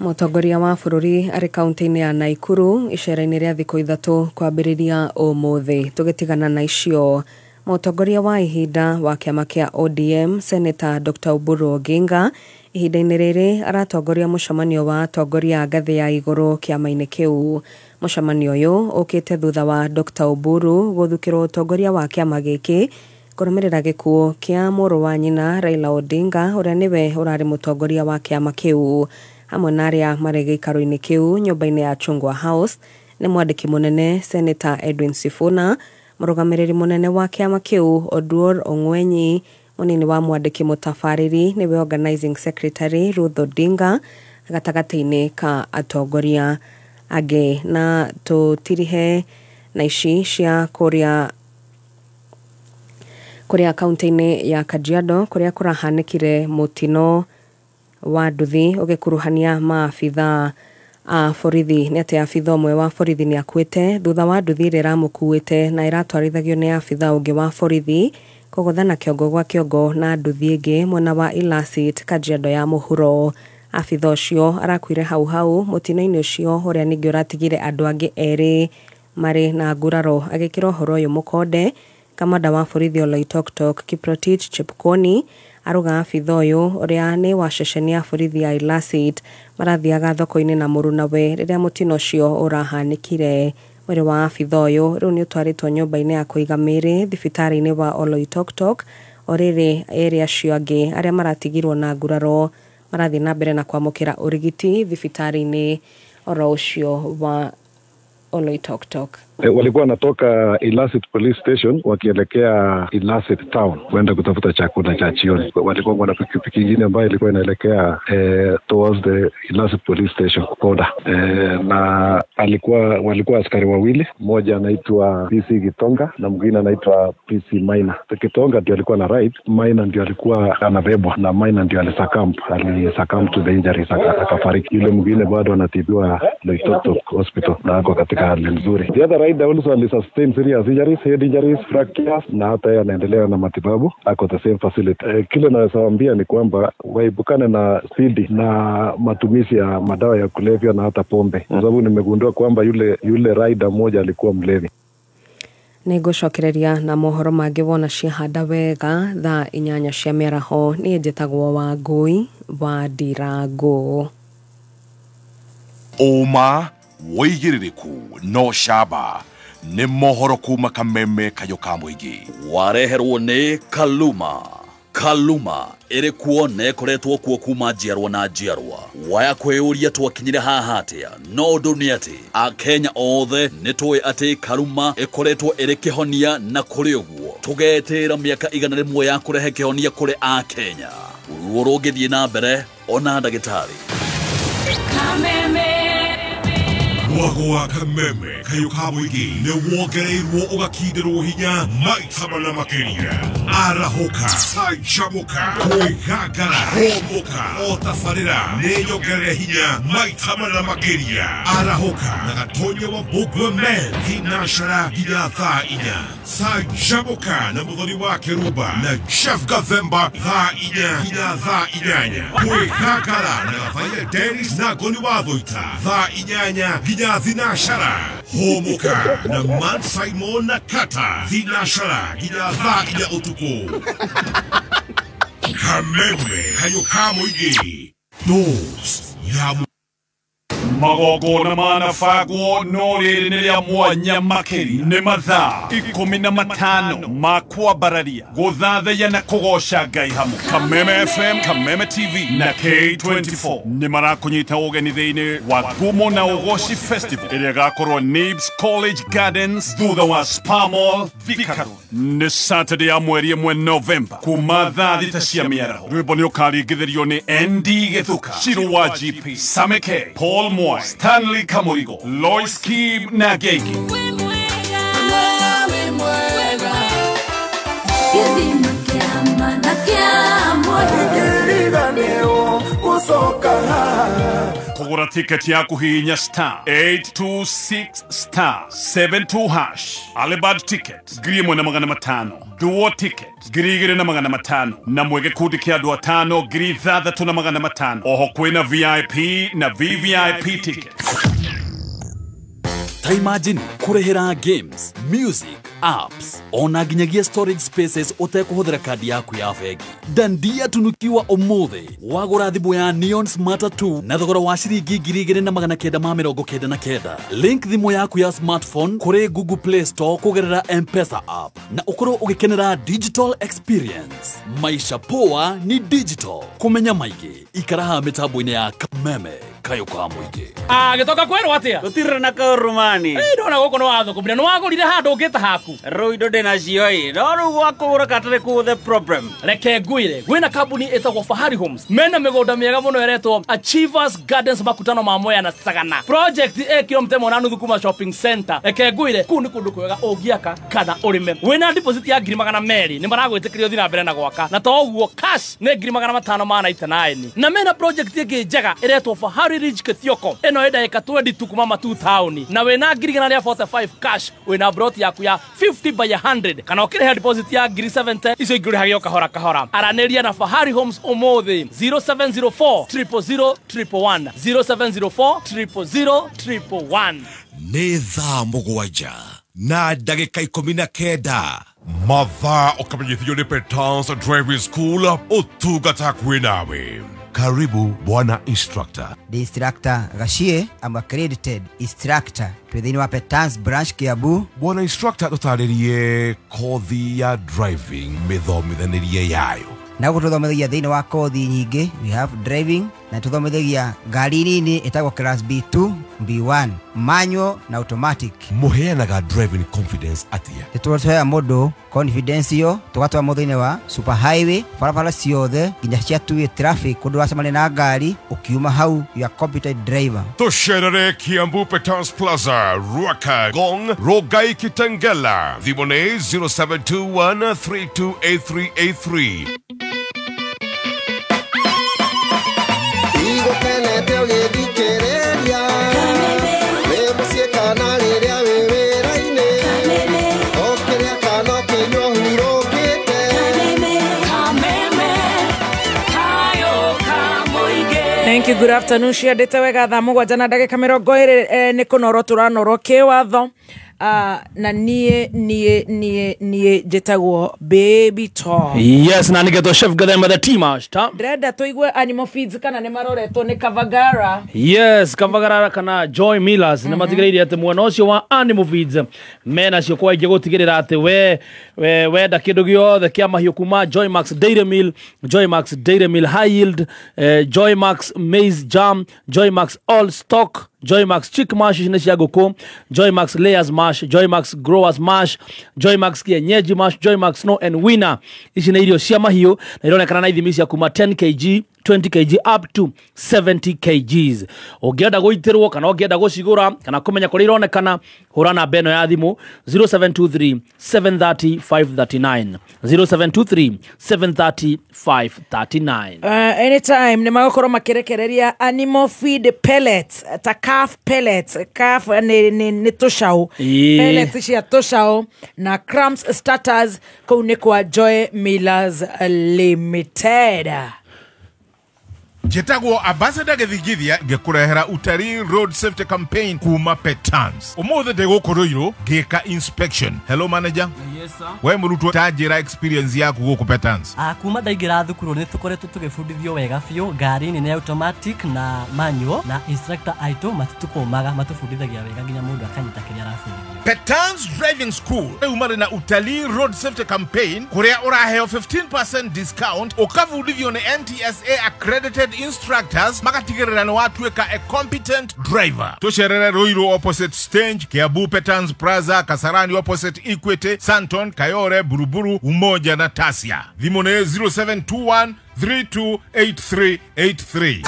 Mũtongoria wa bũrũri arĩ kaunti-inĩ ya Naikuru icera-inĩ rĩa thikũ 3 kwambĩrĩria ũmũthĩ. Tũgĩtigana na icio, mũtongoria wa ihinda wa kĩama kĩa ODM Senator Dr. Oburu Oginga ihinda-inĩ rĩrĩ aratongoria mũcemanio wa atongoria a ngathĩ ya igũrũ kĩama-inĩ kĩu. Mũcemanio ũyũ ũkĩte thutha wa Dr. Oburu gũthukĩrwo ũtongoria wa kĩama gĩkĩ kũrũmĩrĩra gĩkuũ kĩa mũrũ wa nyina Raila Odinga ũrĩa nĩwe ũrarĩ mũtongoria wa kĩama kĩu. Hamwe na arĩa marĩ gĩikaro-inĩ kĩu nyũmba-inĩ ya Chungwa House nĩ mwandĩki mũnene Senator Edwin Sifuna, mũrũgamĩrĩri mũnene wa kĩama kĩu Oduor Ong'wenyi, mũnini wa mwandĩki mũtabarĩri nĩwe organizing secretary Ruth Odinga, gatagatĩ-inĩ ka atongoria angĩ. Na tũtirihe na ici cia kũrĩa kaunti-inĩ ya Kajiado kũrĩa kũrahanĩkire mũtino wa nduthi ũgĩkuruhania maabithaa a borithi. Nĩ atĩ abithaa ũmwe wa borithi nĩ akuĩte thutha wa nduthi ĩrĩa ĩramũkuĩte na ĩratwarithagio nĩ abithaa ũngĩ wa borithi kũgũthana kĩongo gwa kĩongo na nduthi ĩngĩ mwena wa Ilasit, Kajiado ya mũhuro. Abithaa ũcio arakuire hau hau mũtino-inĩ ũcio ũrĩa ningĩ ũratigire andũ angĩ erĩ marĩ na nguraro. Agĩkĩra ũhoro ũyũ mũkonde, kamanda wa borithi Oloitoktok Kiprotich Chepkwony aruga abithaa ũyũ ũrĩa nĩ wa ceceni ya borithi ya Ilasit marathiaga thoko-inĩ na mũrunawe rĩrĩa mũtino ũcio ũrahanĩkire. Mwĩrĩ wa abithaa ũyũ rĩu nĩ ũtwarĩtwo nyũmba-inĩ ya kũiga mĩĩrĩ thibitarĩ-inĩ wa Oloitoktok. O rĩrĩ erĩ acio angĩ arĩa maratigirwo na nguraro marathiĩ na mbere na kwamũkĩra ũrigiti thibitarĩ-inĩ oro ũcio wa Oloitoktok. Walikuwa wanatoka Ilasit Police Station wakielekea Ilasit Town kwenda kutafuta chakula cha jioni. Walikuwa wana pikipiki nyingine ambayo ilikuwa inaelekea towards the Ilasit Police Station Koda. Na walikuwa askari wawili, mmoja anaitwa PC Gitonga na mwingine anaitwa PC Maina. Gitonga ndio alikuwa na ride, Maina ndio alikuwa anabebwa, na Maina ndio alisuccumb to the injuries akafariki. Yule mwingine bado anatibiwa Loitoktok Hospital na ako katika hali nzuri. The other rider also alisustain serious injuries, head injuries, fractures, na hata yeye anaendelea na matibabu, ako the same facility. Kile naweza waambia ni kwamba waepukane na spidi na matumizi ya madawa ya kulevya na hata pombe, kwa sababu nimegundua kwamba yule rider mmoja alikuwa mlevi. Nĩngũcokereria na mohoro mangĩ wona ciahanda wega thaa 8 cia mĩaraho. Niĩ njĩtagwo Wangũi wa Ndirango. Ũma wĩigĩrĩrĩku no camba nĩ mohoro kuma Kameme kayũ ka mũingĩ. Wareherwo nĩ Kaluma. Kaluma ĩrĩ kuo na ĩkoretwo kuo kuma njiarwa na njiarwa. Waya kwĩyũria twakinyire haha atĩa? No ũndũ nĩ atĩ Akenya othe nĩ tũĩ atĩ Kaluma ĩkoretwo ĩrĩ kĩhonia, na kũrĩ ũguo tũgetĩra mĩaka 100 ya kũrehe kĩhonia kũrĩ Akenya. Ruo rũngĩthiĩ na mbere ona ndagĩtarĩ. Kameme. Mwago wa Kameme kayũ ka mũingĩ nĩ wongereirwo ũgakindĩrwo hinya maita mana makĩria. Arahũka, canjamũka, kwĩgangara, hũmũka, o tabarĩra nĩ nyongerere hinya maita mana makĩria. Arahũka na Gatonya wa Mbũgua Men thinacera nginya thaa 4. Canjamũka na Mũthoni wa Kĩrumba na Jeff Gathemba thaa 4 nginya thaa 8. Kwĩgangara na Gathaiya Dennis na Ngoni wa Thũita thaa 8 nginya thinacera. Hũmũka na Man Simon na Kata thinacera nginya thaa 4 ũtukũ. Kameme kayũ ka mũingĩ. Dose ya Magongona manabangwo no rĩrĩ nĩ rĩa mwanya makĩria. Nĩ mathaa 15 ma kwambararia, gũthathaiya na kũgoca Ngai hamwe. Kameme FM, Kameme TV na K24 nĩ marakũnyita ũgeni thĩinĩ wa Ngumo na Ũgoci Festival ĩrĩa ĩgakorwo Nibs College Gardens thutha wa Spa Mall Thika Road. Nĩ Saturday ya mweri 1 Novemba kuma thaa 6 cia mĩaraho. Rwĩmbo nĩ ũkaringithĩrio nĩ ND Gĩthuka, Shiro wa GP, Same K, Paul Mwai, Stanley Kamurigo, Lois Kim na Gegi. Kũgũra tiketi yaku hihinya star 826 star 72 hash. Alibad ticket 1500, Duo ticket 2500, na mwĩ gĩkundi kĩa andũ 5 6500. Oho kwĩna VIP na VVIP ticket. Ta imagine kũrĩhĩra games, music, apps ona nginyagia storage spaces ũtekũhũthĩra kandi yaku ya bengi. Dandia tunukiwa ũmũthĩ wagũra thimũ ya Neon Smarter 2 na thogora wa ciringi 2999. Link thimũ yaku ya smartphone kũrĩ Google Play Store kũgerera M-Pesa app na ũkorwo ũgĩkenera digital experience. Maisha poa ni digital. Kũmenya maingĩ ikara haha mĩtambo-inĩ ya Kameme kayũ ka mũingĩ. Agĩtoka kwĩrwo atĩa? Gũtirĩ na kaũrũmani. Ndona gũkũ nĩ wathũkũmire, nĩ wagũrire handũ ũngĩta haku. Rĩu indo ndĩnacio ĩ, no rĩu gwakũgũra katarĩ kũ the problem. Reke ngwĩre, gwĩna kambuni ĩtagwo Fahari Homes. Mena mĩgũnda mĩega mũno ĩretwo Achievers Gardens makutano ma Mwea na Sagana. Project ĩ kilomita 8.5 kuma shopping center. Reke ngwĩre, kũu nĩ kũndũ kwega ũngĩaka kana ũrĩme. Wĩna deposit ya 200,000 nĩ maragwĩtĩkĩria ũthiĩ na mbere na gwaka. Na to ũguo cash nĩ 599. Na mena project ĩngĩ njega ĩretwo Fahari Ridge Kithioko. Ĩno ĩ ndagĩka 22 kuma Matu town. Na wĩna 145 cash wĩna broti yaku ya 50 by 100 kana ũkĩrĩha deposit ya 70,000 icio ingĩ ũrĩhage o kahora kahora. Aranĩria na Fahari Homes ũmũthĩ 0704 000 111 0704 000 111. Nĩ thaa 7 na ndagĩka 19. Mathaa ũkamenyithio nĩ Petans Driving School ũtungata kwĩ nawe. Karibu bwana instructor. The instructor Gashie, I'm accredited instructor thĩinĩ wa Petans branch Kiambu. Bwana instructor, tũtarĩrie kothi ya driving mĩthomithanĩrie yayo. Na gũkũ tũthomithagia thĩinĩ wa kothi nyingĩ, we have driving na tũthomithagia ngari nini ĩtagwo class B2, B1, manual na automatic. Mũheanaga driving confidence atĩa? Nĩtũheaga mũndũ confidence ĩyo, tũgatwara mũndũ thĩinĩ wa super highway, barabara ciothe nginya cia two-way traffic, kũndũ ũracemania na ngari, ũkiuma hau you are competent driver. Tũcerere Kiambu Petans Plaza, Ruaka, Gong, Rogai, Kitengela. Thimũ nĩ 0721 328383. Igũkenete ũgĩthikĩrĩria wĩ mũciĩ kana rĩrĩa wĩ wĩra-inĩ. Thank you, good afternoon. Ciandĩte wega thaa 7 na ndagĩka 20 nĩ kũnorwo tũranorwo kĩwatho. Na niĩ njĩtagwo Baby Tom. Yes, na nĩgetwo Chef Gathemba the Tea Master. Ndĩrenda tũigue Animal Feeds kana nĩ maroretwo nĩ Kavagara. Yes, Kavagara kana Joy Millers nĩ matigĩrĩire atĩ mwena ũcio wa Animal Feeds mena cio kwa ingĩ gũtigĩrĩra atĩ we wenda kĩndũ gĩothe kĩa mahiũ kuma Joy Max Dairy Meal, Joy Max Dairy Meal High Yield, Joy Max Maize Jam, Joy Max All Stock, Joy Max Chick Mash nĩ cia ngũkũ, Joy Max Layers Mash, Joy Max Growers Mash, Joy Max Kienyeji Mash, Joy Max Snow and Winner. Ici nĩ irio cia mahiũ na ironekana na ithimi cia kuma 10 kg, 20 kg up to 70 kgs. Ũngĩenda gũitĩrwo kana ũngĩenda gũcigũra kana kũmenya kũrĩa ironekana, hũra namba ĩno ya thimũ 0723 730 539, 0723 730 539. Anytime nĩ magũkorwo makĩrekereria animal feed pellets ta calf pellets. Calf nĩ tũcaũ, pellets cia tũcaũ na crumbs starters kũu nĩ kwa Joy Millers Limited. Njĩtagwo Ambassador Gĩthingithia ngĩkũrehera Utalii Road Safety Campaign kuma Petans. Ũmũthĩ ndĩ gũkũ Ruiru ngĩka inspection. Hello manager. Yes sir. We mũrutwo ta njĩra experience yaku gũkũ Petans. Kuma ndaingĩra thukuru nĩ tũkoretwo tũgĩbundithio wega biũ. Ngari nĩ automatic na manual na instructor aitũ matitũkũmaga, matũbundithagia wega nginya mũndũ akanyita kĩrĩa arabundithio. Petans Driving School rĩu marĩ na Utalii Road Safety Campaign kũrĩa ũraheo 15% discount ũkabundithio nĩ NTSA accredited instructors magatigĩrĩra nĩ watuĩka a competent driver. Tũcerere Ruiru opposite Stage, Kiambu Petans Plaza, Kasarani opposite Equity, Santon, Kayore, Buruburu, Umoja na Tasia. Thimũ nĩ 0721 328383.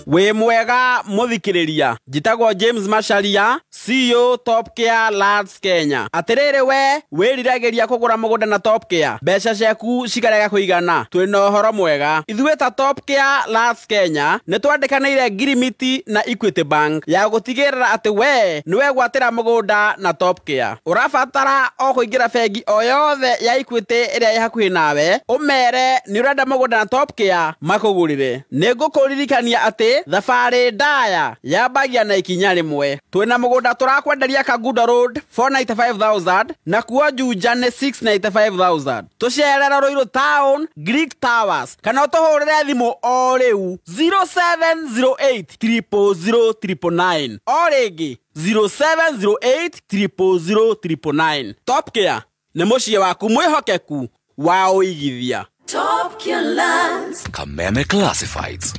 Wĩ mwega mũthikĩrĩria, njĩtagwo James Macharia, CEO Top Care Lands Kenya. Atĩrĩrĩ we wĩriragĩria kũgũra mũgũnda na Top Care, mbeca ciaku cikarega kũigana, twĩna ũhoro mwega. Ithuĩ ta Top Care Lands Kenya nĩ twandĩkanĩire Ngirimiti na Equity Bank ya gũtigĩrĩra atĩ we nĩwegwatĩra mũgũnda na Top Care. Ũrabatara o kũingĩra bengi o yothe ya Equity ĩrĩa ĩ hakuhĩ nawe, ũmere nĩ ũrenda mũgũnda na Top Care makũgũrĩre. Nĩngũkũririkania atĩ thabarĩ ndaya yambagia na ikinya rĩmwe. Twĩna mũgũnda tũrakwenderia Kangundo Road 495,000 na kuo Juja nĩ 695,000. Tũcerere Ruiru Town Greek Towers kana ũtũhũrĩre thimũ o rĩu 0708 000 999, o rĩngĩ 0708 000 999. Top Care nĩ mũciĩ waku mwĩhokeku wa ũigithia. Top Care Lands. Kameme Classifieds.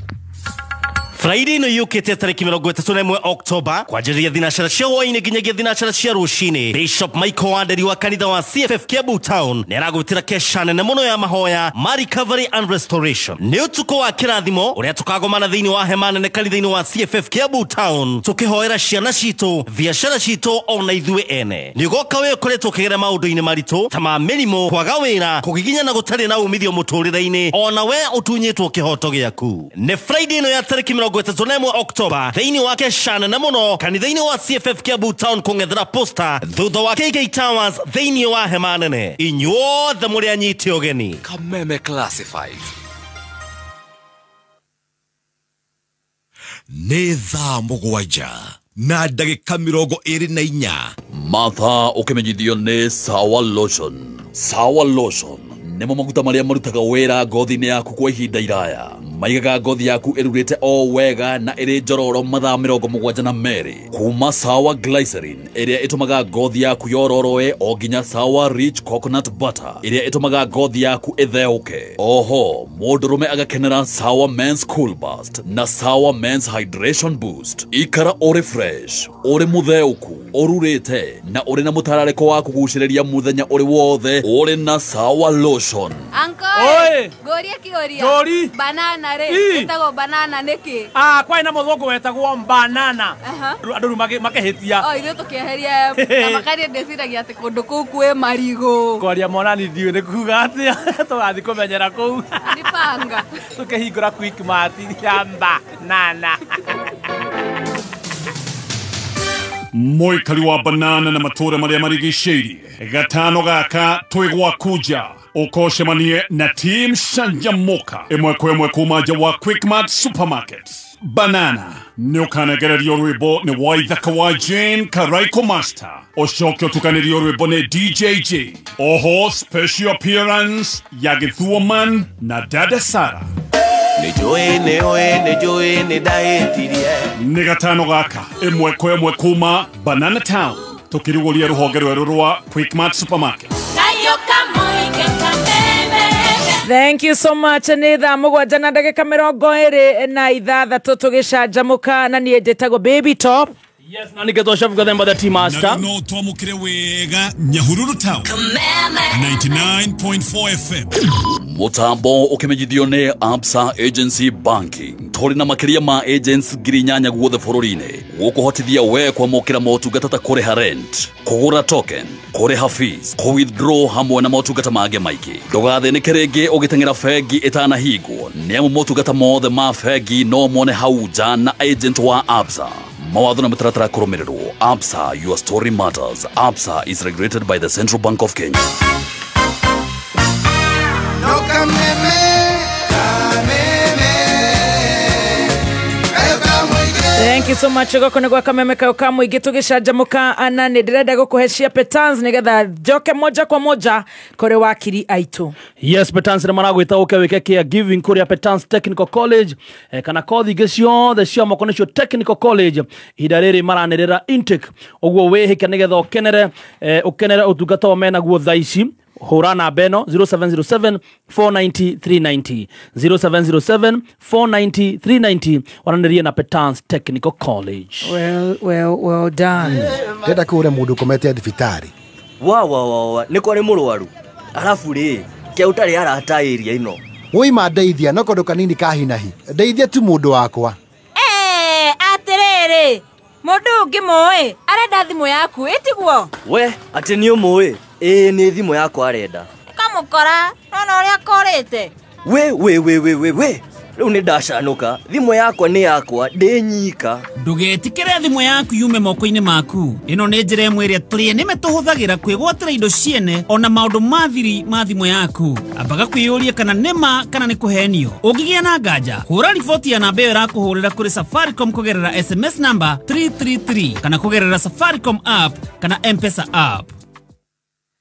Friday no yukite tariki 31 Oktoba kwanjĩrĩria thinacara cia hwaĩ-inĩ nginyagia thinacara cia rũcinĩ. Bishop Michael Wanderi wa kanitha wa CFF Kiambu Town nĩaragwĩtĩra kesha nene mũno ya mahoya ma recovery and restoration. Nĩ ũtukũ wa kĩrathimo ũrĩa tũkagomana thĩinĩ wa hema nene kanitha-inĩ wa CFF Kiambu Town tũkĩhoera ciana citũ, biacara citũ ona ithuĩ ene. Nĩ ũgoka wĩ ũkoretwo ũkĩgera maũndũ-inĩ maritũ ta ma mĩrimũ, kwaga wĩra, kũgiginyana gũtarĩ na umithio mũtũrĩre-inĩ, ona we ũtunyĩtwo kĩhoto gĩaku. Nĩ Friday ĩno ya tariki 31 Oktoba thĩinĩ wa kesha nene mũno kanitha-inĩ wa CFF Kiambu Town kũng'ethera posta thutha wa KK Towers thĩinĩ wa hema nene. Inyuothe mũrĩ anyite ũgeni. Kameme Classified. Nĩ thaa 7 na ndagĩka 24. Mathaa ũkĩmenyithio nĩ Sawa Lotion. Sawa Lotion nĩmo maguta marĩa marutaga wĩra ngothi-inĩ yaku kwa ihinda iraya. Maigaga ngothi yaku ĩrurĩte o wega na ĩrĩ njororo mathaa 72. Kuma Sawa Glycerin ĩrĩa ĩtũmaga ngothi yaku yororoe o nginya Sawa Rich Coconut Butter ĩrĩa ĩtũmaga ngothi yaku ĩtheũke. Oho mũndũrũme agakenera Sawa Men's Cool Burst na Sawa Men's Hydration Boost. Ikara ũrĩ fresh, ũrĩ mũtheũku, ũrurĩte na ũrĩ na mũtararĩko wa kũgucĩrĩria mũthenya ũrĩ wothe ũrĩ na Sawa Lotion. Uncle, ngoria kĩũria. Njũri. Banana rĩ, ĩtagwo banana nĩkĩ? Ah, kwai na mũthũngũ wetagwo banana. Andũ rĩu makĩhĩtia. O ithuĩ tũkĩeheria na makaria ndĩciragia atĩ kũndũ kũu kwĩ marigũ. Kwaria mwanani ndiũĩ nĩ kuga atĩa. Tũgathiĩ kũmenyera kũu. Nĩ panga. Tũkĩhingũra quick mart ya banana. Mũikari wa banana na matũũra marĩa marigicĩirie Gatano gaka twĩ gwaku nja ũkocemanie na team Canjamũka ĩmwe kwa ĩmwe kuma nja wa Quickmart Supermarket. Banana nĩ ũkanegererio rwĩmbo nĩ Waithaka wa Jane Karaiko Master, ũcoke ũtukanĩrio rwĩmbo nĩ DJJ. Oho special appearance ya Gĩthuoman na Dada Sara. Nĩ njũĩ nĩ njũĩ nĩ ndahĩtirie. Nĩ gatano gaka ĩmwe kwa ĩmwe kuma Banana Town tũkĩrugũria rũhonge rwerũ rwa Quickmart Supermarket. Thank you so much. Nĩ thaa 7 na ndagĩka 26 tũgĩcanjamũka na niĩ njĩtagwo Baby Top. Yes, na nĩgetwo Chef Gathemba the Tea Master. No twamũkĩre wega Nyahururu Town 99.4 FM. Mutambo ukimenyithio nĩ Absa Agency Banking. Tũrĩ na makĩria ma agents 8,000 guothe bũrũri-inĩ gũkũhotithia we kwamũkĩra motungata ta kũrĩha rent, kũgũra token, kũrĩha fees, kũ-withdraw hamwe na motungata mangĩ maingĩ. Ndũgathĩnĩke rĩngĩ ũgĩteng'era bengi ĩtanahingwo, nĩamu motungata mothe ma bengi no mone hau nja na agent wa Absa. Mawatho na mĩtaratara kũrũmĩrĩrwo. Absa, your story matters. Absa is regulated by the Central Bank of Kenya. Thank you so much. Goko nĩ gwa Kameme kayo ka mũingĩ tũgĩcanjamũka na nĩ ndĩrenda gũkũhe cia Petans nĩgetha njoke moja kwa moja kũrĩ wakiri aitũ. Yes, Petans nĩ maragwĩta ũke wĩke care giving kũrĩa Petans Technical College, kana kothi ingĩ ciothe cia moko nĩcio Technical College. Ihinda rĩrĩ maranĩrĩra intake, ũguo wĩhĩke nĩgetha ũkenere ũkenere ũtungata ũyũ menaguo thaa ici. Hũra namba ĩno 0707 490 390 0707 490 390 waranĩrie na Petans Technical College. Well, well, well done. Ndĩrenda kũũria mũndũ ũkomete thibitarĩ. Wa wa wa wa nĩ kwarĩ mũrwaru. Arabu rĩ, ke ũtarĩ arata area ĩno. Woima ndeithia no kondũ kanini ka hinahi. Ndeithia tu mũndũ wakwa. Atĩrĩrĩ, mũndũ ũngĩ mũĩ arenda thimũ yaku ĩtiguo? We, atĩ nĩ ũmũĩ? Ĩĩ nĩ thimũ yakwa arenda. Kamũkora, nona ũrĩa korĩte. We we we we we we. Rĩu nĩ ndacanũka. Thimũ yakwa nĩ yakwa, ndĩ nyika. Ndũgetikĩre thimũ yaku yume moko-inĩ maku. Ĩno nĩ njĩra ĩmwe ĩrĩa tũrĩ nĩme tũhũthagĩra kwĩgwatĩra indo ciene ona maũndũ ma thiri ma thimũ yaku. Ambaga kwĩyũria kana nĩ ma kana nĩ kũhenio. Ũngĩgĩa na nganja, hũra riboti ya namba ĩyo ĩrakũhũrĩra kũrĩ Safaricom kũgerera SMS namba 333 kana kũgerera Safaricom app kana M-Pesa app.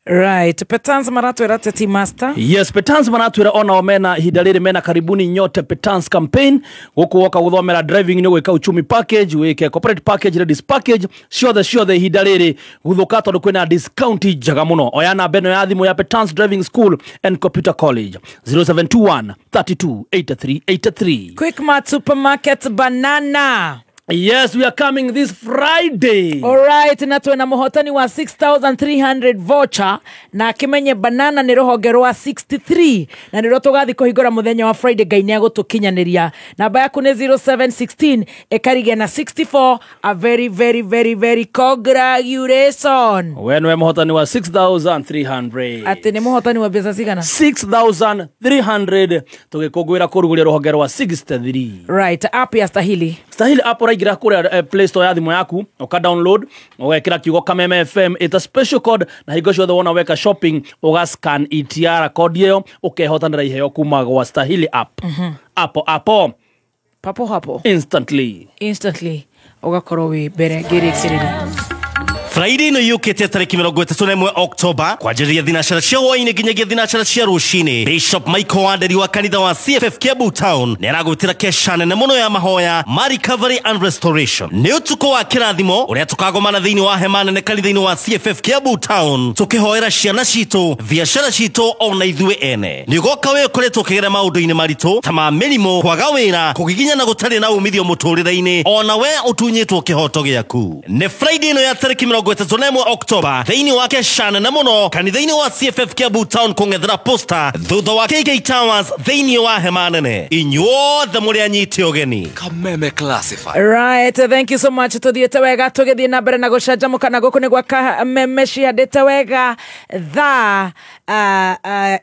Right, Petans maratwĩra Teti Master. Yes, Petans maratwĩra ona mena ihinda rĩrĩ mena karibuni nyote Petans campaign. Gũkũ woka gũthomera driving nĩ gwĩka uchumi package, wĩke corporate package, ladies package, ciothe ciothe ihinda rĩrĩ gũthũka tondũ kwĩna discount njega mũno. Oya namba ĩno ya thimũ ya Petans Driving School and Computer College 0721 32 83 83. Quickmart Supermarket Banana. Yes, we are coming this Friday. All right, na twena muhotani wa 6300 voucher na kimenye Banana nĩ rũhonge rwa 63 na nĩrwo tũgathi kũhingũra mũthenya wa Friday. Ngai nĩ agũtũkinyanĩria. Namba yaku nĩ 0716 ĩkarigia na 64. A very very very very congratulations. We nĩwe mũhotani wa 6300. Atĩ nĩ mũhotani wa mbeca cigana? 6300 tũgĩkũngũĩra kũrugũria rũhonge rwa 63. Right, app ya Stahili. Stahili app ũraingĩra kũrĩa Play Store ya thimũ yaku, ũka download, ũgekĩra kiugo Kameme FM, ita special code, na hingo ciothe wona weka shopping ũga scan ETR code ĩyo ũkehotanĩra iheo kuma gwa Stahili app. Apo apo papo hapo instantly ũgakorwo wĩ mbere ngĩrĩkĩrĩria. Friday ĩno yũkĩte tarĩki 31 Oktoba kwanjĩrĩria thinacara cia hwaĩ-inĩ nginyagia thinacara cia rũcinĩ. Bishop Michael Wanderi wa kanitha wa CFF Kiambu Town nĩ aragwĩtĩra kesha nene mũno ya mahoya ma recovery and restoration. Nĩ ũtukũ wa kĩrathimo ũrĩa tũkagomana thĩinĩ wa hema nene kanitha-inĩ wa CFF Kiambu Town tũkĩhoera ciana citũ, biacara citũ ona ithuĩ ene. Nĩ ũgoka wĩ ũkoretwo ũkĩgera maũndũ-inĩ maritũ ta ma mĩrimũ, kwaga wĩra, kũgiginyana gũtarĩ na umithio mũtũrĩre-inĩ, ona we ũtunyĩtwo kĩhoto gĩaku. Nĩ Friday ĩno ya tarĩki 31 Oktoba thĩinĩ wa kesha nene mũno kanitha-inĩ wa CFF Kiambu Town kũng'ethera posta thutha wa KK Towers thĩinĩ wa hema nene. Inyuothe mũrĩ anyite ũgeni. Kameme Classified. Right, thank you so much. Tuthiĩte wega tũgĩthiĩ na mbere na gũcanjamũka na gũkũ nĩ gwa Kameme cihandĩte wega thaa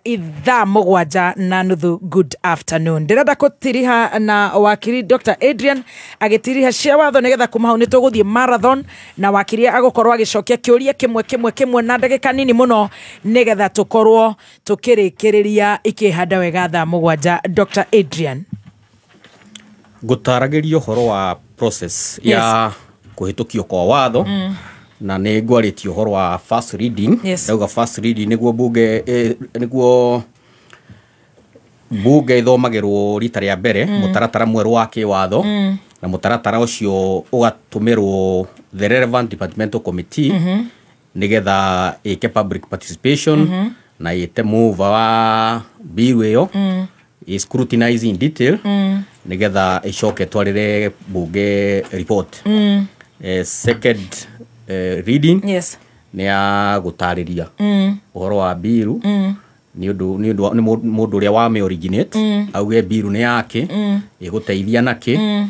ithaa 7:30. Good afternoon. Ndĩrenda kũtiriha na wakiri Dr. Adrian agĩtiriha cia watho nĩgetha kuma hau nĩ tũgũthiĩ marathon na wakiri agũkorwo Agũkorwo agĩcokia kĩũria kĩmwe kĩmwe kĩmwe na ndagĩka nini mũno nĩgetha tũkorwo tũkĩrĩkĩrĩria ikĩhanda wega thaa 7. Dr. Adrian, ngũtaragĩria ũhoro wa process ya kũhĩtũkio kwa watho. Na nĩ ngwarĩtie ũhoro wa first reading. Ndauga first reading nĩguo bunge nĩguo bunge ithomagĩrwo rita rĩa mbere mũtaratara mwerũ wa kĩwatho. Na mũtaratara ũcio ũgatũmĩrwo the relevant departmental committee nĩgetha ĩke public participation na ĩte mover wa bill ĩyo, ĩ scrutinize in detail nĩgetha ĩcoke ĩtwarĩre bunge report. Second reading nĩ ya gũtarĩria ũhoro wa bill nĩ ũndũ nĩ mũndũ ũrĩa wamĩ originate auge bill nĩ yake, ĩgũteithia nakĩ,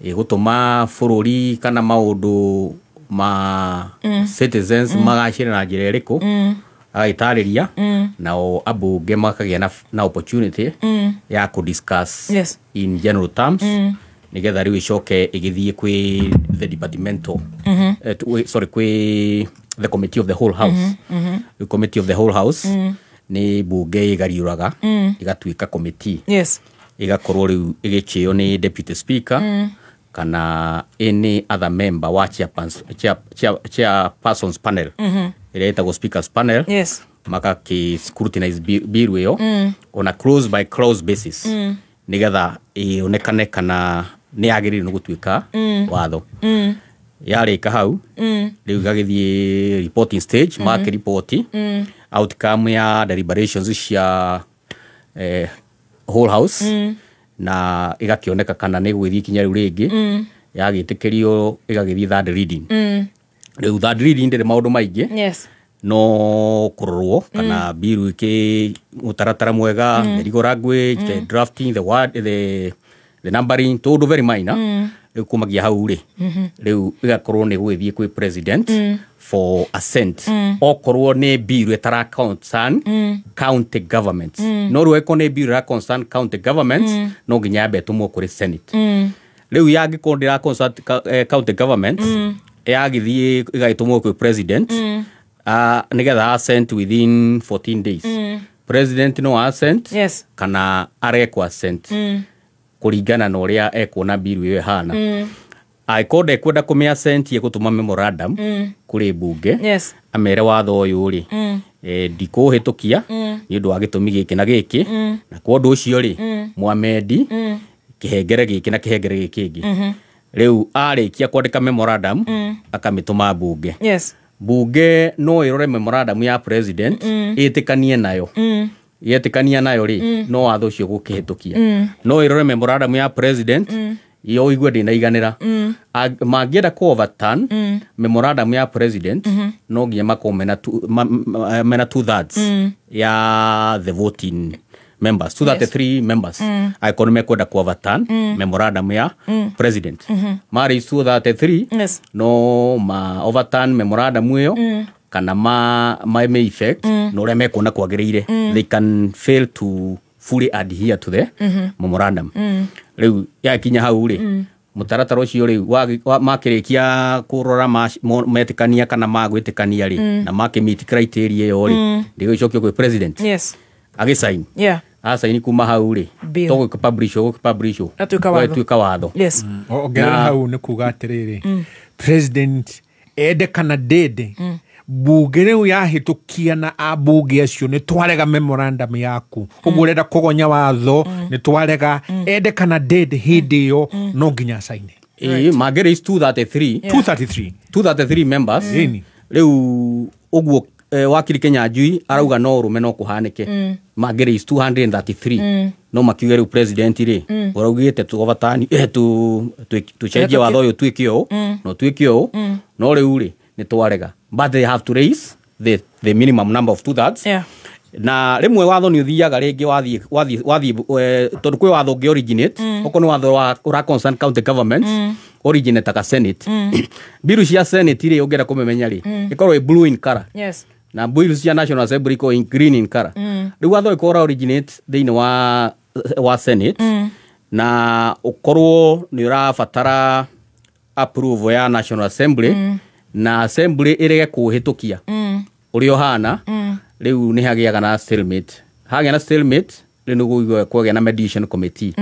ĩgũtũma bũrũri kana maũndũ ma citizens magacĩre na njĩra ĩrĩkũ. Agagĩtarĩria nao ambunge makagĩa na opportunity ya kũ discuss in general terms nĩgetha rĩu ĩcoke ĩgĩthiĩ kwĩ the departmental sorry, kwĩ the committee of the whole house. The committee of the whole house nĩ bunge ĩgariũraga ĩgatuĩka committee. Ĩgakorwo rĩu ĩgĩchĩo nĩ deputy speaker kana any other member wa chairpersons panel ĩrĩa ĩtagwo speakers panel. Makakĩ scrutinize bill ĩyo on a clause by clause basis nĩgetha ĩonekane kana nĩ yagĩrĩire nĩ gũtuĩka watho. Yarĩka hau, rĩu ĩgagĩthiĩ reporting stage. Makĩripoti outcome ya deliberations cia whole house na ĩgakĩoneka kana nĩ gũgĩthiĩ ikinya rĩu rĩngĩ. Yagĩtĩkĩrio ĩgagĩthiĩ third reading. Rĩu third reading ndĩrĩ maũndũ maingĩ. No kũrorwo kana bill ĩkĩ mũtaratara mwega, the legal language, the drafting, the word, the numbering, tũũndũ very minor. Rĩu kumagia hau rĩ, rĩu ĩgakorwo nĩ gũgĩthiĩ kwĩ president for assent okorwo nĩ bill ĩtara concern county governments. No rĩu ĩkorwo nĩ bill ĩra concern county governments, no nginya yambe ĩtũmwo kũrĩ senate. Rĩu yangĩkorwo ndĩra concern county governments, yagĩthiĩ ĩgagĩtũmwo kwĩ president nĩgetha assent within 14 days. President no assent kana arekwo assent kũringana na ũrĩa ekuona bill ĩyo ĩhana. Angĩkorwo ndekwenda kũmĩ assent, egũtũma memorandum kũrĩ bunge amere watho ũyũ rĩ, ndikũhĩtũkia nĩ ũndũ wa gĩtũmi gĩkĩ na gĩkĩ, na kwa ũndũ ũcio rĩ, mwamendi kĩhengere gĩkĩ na kĩhengere gĩkĩ kĩngĩ. Rĩu arĩkia kwandĩka memorandum akamĩtũma bunge. Bunge no ĩrore memorandum ya president ĩtĩkanie nayo. Yetĩkania nayo rĩ, no watho ũcio gũkĩhĩtũkia. No ĩrore memorandum ya president yo igue ndĩnaiganĩra. Mangĩenda kũ overturn memorandum ya president, no nginya makorwo mena 2/3 ya the voting members, 233 members, angĩkorwo nĩ mekwenda kũ overturn memorandum ya president. Marĩ 233 no ma overturn memorandum ĩyo kana ma may effect na ũrĩa mekuona kwagĩrĩire. They can fail to fully adhere to the memorandum. Rĩu yakinya hau rĩ, mũtaratara ũcio rĩu makĩrĩkia kũrora metĩkania kana magwĩtĩkania rĩ, na makĩmeet criteria ĩyo rĩ, ndĩgũcokio kwĩ president agĩsign. Asaini kuma hau rĩ, Bill. to gũkĩpublishwo gũkĩpublishwo Gatuĩka watho. Gũgĩtuĩka watho. Ongerera hau nĩ kuga atĩrĩrĩ, president ende kana ndende, bunge rĩu yahĩtũkia na ambunge acio nĩ twarega memorandum yaku, ũguo ũrenda kũgonya watho nĩ twarega, ende kana ndende, hĩndĩ ĩyo no nginya acaine. Ĩĩ, mangĩ raise 233. 233. 233 members. Rĩu ũguo wakiri Kenyanjui arauga no ũrũme no kũhanĩke. Mangĩ raise 233 no makiuge rĩu president rĩ, ũraugĩte tu overturn tucenjie watho ũyũ tuĩke ũũ no tuĩke ũũ, no rĩu rĩ nĩ twarega, but they have to raise the minimum number of 2/3. Na rĩmwe watho nĩ ũthiaga rĩngĩ wathiĩ tondũ kwĩ watho ũngĩ originate. Okorwo nĩ watho wa ũra concern county governments, originate senate. Bill cia senate rĩ, ũngĩenda kũmĩmenya rĩ, ĩkorwo ĩ blue in color na bill cia national assembly ĩkorwo in green in color. Rĩu watho ĩkorwo ũra originate thĩinĩ wa senate na ũkorwo nĩ ũrabatara approval ya national assembly. Na assembly ĩrege kũũhĩtũkia ũrĩa ũhana, rĩu nĩ hagĩaga na stalemate. Hagĩa na stalemate, rĩu nĩ kwagĩa na mediation committee.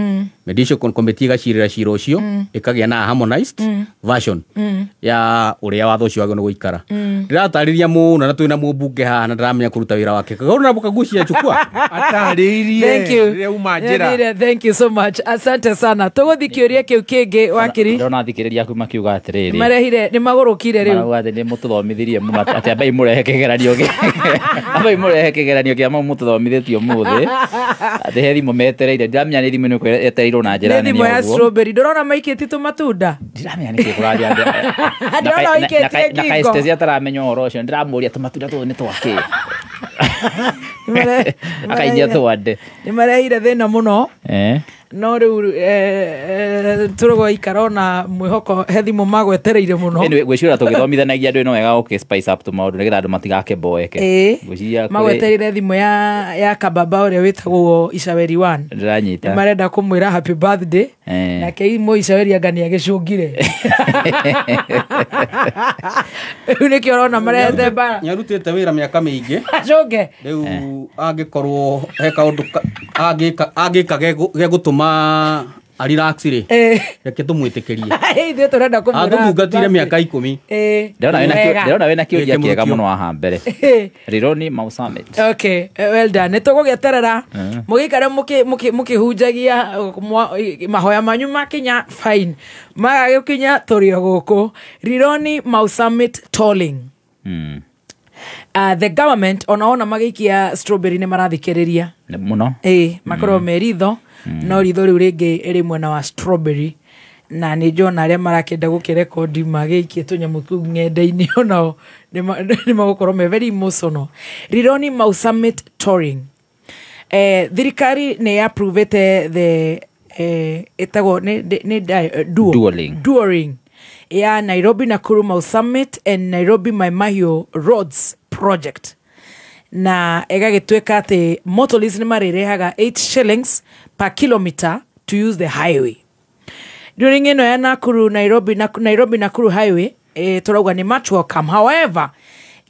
Mediation committee ĩgacirĩra cira ũcio, ĩkagĩa na harmonized version ya ũrĩa watho ũcio wagĩrĩirwo nĩ gũikara. Ndĩratarĩria mũno na twĩna mũmbunge haha na ndaramenya kũruta wĩra wake. Kaũndũ na kagucia chukua. Atarĩirie Thank you. rĩrĩa uma njĩra. Nĩthire, thank you so much, asante sana. Tũgũthiĩ kĩũria kĩu kĩngĩ, wakiri. Ndona thikĩrĩria aku makiuga atĩrĩrĩ, marehire nĩ magũrũkire rĩu. Marauga atĩ nĩ mũtũthomithirie mũno, atĩ ambai mũrehe kĩgeranio ambai mũrehe kĩgeranio kĩa mau mũtũthomithĩtie ũmũthĩ, atĩ he thimũ metereire. Ndiramenya nĩ thimũ ĩno yetereirwo na njĩra nĩ nene thimũ ya ũguo. strawberry. Ndũrona maikĩtie tũmatunda? Ndiramenya nĩkĩ kũrathiĩ na mbere. Ndĩrona ũikĩtie Na ngingo. kaestesi ataramenya ũhoro ũcio, ndĩramũria tũmatunda tũtũ nĩ twakĩ, akainyia twande. Nĩ marehire thĩna mũno. Eh. No rĩu tũrũgoikara ona mwĩhoko he thimũ magwetereire mũno. Anyway, ngwĩciria tũgĩthomithanagia andũ ĩno wega gũkĩ spice up tũmaũndũ nĩgetha andũ matigakĩmboeke. Ĩĩ. Ngwĩciria kũrĩ- Magwetereire thimũ ya kababa ũrĩa wĩtagwo Icaweri 1. Ndĩranyita. Nĩ marenda kũmwĩra happy birthday. Eh. Nake imũ Icaweri anga nĩ agĩcũngire. Rĩu nĩkĩo ũrona marehete mbara. Nĩarutĩte wĩra mĩaka mĩingĩ. Acũnge. Rĩu angĩkorwo he kaũndũ angĩka gegũtũma arelax rĩ, reke tũmwĩtĩkĩrie. Ithuĩ tũrenda kũmwĩra happy Atũtungatire birthday. mĩaka 10. Ĩĩ. Ndĩrona Wega. ndĩrona wĩna kĩũria Gĩkĩ kĩega mũrukio. mũno haha mbere. Rironi Mau Summit. Okay, well done. Nĩ tũgũgĩeterera mũgĩikare mũkĩhunjagia mahoya manyu makinya fine, magagĩkinya tũrĩ o gũkũ. Rironi Mau Summit tolling. The government ona magĩikia strawberry nĩ marathikĩrĩria. Nĩ mũno. Ĩĩ, makorwo me ritho, no ritho rĩu rĩngĩ rĩ mwena wa strawberry, na nĩ njona arĩa marakĩenda gũkĩrekondi magĩikie tũnyamũ kũu ng'enda-inĩ onao nĩ magũkorwo me very emotional. Rironi Mau Summit touring, thirikari nĩ approvĩte the ĩtagwo nĩ duo. Duoling. Duoring ya Nairobi Nakuru Mau Summit and Nairobi Mai Mahiu roads project, na ĩgagĩtuĩka atĩ motorists nĩ marĩrĩhaga 8 shillings per kilometer to use the highway during ĩno ya Nakuru Nairobi, Nairobi Nakuru highway. Tũrauga nĩ much welcome, however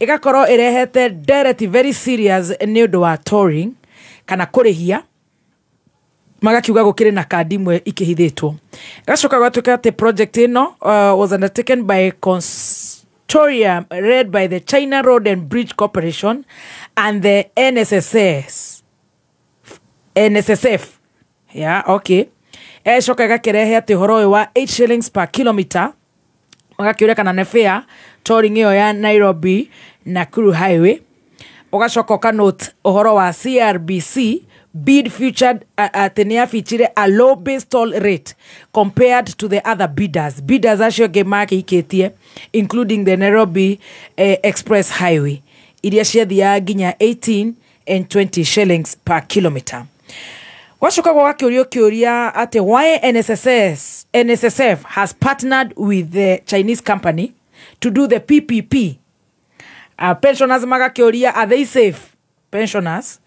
ĩgakorwo ĩrehete ndereti very serious nĩ ũndũ wa touring kana kũrĩhia, magakiuga gũkĩrĩ na kandi imwe ikĩhithĩtwo. Gacoka gatuĩka atĩ project ĩno was undertaken by consortium led by the China Road and Bridge Corporation and the NSSS NSSF, yeah, okay. Ĩgacoka ĩgakĩrehe atĩ ũhoro ũyũ wa 8 shillings per kilometer, magakĩũria kana nĩ fair touring ĩyo ya Nairobi Nakuru highway. Ũgacoka ũkanote ũhoro wa CRBC bid featured atĩ nĩ yabichire a low base toll rate compared to the other bidders, bidders acio angĩ makĩikĩtie, including the Nairobi Express Highway iria ciathiaga nginya 18 and 20 shillings per kilometer. Gwacoka gwakĩũrio kĩũria atĩ why NSSS NSSF has partnered with the Chinese company to do the PPP. Pensioners magakĩũria, are they safe, pensioners?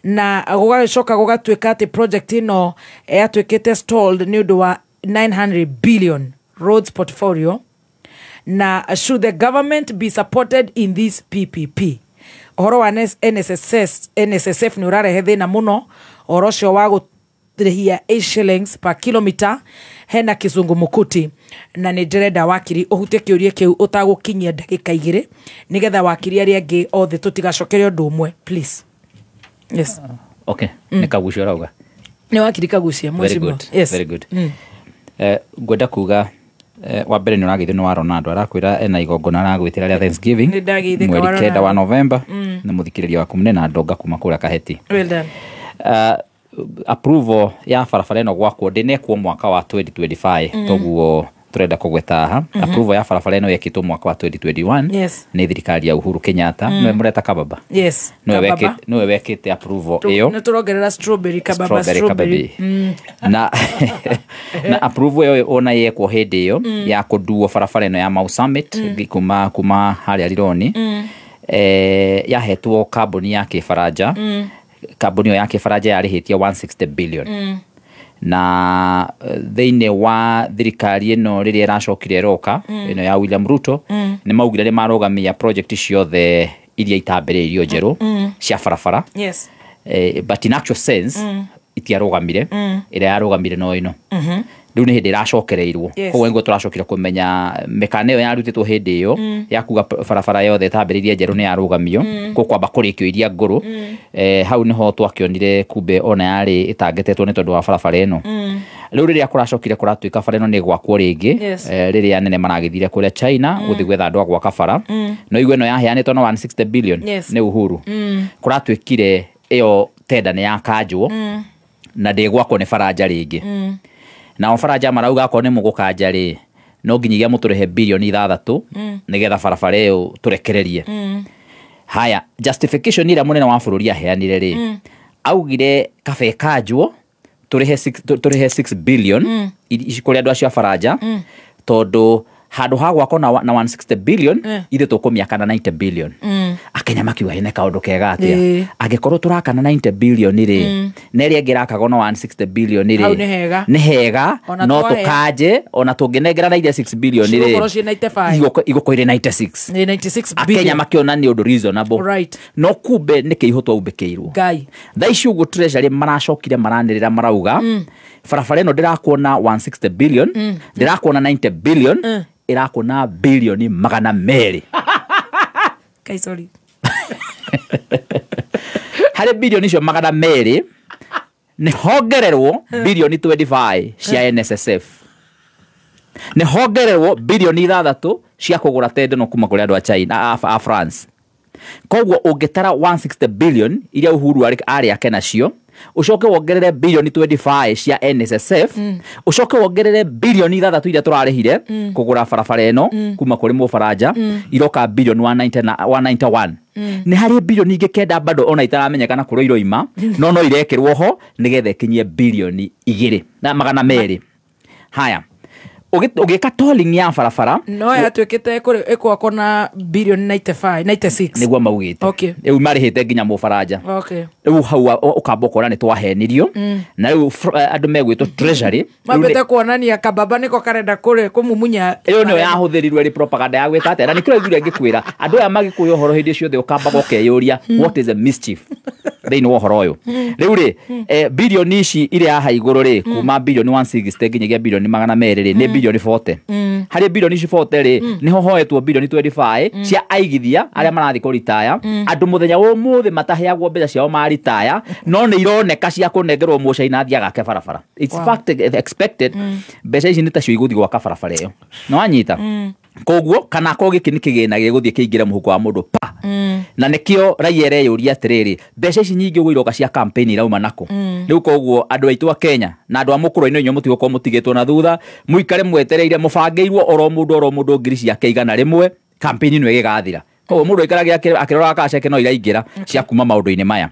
Na gũgagĩcoka gũgatuĩka atĩ project ĩno yatuĩkĩte stalled nĩ ũndũ wa 900 billion roads portfolio, na should the government be supported in this PPP? Ũhoro wa NSSS NSSF nĩ ũrarehe thĩna mũno, ũhoro ũcio wa gũrĩhia 8 shillings per kilometer hena kizungumukuti, na nĩ ndĩrenda wakiri ũhutie kĩũria kĩu ũtagũkinyia ndagĩka 2 nĩgetha wakiri arĩa angĩ othe tũtigacokere ũndũ ũmwe, please. Yes. Okay, nĩ Kagucia ũrauga. Nĩ wakiri Kagucia, Very mheshimiwa. good. Yes. Very good. Ngwenda kuga wa mbere nĩ ũrageithio nĩ wa Ronaldo, arakwĩra ena igongona aragwĩtĩra rĩa Thanksgiving Nĩ ndageithĩka mweri wa 9 wa Ronaldo. November, na mũthikĩrĩria waku mũnene na ndonga kuma kũrĩa Kaheti. Well done. Approval ya barabara ĩno gwakwo ndĩnekwo mwaka wa 2025, toguo tũrenda kũgweta haha. Approval ya barabara ĩno yekĩtwo mwaka wa 2021 nĩ thirikari ya Uhuru Kenyatta. Nĩwe mũreta Kababa? Yes. Nĩwe Kababa. nĩwe wekĩte approval ĩyo. Nĩ tũrongerera strawberry kababa. Strawberry strawberry. Kababi. Na approval ĩyo ona yekwo hĩndĩ ĩyo ya kũnduo barabara ĩno ya Mau Summit kuma harĩa Rironi, yahetwo kambuni ya kĩbaranja. Kambuni ĩyo ya kĩbaranja yarĩhĩtie 160 billion. Na thĩinĩ wa thirikari ĩno rĩrĩa ĩracokire ĩroka, ĩno ya William Ruto, nĩ maugire nĩ marũgamia project ciothe iria itambĩrĩirio njerũ cia barabara. But in actual sense, itiarũgamire. Ĩrĩa yarũgamire no ĩno. Rĩu nĩ hĩndĩ ĩracokereirwo. Koguo nĩguo tũracokire kũmenya mĩkana ĩyo yarutĩtwo hĩndĩ ĩyo ya kuga barabara yothe ĩtambĩrĩirie njerũ nĩ yarũgamio, gũkwamba kũrĩkio iria ngũrũ. Hau nĩho twakĩonire kumbe ona yarĩ ĩtangetetwo nĩ tondũ wa barabara ĩno. Rĩu rĩrĩa kũracokire kũratuĩka bara ĩno nĩ gwakwo rĩngĩ, rĩrĩa anene maragĩthire kũrĩa China gũthiĩ gwetha andũ a gwaka bara, no igue ĩno yaheanĩtwo na 160 billion nĩ Uhuru. Kũratuĩkire ĩyo tenda nĩ yakanjwo na ndĩgwakwo nĩ baranja rĩngĩ. Nao baranja marauga akorwo nĩ mũgũkanja rĩ, no nginyagia mũtũrĩhe bilioni 6 nĩgetha barabara ĩyo tũrekererie. Haya, justification ĩrĩa mũnene wa bũrũri aheanire rĩ, augire kaba ĩkanjwo tũrĩhe tũrĩhe 6 billion ici kũrĩ andũ acio a baranja, tondũ handũ ha gwakwo na 160 billion, ithuĩ tũkũmĩaka na 90 billion. Akenya makiuga hene kaũndũ kega atĩa, angĩkorwo tũraka na 90 billion rĩ, na ĩrĩa ĩngĩ ĩrakagwo na 160 billion rĩ, Hau nĩ hega. nĩ hega. Ona no twarĩa. Tũkanje ona tũngĩnengera na iria 6 billion rĩ, Cigũkorwo ciĩ 95. Igũkorwo irĩ 96. Nĩ 96 Akenya billion. makĩona nĩ ũndũ reasonable. No kumbe nĩ kĩihũ twaumbĩkĩirwo. Ngai. Thaa ici ũguo treasury maracokire maranĩrĩra marauga barabara ĩno ndĩrakuona 160 billion, ndĩrakuona 90 billion, ĩrakuona bilioni 200. Ngai, sorry. Harĩ bilioni icio 200 nĩ hongererwo bilioni 25 cia NSSF, nĩ hongererwo bilioni 6 cia kũgũra tenda no kuma kũrĩ andũ a China, a France. Koguo ũngĩtara 160 billion iria Uhuru arĩ ake nacio, ũcoke wongerere bilioni 25 cia NSSF, ũcoke wongerere bilioni 6 iria tũrarĩhire kũgũra barabara ĩno kuma kũrĩ mũbaranja, iroka bilioni 190 na 191. Nĩ harĩ bilioni ingĩ 9 bado ona itaramenyekana kũrĩa iroima, no irekĩrwo ho nĩgetha ĩkinyie bilioni 2 na 200. Haya, ũgĩka tolling ya barabara, No yatuĩkĩte ĩkwakwo na bilioni 95, 96. Nĩguo maugĩte. Rĩu marĩhĩte nginya mũbaranja. Rĩu hau ũkamba ũkona nĩ twahenirio. Na rĩu andũ megwĩtwo treasury rĩu Mambĩte kuonania kababa nĩko karenda kũrĩ kũmumunya. Ĩyo nĩyo yahũthĩrirwo ĩrĩ propaganda ya gwĩka atĩa. Na nĩkĩo raiguire ngĩkwĩra andũ aya magĩkũya ũhoro hĩndĩ ciothe ũkambaga ũkeyũria, what is the mischief thĩinĩ wa ũhoro ũyũ? Rĩu rĩ, bilioni ici iria haha igũrũ rĩ, kuma bilioni 160 nginyagia bilioni 200 rĩ, nĩ bilioni 40. Harĩ bilioni ici 40 rĩ, nĩho hoetwo bilioni 25 cia aigithia arĩa marathiĩ kũritaya, andũ mũthenya wa ũmũthĩ mataheagwo mbeca ciao maritaya, no nĩ ironeka cia kũnengerwo mũcaina athiĩ agake barabara. It's fact expected mbeca ici nĩ tacio igũthiĩ gwaka barabara ĩyo. Nĩ wanyita? Koguo kana akorwo gĩkĩ nĩ kĩgĩna gĩgũthiĩ kĩingĩre mũhuko wa mũndũ pa. Na nĩkĩo raia ĩreyũria atĩrĩrĩ, mbeca ici nyingĩ ũguo iroka cia campaign irauma nakũ? Rĩu koguo andũ aitũ a Kenya na andũ a mũkũrũ-inĩ inyuĩ mũtigũkorwo mũtigĩtwo na thutha, mũikare mwetereire mũbangĩirwo oro mũndũ ngiri ciake 100 campaign ĩno ĩgĩgathira. Koguo mũndũ aikarage akĩroraga kana ceke no iraingĩra cia kuma maũndũ-inĩ maya.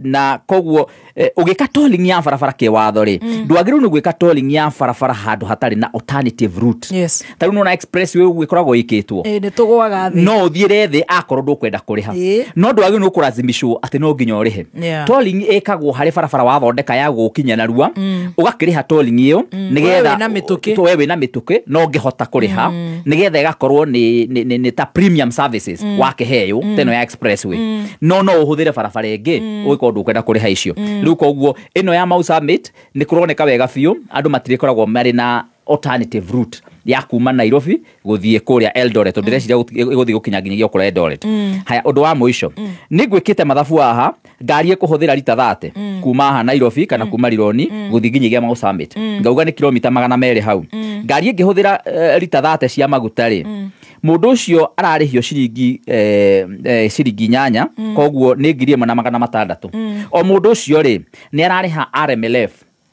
Na koguo ũgĩka tolling ya barabara kĩwatho rĩ, ndwagĩrĩirwo nĩ gwĩka tolling ya barabara handũ hatarĩ na alternative route. Ta rĩu nĩwona expressway ũguo ĩkoragwo ĩkĩtwo, Ĩ, nĩ tũgũaga thĩ. No ũthiĩre thĩ akorwo ndũkwenda kũrĩha, no ndwagĩrĩirwo nĩ kũrazimishwo atĩ no nginya ũrĩhe. Tolling ĩkagwo harĩ barabara wathondeka ya gũkinya narua, ũgakĩrĩha tolling ĩyo nĩgetha We wĩna mĩtũkĩ. We wĩna mĩtũkĩ no ũngĩhota kũrĩha, nĩgetha ĩgakorwo nĩ ta premium services wakĩheo ta ĩno ya expressway. No ũhũthĩre barabara ĩngĩ ũgĩkorwo ndũkwenda kũrĩha icio. Rĩu koguo ĩno ya Mau Summit nĩ kũroneka wega biũ andũ matirĩkoragwo marĩ na alternative route ya kuma Nairobi gũthiĩ kũrĩa Eldoret, tondũ ndĩreciria ĩgũthiĩ gũkinya nginyagia kũrĩa Eldoret. Haya, ũndũ wa mũico, nĩ ngwĩkĩte mathabu haha. Ngari ĩkũhũthĩra rita 30 kuma haha Nairobi kana kuma Rironi gũthiĩ nginyagia Mau Summit, ngauga nĩ kilomita 200 hau. Ngari ĩngĩhũthĩra rita 30 cia maguta rĩ, mũndũ ũcio ararĩhio ciringi 8, koguo nĩ 1600. O mũndũ ũcio rĩ, nĩ ararĩha RMLF,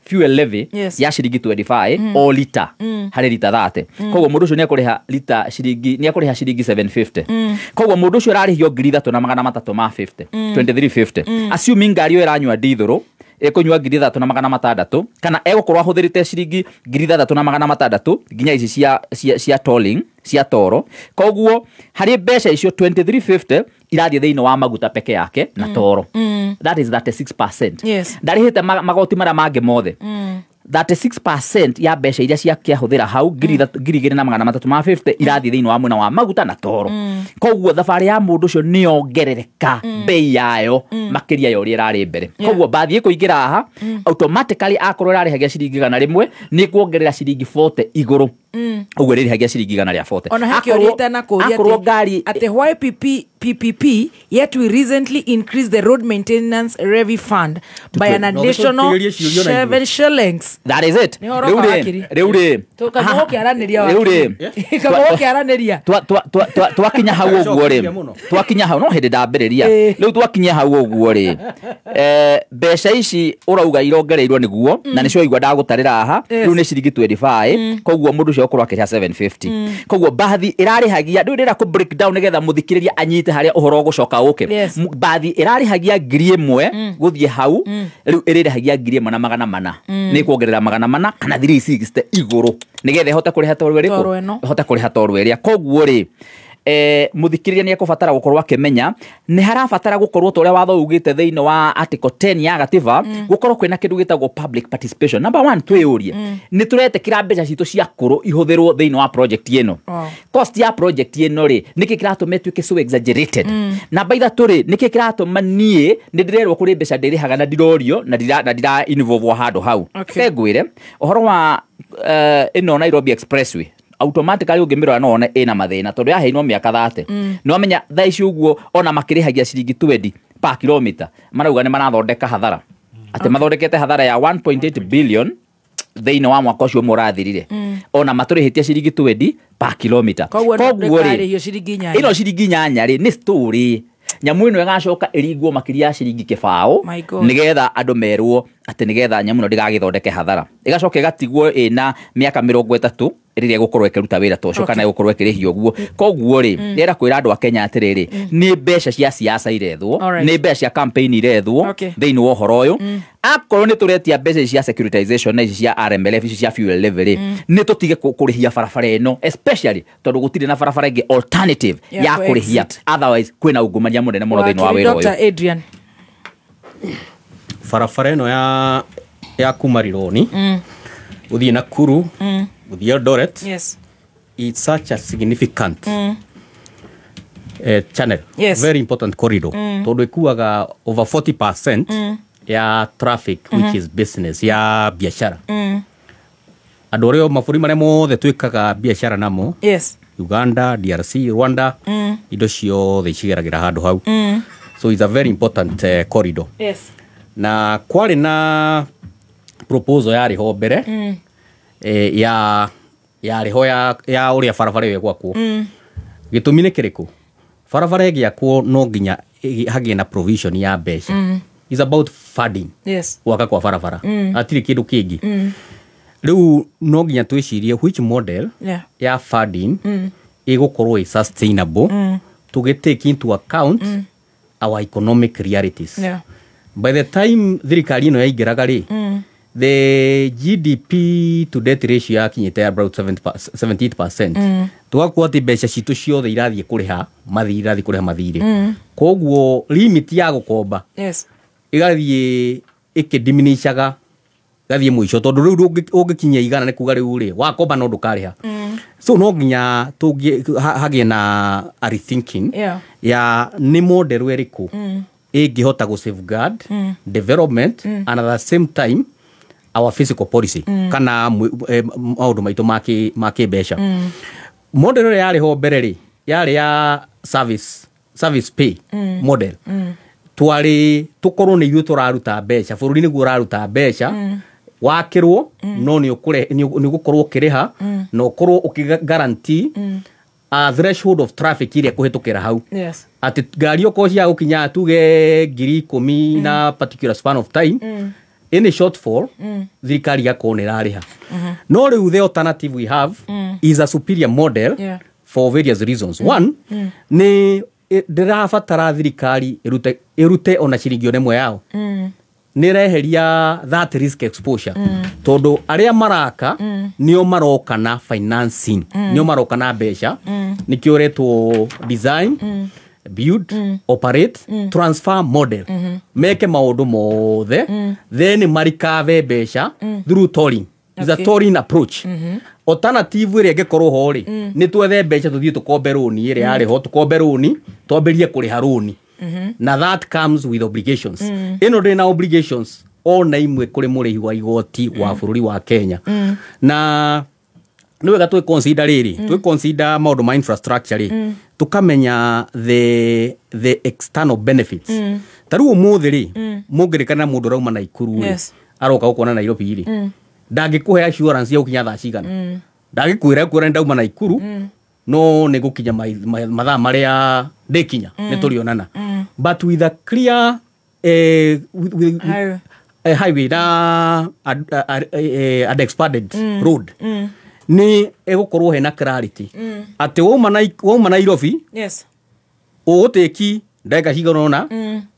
fuel levy, ya ciringi 25 o lita harĩ rita 30. Koguo mũndũ ũcio nĩ ekũrĩha lita ciringi, nĩ ekũrĩha ciringi 750. Koguo mũndũ ũcio ararĩhio 3350, 2350, assuming ngari ĩyo ĩranyua ndithũrũ ĩkũnyua 3600, kana egũkorwo ahũthĩrĩte ciringi 6600 nginya ici cia tolling, cia toro. Koguo harĩ mbeca icio 2350 Irathiĩ thĩinĩ wa maguta peke yake na toro. That is 36%. Ndarĩhĩte magoti marĩa mangĩ mothe. 36% ya mbeca iria ciakĩahũthĩra hau 2,350 irathiĩ thĩinĩ wa mwena wa maguta na toro. Koguo thabarĩ ya mũndũ ũcio nĩyongerereka bei yayo makĩria ya ũrĩa ĩrarĩ mbere. Koguo mbathi ĩkũingĩra haha automatically akorwo ĩrarĩhagia ciringi 100 nĩ kuongerera ciringi 40 igũrũ. Ũguo ĩrĩhagia ciringi 140. Ona he kĩũria itanakũria akorwo ngari atĩ why PPP yet we recently increased the road maintenance levy fund by an additional 7 shillings. That is it. Rĩu rĩ Rĩu twakinya hau ũguo rĩ, twakinya hau no hĩndĩ ndambĩrĩria. Rĩu twakinya hau ũguo rĩ, mbeca ici ũrauga irongereirwo nĩguo na nĩcio igua ndagũtarĩra haha rĩu nĩ ciringi 25. Koguo mũndũ ũcio ũkorwo akĩrĩha 750. Koguo mbathi ĩrarĩhagia rĩu ndĩrenda kũ break down nĩgetha mũthikĩrĩria anyite harĩa ũhoro ũgũcoka ũke. Mbathi ĩrarĩhagia 1,000 gũthiĩ hau rĩu ĩrĩrĩhagia 1,400. Nĩ kuongerera 400 kana 360 igũrũ nĩgetha ĩhote kũrĩha toro ĩrĩkũ, ĩhote kũrĩha toro ĩrĩa. Koguo rĩ mũthikĩrĩria nĩ ekũbatara gũkorwo akĩmenya nĩ harabatara gũkorwo ta ũrĩa watho ugĩte thĩinĩ wa article 10 ya gatiba gũkorwo kwĩna kĩndũ gĩtagwo public participation. Number 1 twĩyũrie nĩ tũretĩkĩra mbeca citũ cia kũrũ ihũthĩrwo thĩinĩ wa project ĩno. Cost ya project ĩno rĩ nĩkĩ kĩratũma ĩtuĩke so exaggerated? Namba 3 rĩ nĩkĩ kĩratũma niĩ nĩ ndĩrerwo kũrĩ mbeca ndĩrĩhaga na ndirorio na ndira involve handũ hau? Ngwĩre ũhoro wa ĩno Nairobi Expressway automatically ũngĩmĩrora no one ĩna mathĩna tondũ yaheirwo mĩaka 30. Nĩ wamenya thaa ici ũguo ona makĩrĩhagia ciringi 20 per kilometer marauga nĩ marathondeka hathara atĩ mathondekete hathara ya 1.8 billion thĩinĩ wa mwaka ũcio ũmwe ũrathirire. Ona matũrĩhĩtie ciringi 20 per kilometer. Koguo rĩ ĩno ciringi 8 rĩ nĩ story. Nyamũ ĩno ĩgacoka ĩringwo makĩria ya ciringi 0 nĩgetha andũ merwo atĩ nĩgetha nyamũ ĩno ndĩgagĩthondeke hathara. Ĩgacoka ĩgatigwo ĩna mĩaka 30 rĩrĩa ĩgũkorwo ĩkĩruta wĩra ta ũcio kana ĩgũkorwo ĩkĩrĩhio ũguo. Koguo rĩ ndĩrenda kwĩra andũ a Kenya atĩrĩrĩ nĩ mbeca cia siasa irethwo, nĩ mbeca cia campaign irethwo thĩinĩ wa ũhoro ũyũ. Akorwo nĩ tũretia mbeca cia securitization na ici cia RMLF ici cia fuel levy rĩ nĩ tũtige kũrĩhia barabara ĩno especially tondũ gũtirĩ na barabara ĩngĩ alternative ya kũrĩhia, otherwise kwĩna ungumania mũnene mũno thĩinĩ wa wĩra ũyũ. Dr. Adrian, barabara ĩno ya kuma Rironi gũthiĩ Nakuru gũthiĩ Eldoret, it's such a significant channel. Very important corridor tondũ ĩkuaga over 40% ya traffic which is business ya biashara. Andũ arĩa mabũrũri marĩa mothe twĩkaga biashara namo, Uganda, DRC, Rwanda, indo ciothe cigeragĩra handũ hau. So it's a very important corridor. Na kwarĩ na proposal yarĩ ho mbere ya yarĩ ho ya ũrĩa barabara ĩyo ĩgwakwo. Gĩtũmi nĩ kĩrĩkũ? Barabara ĩgĩakwo no nginya hagĩe na provision ya mbeca. It's about funding. Gwaka kwa barabara hatirĩ kĩndũ kĩngĩ. Rĩu no nginya twĩcirie which model ya funding ĩgũkorwo ĩ sustainable tũgĩ take into account our economic realities. By the time thirikari ĩno yaingĩraga rĩ, the GDP to debt ratio yakinyĩte about 78%. Tũgakorwo atĩ mbeca citũ ciothe irathiĩ kũrĩha mathirĩ, irathiĩ kũrĩha mathirĩ. Koguo limit ya gũkomba ĩgathiĩ ĩkĩdiminishaga ĩgathiĩ mũico tondũ rĩu ũngĩkinyia 100 nĩ kuga rĩu rĩ wakomba no ndũkarĩha. So no nginya hagĩe na a rethinking ya nĩ model ĩrĩkũ ĩngĩhota gũ safeguard development and at the same time our fiscal policy kana maũndũ maitũ ma kĩmbeca. Model ĩrĩa yarĩ ho mbere rĩ yarĩ ya service pay model. Twarĩ tũkorwo nĩ ithuĩ tũraruta mbeca, bũrũri nĩguo ũraruta mbeca wakĩrwo no nĩ ũgũkorwo ũkĩrĩha na ũkorwo ũkĩ guarantee a threshold of traffic iria kũhĩtũkĩra hau. Atĩ ngari okorwo cia gũkinya tuge 10,000 na particular span of time any shortfall thirikari igakorwo nĩ ĩrarĩha. No rĩu the alternative we have is a superior model for various reasons. One, nĩ ndĩrabatara thirikari ĩrute ona ciringi ona ĩmwe yao. Nĩ ĩreheria that risk exposure tondũ arĩa maraka nĩo maroka na financing, nĩo maroka na mbeca, nĩkĩo ũretwo design, Build, operate, transfer model. Meke maũndũ mothe, then marikave mbeca through tolling. Is a tolling approach. Alternative ĩrĩa ĩngĩkorwo ho rĩ, nĩ twethe mbeca tũthiĩ tũkombe rũni ĩrĩa yarĩ ho, tũkombe rũni twambĩrie kũrĩha rũni, na that comes with obligations. Ĩno ndĩrĩ na obligations ona imwe kũrĩ mũrĩhi wa igoti wa bũrũri wa Kenya. Na nĩ wega twĩ consider rĩrĩ, twĩ consider maũndũ ma infrastructure rĩ, tũkamenya the external benefits. Ta rĩu ũmũthĩ rĩ, mũngĩrĩkana mũndũ ũrauma Naikuru rĩ, aroka gũkuona Nairobi rĩ, ndangĩkũhe assurance ya gũkinya thaa cigana. Ndangĩkwĩra kwĩra ndauma Naikuru, no nĩ gũkinya mathaa marĩa ndĩkinya, nĩ tũrĩonana. But with a clear with highway na an expanded road, nĩ ĩgũkorwo hena clarity atĩ wauma Nairobi, ũgũtĩki ndagĩka cigana ũna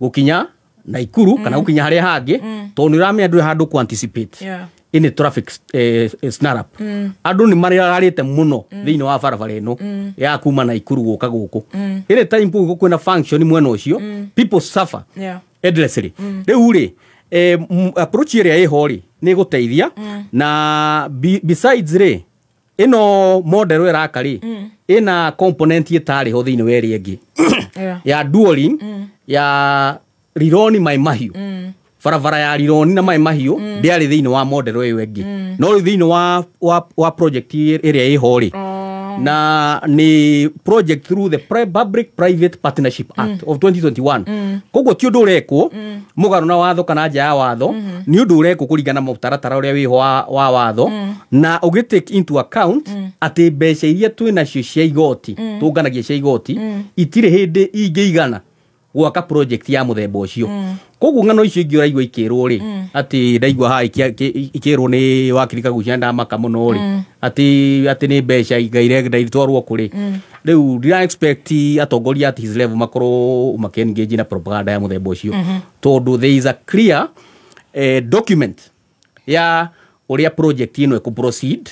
gũkinya Naikuru kana gũkinya harĩa hangĩ, tondũ nĩ ũramenya ndũrĩ handũ kũ anticipate any traffic snare up. Andũ nĩ marararĩte mũno thĩinĩ wa barabara ĩno ya kuma Naikuru gũka gũkũ. Any time kũu kwĩna function mwena ũcio, people suffer endlessly. Rĩu rĩ, approach ĩrĩa ĩho rĩ nĩ ĩgũteithia. Na besides rĩ, ĩno model ĩraka rĩ, ĩna component ĩtarĩ ho thĩinĩ wa ĩrĩa ĩngĩ ya dualing ya Rironi Mai Mahiũ. Barabara ya Rironi na Mai Mahiũ ndĩarĩ thĩinĩ wa model ĩyo ĩngĩ, no rĩu thĩinĩ wa project ĩrĩa ĩho rĩ, na nĩ project through the Public Private Partnership Act of 2021. Koguo ti ũndũ ũrekwo mũgarũ na watho kana nja ya watho, nĩ ũndũ ũrekwo kũringana na mũtaratara ũrĩa wĩho wa watho, na ũgĩ take into account atĩ mbeca iria twĩ nacio cia igoti, tũnganagia cia igoti, itirĩ hĩndĩ ingĩigana gwaka project ya mũthemba ũcio. Koguo ng'ano icio ingĩ ũraigua ikĩrwo rĩ, atĩ ndaigua haha ikĩrwo nĩ wakiri Kaguchia ndamaka mũno rĩ, atĩ nĩ mbeca igaire itwarwo kũrĩ. Rĩu ndira expect atongoria at his level makorwo makĩ-engage na propaganda ya mũthemba ũcio, tondũ there is a clear document ya ũrĩa project ĩno ĩkũ proceed,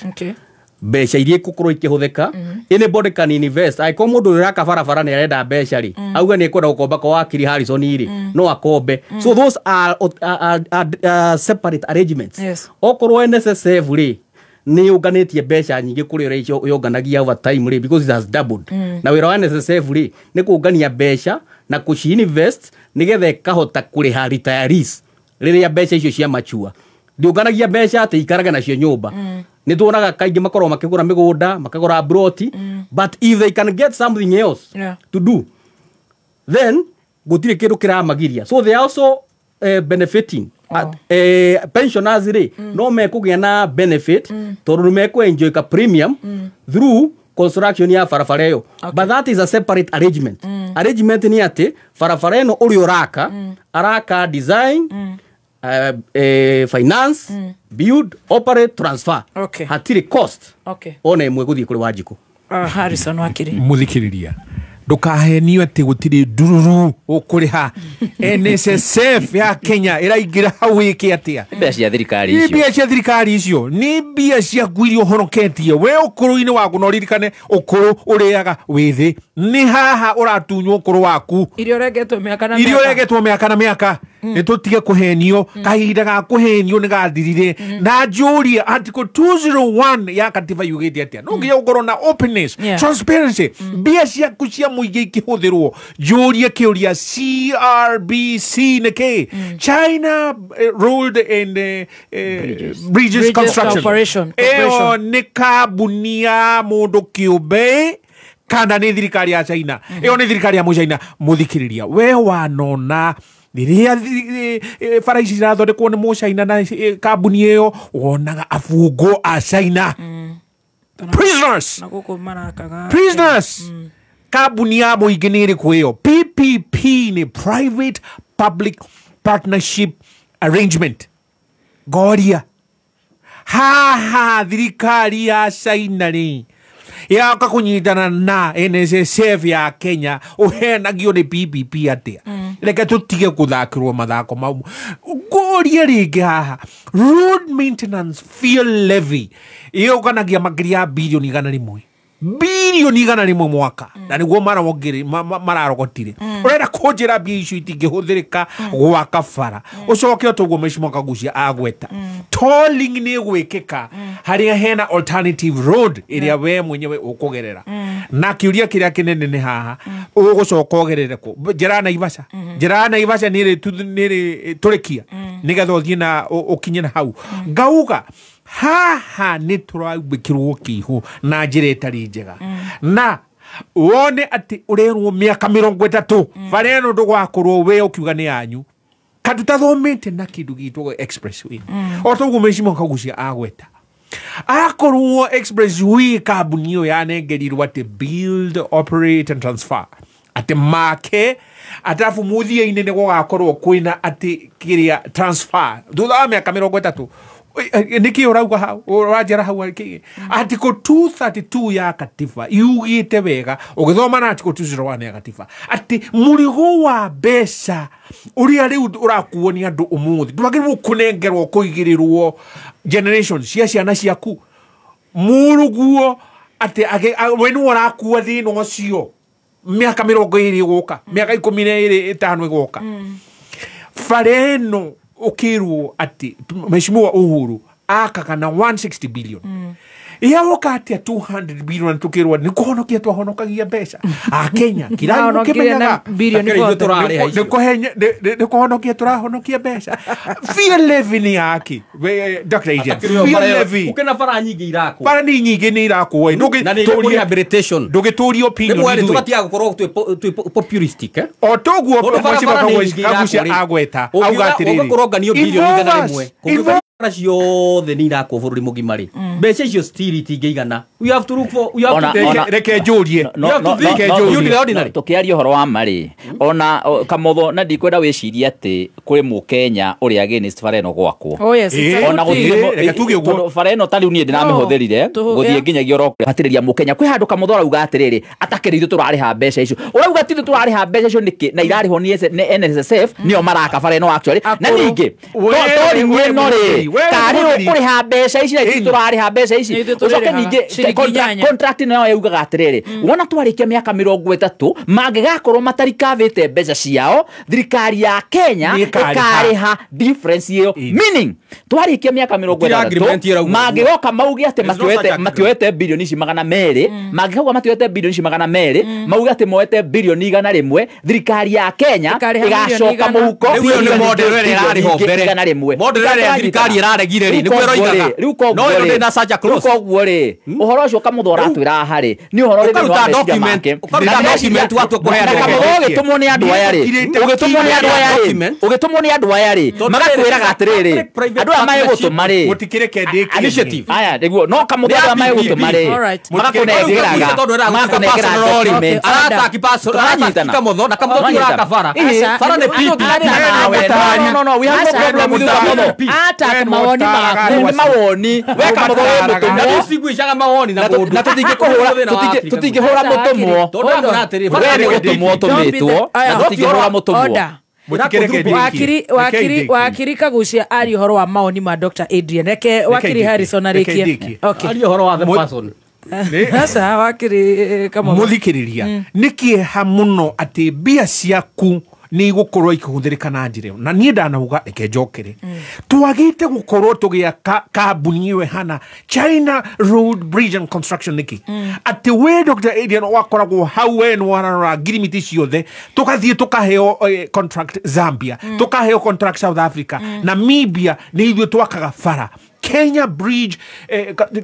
mbeca iria ikukorwo ikĩhũthĩka. Anybody can invest. Angĩkorwo mũndũ ũrĩa ũraka barabara nĩ arenda mbeca rĩ, auge nĩ ekwenda gũkomba kwa wakiri Harrison rĩ, no akombe. So those are separate arrangements. Okorwo NSSF rĩ nĩ yũnganĩtie mbeca nyingĩ kũrĩ ũrĩa yũnganagia over time rĩ, because it has doubled. Na wĩra wa NSSF rĩ nĩ kũngania mbeca na kũci invest nĩgetha ĩkahota kũrĩha retirees rĩrĩa mbeca icio cia machua. Ndiũnganagia mbeca atĩ ikarage nacio nyũmba. Nĩ tuonaga kaingĩ makoragwo makĩgũra mĩgũnda, makagũra broti, but if they can get something else to do, then gũtirĩ kĩndũ kĩramagiria. So they are also benefiting. Pensioners rĩ, no mekũgĩa na benefit tondũ nĩ mekũ-enjoy ka premium through construction ya barabara ĩyo. But that is a separate arrangement. Arrangement nĩ atĩ barabara ĩno ũrĩa ũraka, araka design, finance, build, operate, transfer. Hatirĩ cost ona ĩmwe gũthiĩ kũrĩ Wanjikũ. Harrison Wakiri. Mũthikĩrĩria, ndũkahenio atĩ gũtirĩ ndururu ũkũrĩha. NSSF ya Kenya ĩraingĩra hau ĩke atĩa? Mbeca cia thirikari Nĩ icio. mbia cia thirikari icio, nĩ mbia ciaku iria ũhonoketie we ũkũrũ-inĩ waku, na ũririkane ũkũrũ ũrĩaga wĩthĩ. Nĩ haha ũratunywo ũkũrũ waku, iria ũrengetwo mĩaka na iria mĩaka. ũrengetwo mĩaka na mĩaka. Nĩ tũtige kũhenio, kahinda ga kũhenio nĩ gathirire. Na njũrie, article 201 ya katiba yugĩte atĩa? No nginya ũkorwo na openness, transparency, mbia ciaku cia mũingĩ ikĩhũthĩrwo. Njũrie kĩũria, CRBC nĩ kĩ? China Road and Bridges Bridges Construction. Corporation. Ĩyo Corporation. nĩ kambuni ya mũndũ kĩũmbe kana nĩ thirikari ya China? Ĩyo nĩ thirikari ya mũchina. Mũthikĩrĩria, we wanona rĩrĩa bara ici cirathondekwo nĩ mũchina na kambuni ĩyo, wonaga abungwo a China, prisoners. Na gũkũ marakaga prisoners. Kambuni ya mũingĩ nĩ ĩrĩkũ ĩyo? PPP nĩ private public partnership arrangement. Ngoria haha thirikari ya China rĩ yaka kũnyitana na NSSF ya Kenya, ũhenagio nĩ PPP atĩa? Reke tũtige gũthakĩrwo mathako mau. Ngũrie rĩngĩ haha, road maintenance fee levy yũnganagia makĩria ya birioni 100. Bilioni 100 mwaka na niguo mararogotire urenda kunjira mbia icio itingĩhũthĩrĩka gwaka bara ũcoke ũtoguo mheshimiwa Kagucia agweta tolling nĩ gwĩkĩka harĩa hena alternative road ĩrĩa we mwenyewe ũkũgerera na kĩũria kĩrĩa kĩnene nĩ haha ũgũcoka ũgerere kũ njĩra Naivasha njĩra Naivasha nĩ rĩ tũrĩkia nĩgetha ũthiĩ na ũkinye na hau ngauga haha nĩ tũraumbĩkĩrwo kĩihũ na njĩra ĩtarĩ njega na wone atĩ ũrerwo mĩaka 30 bara ĩno ndũgwakorwo we ũkiuga nĩ yanyu katutathomete na kĩndũ gĩtagwo expressway o toguo mheshimiwa Kagucia agweta akorwo expressway kambuni ĩyo yanengerirwo atĩ build operate and transfer atĩ make atafu mũthia-inĩ nĩ gũgakorwo kwĩna atĩ kĩrĩa transfer thutha wa mĩaka 30 niki urauga hau uranjara hau ki article 232 ya katiba yugite wega ugithoma na article 201 ya katiba ati murigo wa mbeca uria riu urakuo ni andu umuthi ndwagĩrĩirwo kunengerwo kuigirirwo generation cia ciana ciaku muruguo ati we nĩ ũrakua thĩna ũcio mĩaka 20 ĩgũka mĩaka 15 ĩgũka bara ĩno ukirwo ati mheshimiwa Uhuru akaga na 160 billion yawoka atia 200 billion tukirwo ni kuhonokia twahonokagia mbeca a Kenya kira kimenyaga ni kuhonokia turahonokia mbeca fear levy ni yaki Dr. Agent fear levy ukena bara nyingi irakwo bara ni nyingi ni irakwo ndugituria rehabilitation ndugituria opinion ni tugatiga gukorwo twi populistic o toguo mheshimiwa Kagucia agweta auga atiriri ugakoronganio bilioni 100 bara ciothe nĩ irakwo bũrũri mũgima rĩ mbeca icio still itingĩigana we have to look for we have to reke njũrie tũkĩaria ũhoro wa marĩ ona Kamotho na ndikwenda wĩcirie atĩ kũrĩ mũkenya ũrĩa against bara ĩno gwakwo ona gũtirĩ bara ĩno ta rĩu niĩ ndĩramĩhũthĩrire gũthiĩ nginyagia oro hatĩrĩria mũkenya kwĩ handũ Kamotho arauga atĩrĩrĩ atakĩrĩ ithuĩ tũrarĩha mbeca icio ũrauga ti ithuĩ tũrarĩha mbeca icio nĩkĩ na irarĩhwo nĩ NSSF nĩo maraka bara ĩno actually na ningĩ tori ĩno rĩ karĩ ũkũrĩha mbeca ici na ithuĩ tũrarĩha mbeca ici ũcoke ningĩ contract nayo yaugaga atĩrĩrĩ wona twarĩkia mĩaka 30 mangĩgakorwo matarikavĩte mbeca ciao thirikari ya Kenya ĩkarĩha difference ĩyo meaning twarĩkia mĩaka 30 mangĩgoka mauge atĩ matioete bilioni ici 200 mangĩkauga matioete bilioni ici 200 mauge atĩ moete bilioni 100 thirikari ya Kenya ĩgacoka mũhuko rĩu nĩ model ĩrĩa ĩrarĩho mbere model ĩrĩa thirikari ĩraregire rĩ nĩguo ĩroigaga no ĩno ndĩna such a clause koguo rĩ ũhoro ũcio Kamotho ũratwĩra haha rĩ nĩ ũhoro rĩ ũkaruta document ũkaruta document watua kũheana Kamotho ũgĩtũmwo nĩ andũ aya rĩ ũgĩtũmwo nĩ andũ aya rĩ ũgĩtũmwo nĩ andũ aya rĩ magakwĩraga atĩrĩrĩ andũ aya magĩgũtũma rĩ mũtikĩreke ndĩkie initiative aya nĩguo no Kamotho andũ aya magĩgũtũma rĩ magakũnengera document arataki personal arataki Kamotho na Kamotho ti ũraka bara bara nĩ PP no we have no problem with Kamotho ata mawoni maku nĩ mawoni we Kamotho wĩ mũtũmwo ciguicaga mawoni na mũndũ na tũtingĩkũhũra tũtingĩhũra mũtũmwo we nĩ gũtũmwo ũtũmĩtwo na tũtingĩhũra mũtũmwo wakiri Kagucia ari ũhoro wa mawoni ma Dr. Adrian reke wakiri Harrison arĩkie ari ũhoro wa the person Sasa wakiri Kamotho mũthikĩrĩria nĩ kĩeha mũno atĩ mbia ciaku nĩ igũkorwo ikĩhũthĩrĩka na njĩra ĩyo na niĩ ndanauga reke njokere twagĩte gũkorwo tũgĩaka kambuni ĩyo ĩhana China Road Bridge and Construction nĩkĩ atĩ we Dr. Adrian wakoragwo hau we nĩ wararora ngirimiti ciothe tũgathiĩ tũkaheo contract Zambia tũkaheo contract South Africa Namibia nĩ ithuĩ twakaga bara Kenya Bridge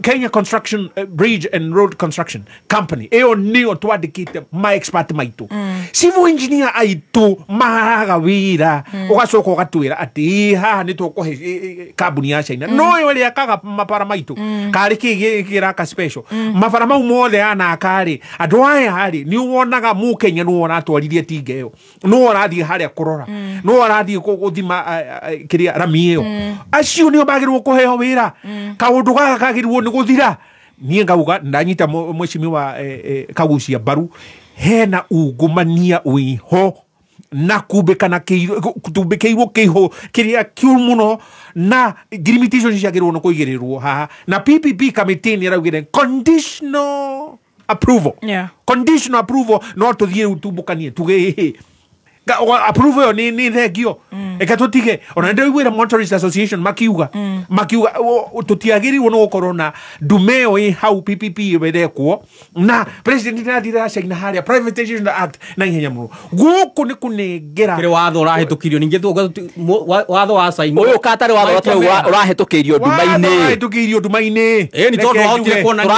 Kenya Construction Bridge and Road Construction Company ĩyo nĩyo twandĩkĩte ma expert maitũ civil engineer aitũ maraga wĩra ũgacoka ũgatwĩra atĩ haha nĩ tũkũhe kambuni ya China no ĩyo ĩrĩa ĩkaga mabara maitũ karĩ kĩ kĩraka special mabara mau mothe anaka rĩ andũ aya rĩ nĩ wonaga mũkenya nĩ ũratwaririe tinga ĩyo nĩ ũrathiĩ harĩa kũrora nĩ ũrathiĩ gũthima kĩrĩa rami ĩyo acio nĩo magĩrĩirwo kũheo wĩra kaundu gaka kagĩrĩirwo nĩ gũthira niĩ ngauga ndanyita mheshimiwa Kagucia mbaru hena ungumania wĩho na kumbĩkana kutumbĩkĩirwo kĩihũ kĩrĩa kĩũru mũno na ngirimiti icio ciagĩrĩirwo nĩ kũigĩrĩrwo haha na PPP committee nĩ ĩraugire conditional approval. Yeah. Conditional approval no tuthiĩ rĩu tumbũkanie tuge ĩhĩ approval ĩyo nĩ thengio eka tũtige ona ndĩraiguĩra Motorist Association makiuga tũtiagĩrĩirwo nĩ gũkorwo na ndume ĩyo ĩ hau PPP ĩrekwo na president nĩathire acaina harĩa Privatization Act na ihenya mũno gũkũ nĩ kũnengera kĩrĩ watho ũrahĩtũkirio ningĩ watho wa caina ũyũ katarĩ watho ũrahĩtũkĩirio nduma-inĩ ũrahĩtũkĩirio nduma-inĩ ĩĩ nĩ tondũ wahotire kuonania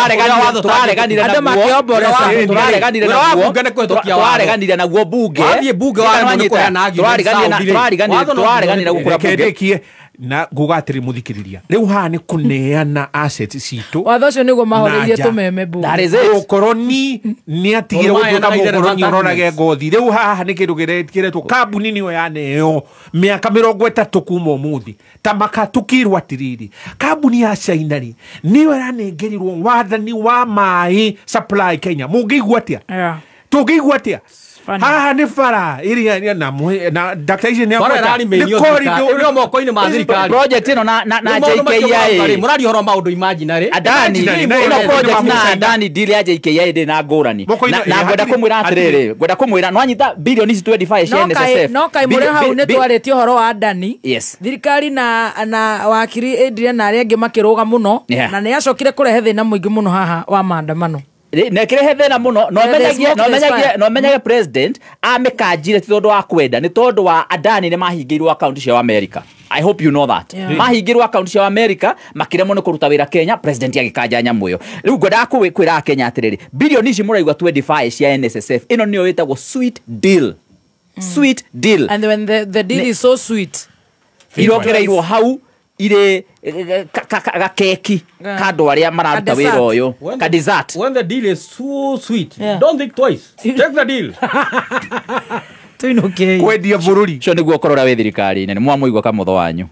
tũrareganire naguo bunge wathiĩ bunge tũrareganire gũkũra bunge na nguga atĩrĩ mũthikĩrĩria rĩu haha nĩ kũneana assets citũ watho ũcio nĩguo mahoreirie tũmeme bunge mũkoroni nĩ atigire gũtuĩka mũkoroni ũrorage ngothi rĩu haha nĩ kĩndũ kĩretwo kambuni nĩyo yaneo mĩaka 30 kuma ũmũthĩ ta makatukirwo atĩrĩrĩ kambuni ya China rĩ nĩyo ĩranengerirwo wathani wa maĩ supply Kenya mũngĩigua atĩa tũngĩigua atĩa haha nĩ bara ĩrĩa na Dr. Ici nĩ bara ĩrarĩmĩnio thirikari moko-inĩ ma thirikari project ĩno na JKIA mũraria ũhoro maũndũ imaginary Adani ĩno project na Adani deal ya JKIA ndĩ na ngũrani na ngwenda kũmwĩra atĩrĩrĩ ngwenda kũmwĩra no anyita bilioni ici 25 cia NSSF no kaĩ mũrĩ hau nĩ twarĩtie ũhoro wa Adani thirikari na wakiri Adrian na arĩa angĩ makĩrũga mũno na nĩ acokire kũrehe thĩna mũingĩ mũno haha wa maandamano nekirehe thĩna mũno no menyage president amĩkanjire ti tondũ wa kwenda nĩ tondũ wa Adani nĩ mahingĩirwo akaunti ciao America. I hope you know that. Mahingĩirwo akaunti ciao America makĩremwo nĩ kũruta wĩra Kenya president agĩkanja nyamũ ĩyo rĩu ngwendaga kwĩra Kenya atĩrĩrĩ bilioni ici mũraigua 25 cia NSSF ĩno nĩyo ĩtagwo sweet deal. Sweet deal. And when the deal is so sweet irongereirwo hau ire gakeki kando aria mararuta wira uyu ka dessert. When the deal is so sweet, don't think twice, take the deal. Tuinuke kwendia bururi cio niguo korora wi thirikari-inĩ nĩ mwamũigua kamũtho wanyu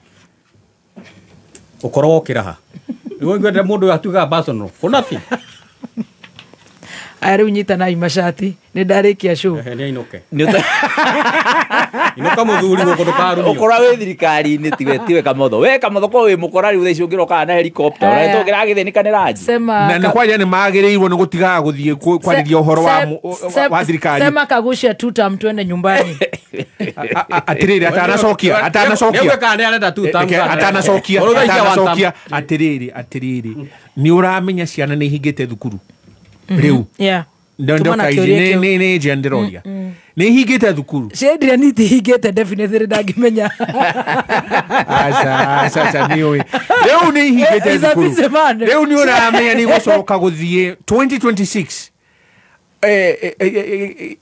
ukorwo ukiraha niguo ngwenda mundu atuiga personal for nothing. Aya rĩu nyitanai macati nĩ ndarĩkia show nĩ ainũke inuka muthuri guku ndukarumio ukora wi thirikari-inĩ tiwe kamotho we kamotho ko wi mukora riu thaici ungirokaga na helicopter uraitwo ngiragithinika ni ranji na nĩ kwaria nĩ magĩrĩirwo nĩ gũtigaga gũthiĩ kwarĩria ũhoro wa thirikari. Sema kagucia two term twende nyumbani. Atĩrĩrĩ atanacokia atĩrĩrĩ atĩrĩrĩ nĩ ũramenya ciana nĩ ihingĩte thukuru rĩu nĩ nja ndĩroria nĩ ihingĩte thukuru cia Adrian itihingĩte definitely ndangĩmenya. Aca nĩũĩ rĩu nĩ ihingĩte thukuru rĩu nĩ ũramenya nĩ gũcoka gũthiĩ 2026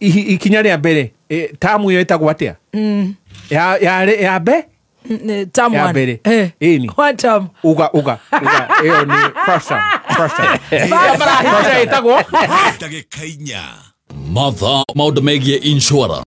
ikinya rĩa mbere tamu ĩyo ĩtagwo atĩa ya mbe term ya mbere ĩni one term uga uga ĩyo nĩ first term ĩtagwo ndagĩka inya mathaa maũndũ megiĩ insurance.